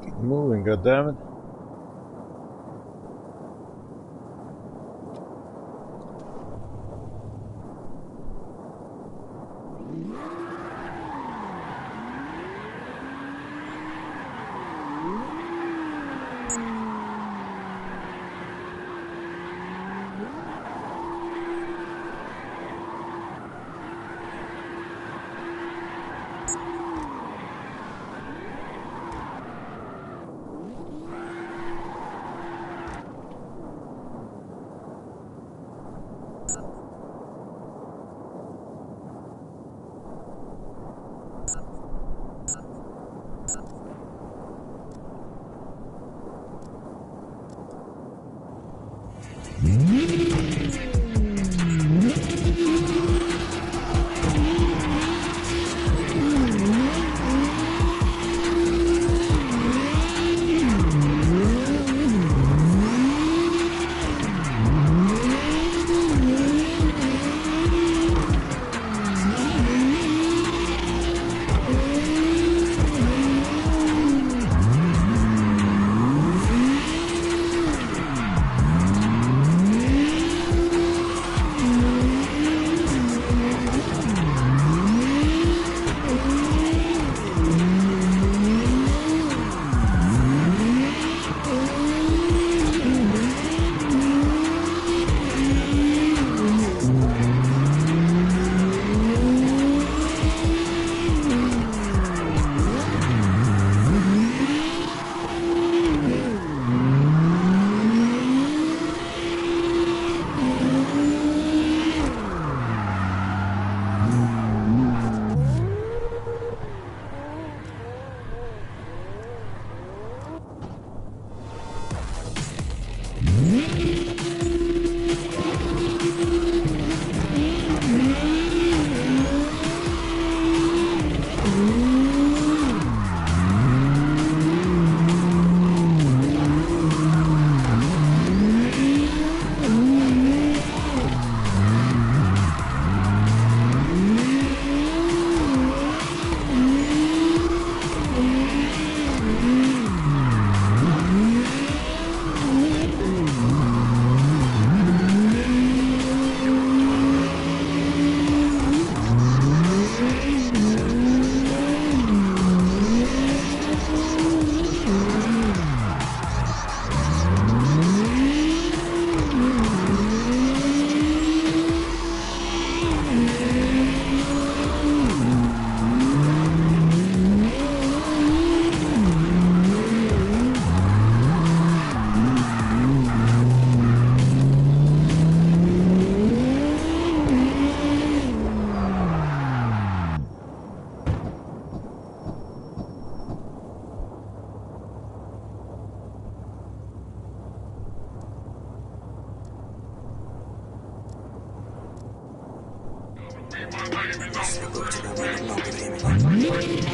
Keep moving, goddammit. Сколько у тебя было много времени.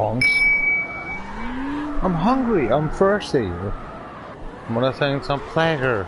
Tongs. I'm hungry, I'm thirsty. I'm gonna think some pleasure.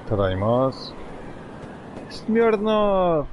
Tadaimasu. Smirnoff!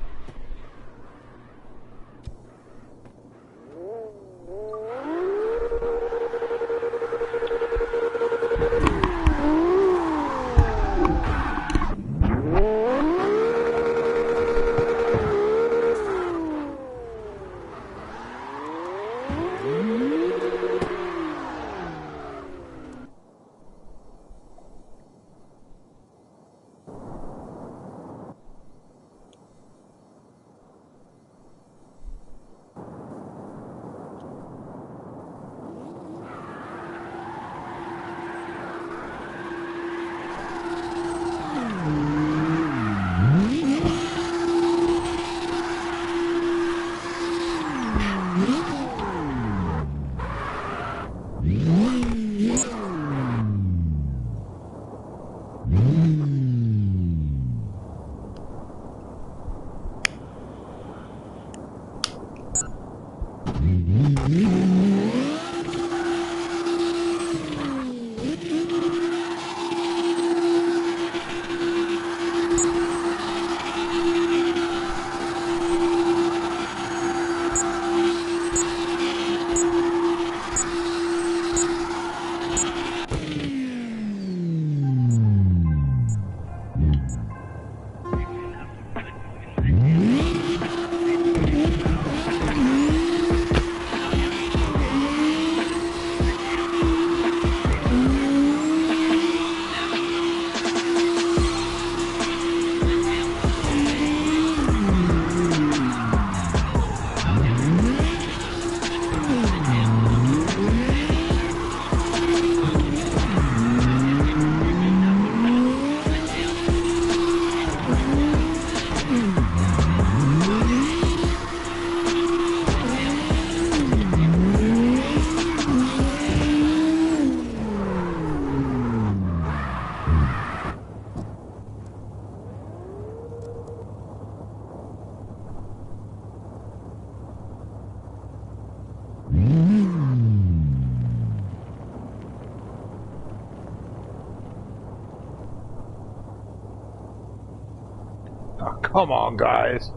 Come on, guys.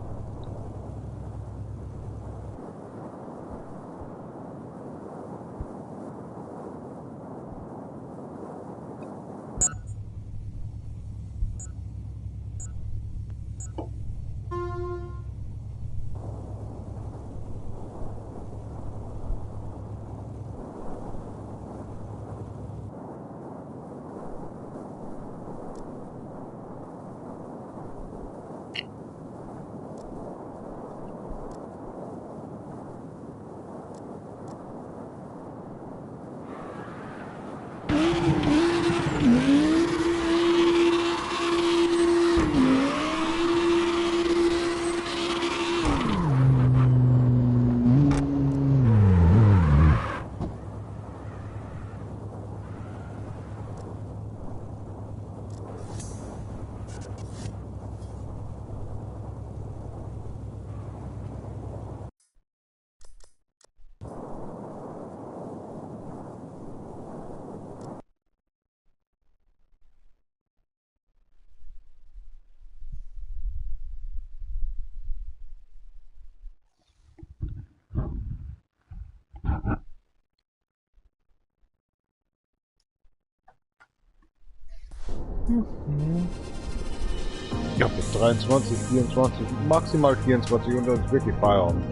Ja, bis 23, 24, maximal 24 und dann ist wirklich Feierabend.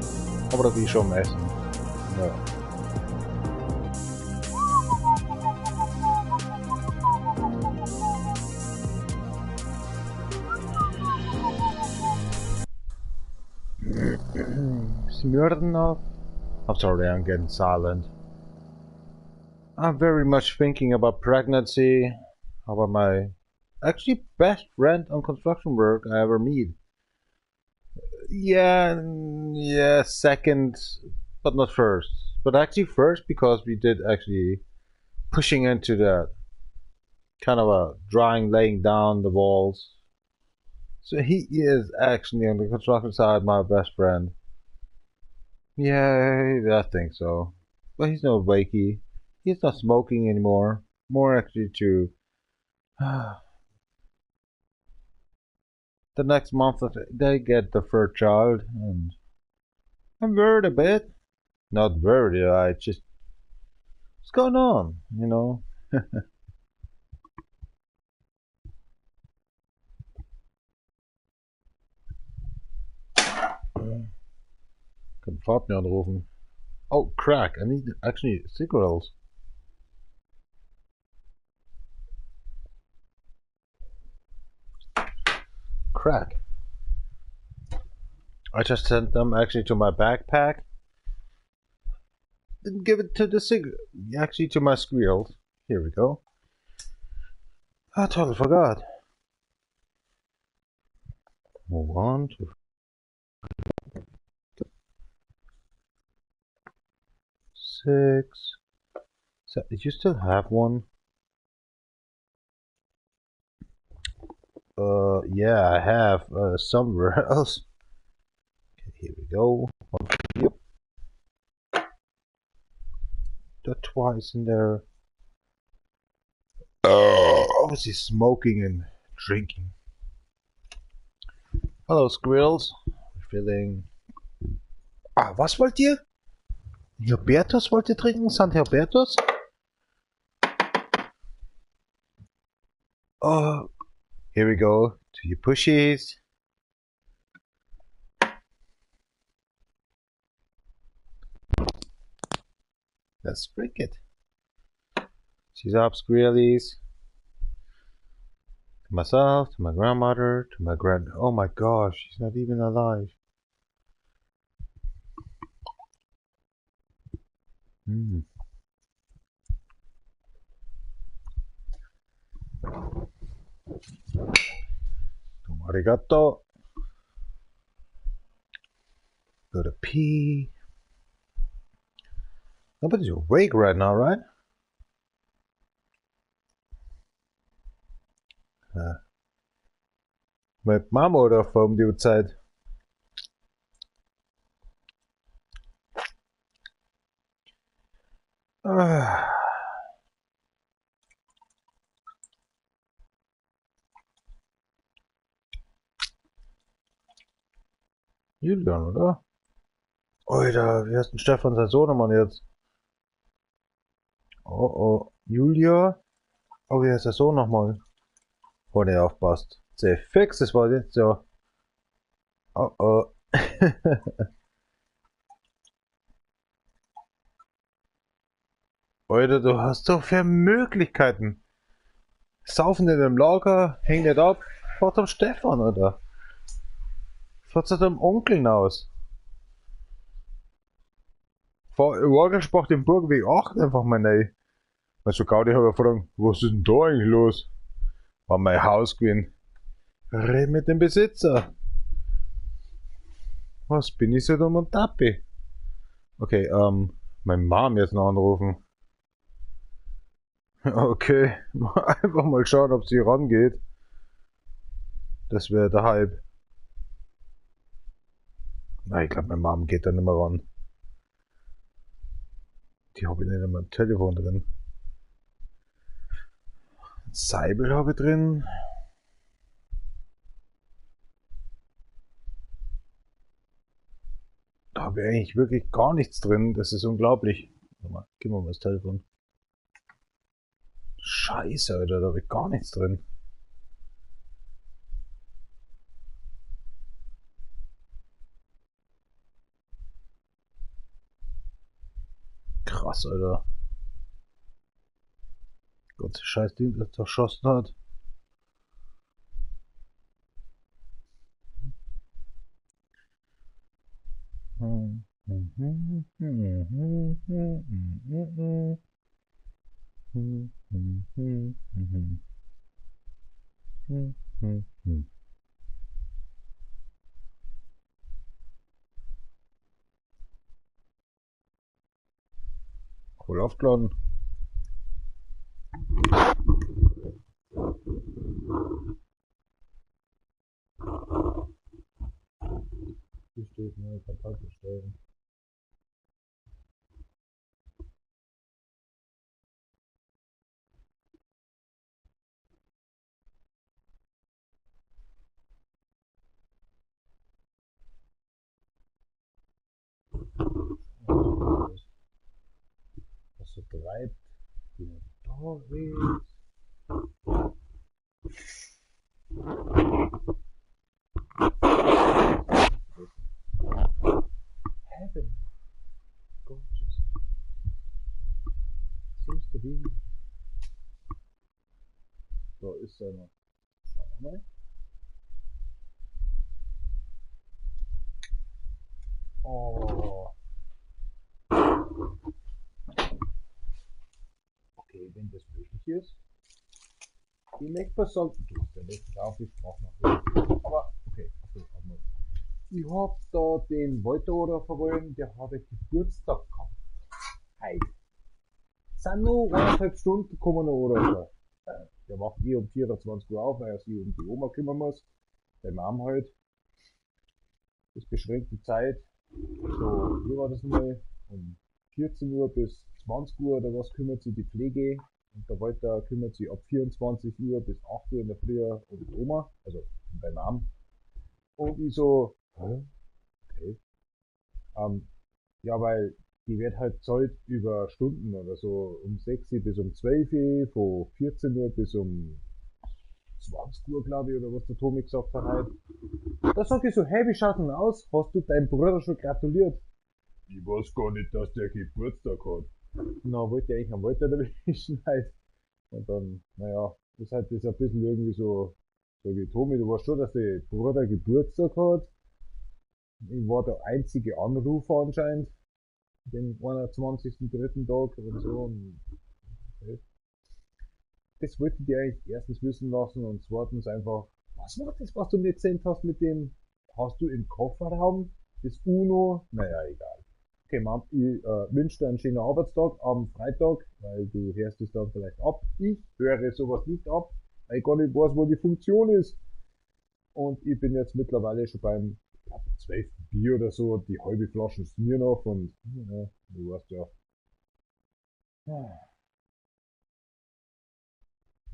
Aber das ist schon am Essen. Ja. Smirnov? I'm sorry, I'm getting silent. I'm very much thinking about pregnancy, about my actually best friend on construction work I ever meet. Yeah, yeah, second, but not first. But actually first because we did actually pushing into that kind of a drying, laying down the walls. So he is actually on the construction side my best friend. Yeah, I think so. But he's no wakey. He's not smoking anymore. More actually to the next month they get the third child, and I'm worried a bit. Not worried, I just, what's going on, you know? Kann Fabian anrufen. Oh, crack, I need actually cigarettes. Crack. I just sent them actually to my backpack. Didn't give it to the actually to my squirrels. Here we go. I totally forgot. Move on to 6. So, did you still have one? Yeah, I have somewhere else. Okay, here we go. One for you. That twice in there. Obviously smoking and drinking. Hello, squirrels. Feeling. Ah, was wollt ihr? Herbertus wollt ihr trinken? San Herbertus? Oh. Here we go, to your pushies. Let's drink it. She's up, squirrelies. To myself, to my grandmother, to my grand... Oh my gosh, she's not even alive. Mm. Arigato. Go to pee. Nobody's awake right now, right? Mit Mama oder um die Uhrzeit? Ah. Julian, oder? Alter, wie heißt denn Stefan sein Sohnemann jetzt? Oh oh, Julia. Oh, wie heißt der Sohn nochmal? Oh, ne, aufpasst. Sehr fix, das war jetzt ja. Oh oh. Alter, du hast so viele Möglichkeiten. Saufen nicht im Lager, häng nicht ab, fahr zum Stefan, oder? Fahr zu deinem Onkel aus. Fahr Orgelspach den Burgweg 8 einfach mal rein. Also Gaudi habe ich gefragt, was ist denn da eigentlich los? War mein Haus gewesen. Red mit dem Besitzer. Was bin ich so dumm und tappi? Okay, meine Mom jetzt noch anrufen. Okay, einfach mal schauen, ob sie rangeht. Das wäre der Hype. Nein, ich glaub, meine Mom geht da nicht mehr ran. Die hab ich nicht in meinem Telefon drin. Seibel habe ich drin. Da habe ich eigentlich wirklich gar nichts drin. Das ist unglaublich. Warte mal, gib mir mal das Telefon. Scheiße, Alter, da habe ich gar nichts drin. Krass, Alter. Gott, scheiß Ding, das zerschossen hat. Voll aufgeladen. Hier steht neue Kontakt erstellen. Was so treibt, die Doris. Heaven. Gorgeous. Seems to be. Da ist er noch. Schauen wir mal. Oh. Okay, wenn das möglich ist. Ich möchte was sagen. Du hast ja nicht drauf, ich sprach noch nicht. Aber okay, okay, warte mal. Ich hab da den Walter oder verwollen, der hat ja Geburtstag gehabt. Heute. Sind noch eineinhalb Stunden gekommen noch oder so. Der wacht eh um 24 Uhr auf, weil er sich um die Oma kümmern muss. Der Mom halt. Das beschränkt die Zeit. So, wie war das nochmal? Um 14 Uhr bis 20 Uhr oder was kümmert sich die Pflege. Und der Walter kümmert sich ab 24 Uhr bis 8 Uhr in der Früh um die Oma, also um deine Mom. Und ich so, hä? Okay. Ja, weil die wird halt zahlt über Stunden oder so, um 6 Uhr bis um 12 Uhr, von 14 Uhr bis um 20 Uhr, glaub ich, oder was der Tommy gesagt hat halt. Da sag ich so, hey, wie schaut denn aus? Hast du deinem Bruder schon gratuliert? Ich weiß gar nicht, dass der Geburtstag hat. Und dann wollte ich eigentlich am Walter erwischen halt. Und dann, naja, ist halt das ein bisschen irgendwie so, sag ich, Tommy, du weißt schon, dass der Bruder Geburtstag hat. Ich war der einzige Anrufer anscheinend, den 21.03 Tag und so. Und okay. Das wollte ich dir eigentlich erstens wissen lassen und zweitens einfach, was war das, was du mir erzählt hast mit dem, hast du im Kofferraum das Uno? Naja, egal. Okay, Mom, ich wünsche dir einen schönen Arbeitstag am Freitag, weil du hörst es dann vielleicht ab. Ich höre sowas nicht ab, weil ich gar nicht weiß, wo die Funktion ist. Und ich bin jetzt mittlerweile schon beim, ich glaub, 12. Bier oder so, die halbe Flasche ist mir noch und ja, du weißt ja.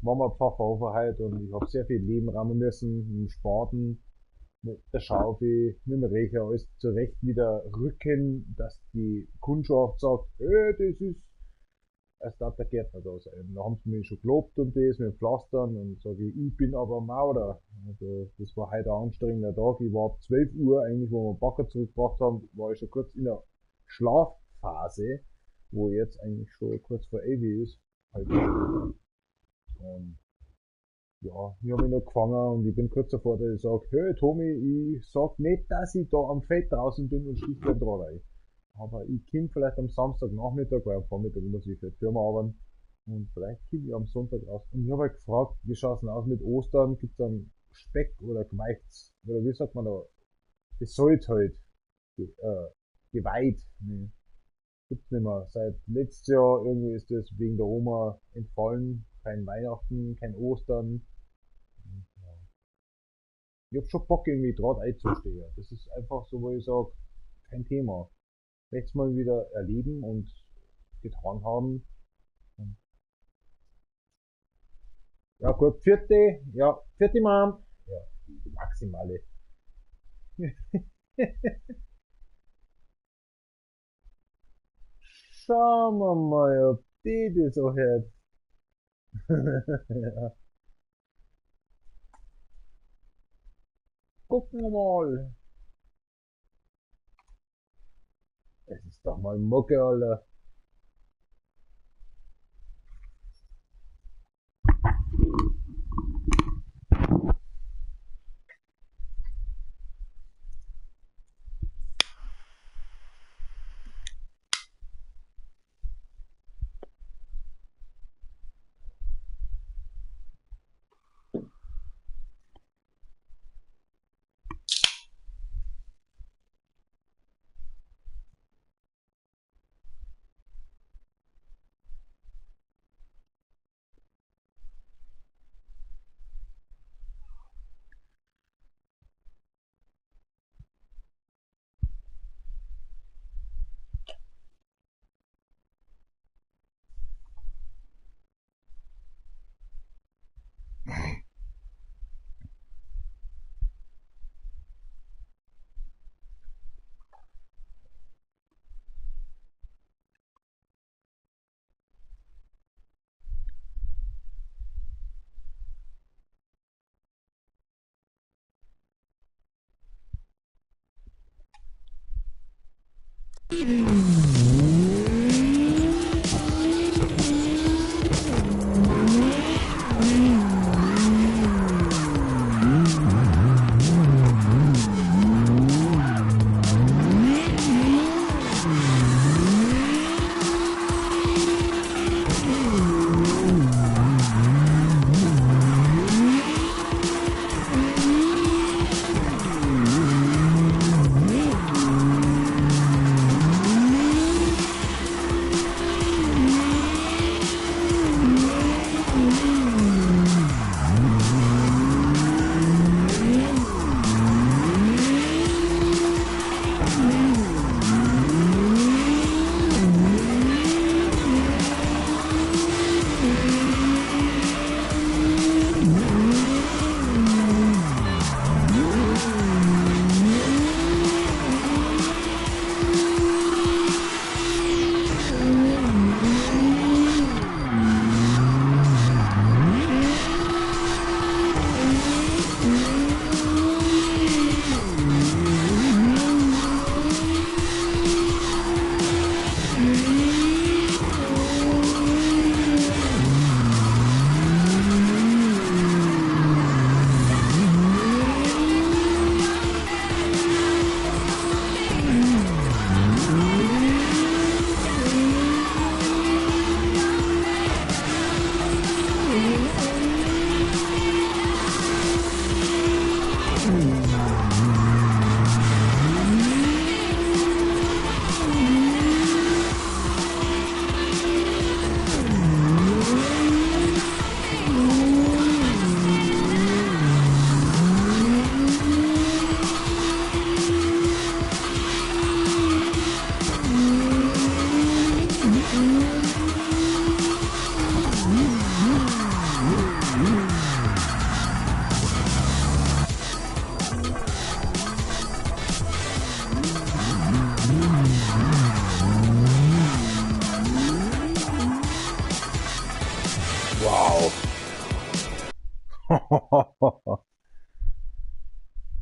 Mama Pfafferhofer halt und ich hab sehr viel Leben rammen müssen, im Spaten, Mit der Schaufel, mit dem Recher, alles zurecht wieder rücken, dass die Kundschaft sagt, hey, das ist, als darf der Gärtner da sein. Da haben sie mich schon gelobt und das mit Pflastern und sage ich, ich bin aber Maurer. Also das war heute ein anstrengender Tag. Ich war ab 12 Uhr eigentlich, wo wir Bagger zurückgebracht haben, war ich schon kurz in der Schlafphase, wo jetzt eigentlich schon kurz vor 11 ist. Halb. Und ja, ich hab mich noch gefangen und ich bin kurz davor, dass ich sag, hey Tommy, ich sag nicht, dass ich da am Feld draußen bin und stich beim Draht rein. Aber ich komm vielleicht am Samstagnachmittag, weil am Vormittag muss ich für die Firma arbeiten. Und vielleicht komm ich am Sonntag raus. Und ich hab halt gefragt, wie schaut's denn aus mit Ostern? Gibt's dann Speck oder Geweichts? Oder wie sagt man da? Das Salz halt. Geweiht. Nee. Gibt's nicht mehr. Seit letztes Jahr irgendwie ist das wegen der Oma entfallen. Kein Weihnachten, kein Ostern. Ja. Ich hab schon Bock, irgendwie Draht einzustehen. Das ist einfach so, wo ich sag, kein Thema. Möcht's mal wieder erleben und getan haben. Ja gut, vierte, ja, vierte Mom. Ja, maximale. Schauen wir mal, ob die das so hört. Ja. Gucken wir mal. Es ist doch mal Mucke, Alter.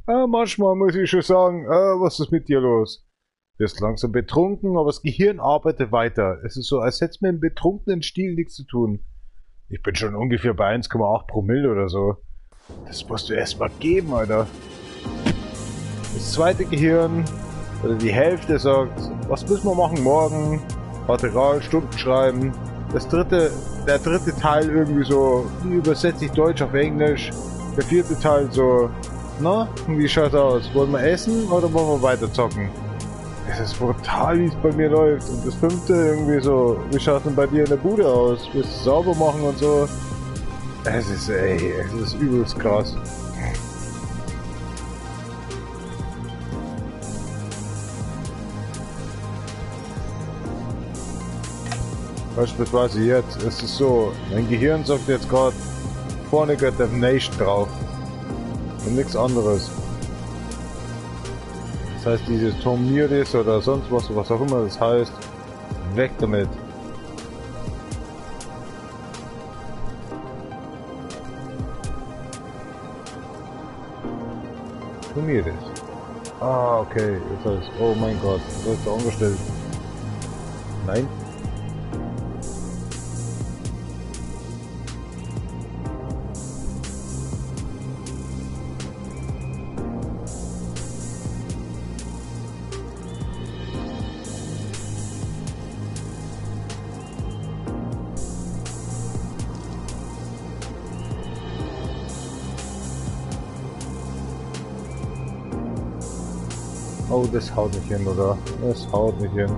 Manchmal muss ich schon sagen, was ist mit dir los? Wirst langsam betrunken, aber das Gehirn arbeitet weiter. Es ist so, als hätte es mit dem betrunkenen Stil nichts zu tun. Ich bin schon ungefähr bei 1,8 Promille oder so. Das musst du erst mal geben, Alter. Das zweite Gehirn, oder die Hälfte sagt, was müssen wir machen morgen? Material, Stunden schreiben. Das dritte, der dritte Teil irgendwie so, wie übersetze ich Deutsch auf Englisch? Der vierte Teil so, na, wie schaut's aus? Wollen wir essen oder wollen wir weiter zocken? Es ist brutal, wie es bei mir läuft. Und das fünfte irgendwie so, wie schaut's denn bei dir in der Bude aus? Willst du sauber machen und so? Es ist, ey, es ist übelst krass. Beispielsweise jetzt, es ist so, mein Gehirn sagt jetzt gerade, vorne geht Damnation drauf. Und nichts anderes. Das heißt, dieses Tomiris oder sonst was, was auch immer das heißt, weg damit. Tomiris. Ah, okay, jetzt heißt, oh mein Gott, das ist angestellt. Nein. Oh, das haut nicht hin, oder? Das haut nicht hin.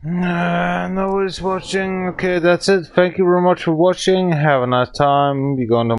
Nobody's watching. Okay, that's it. Thank you very much for watching. Have a nice time. Be going to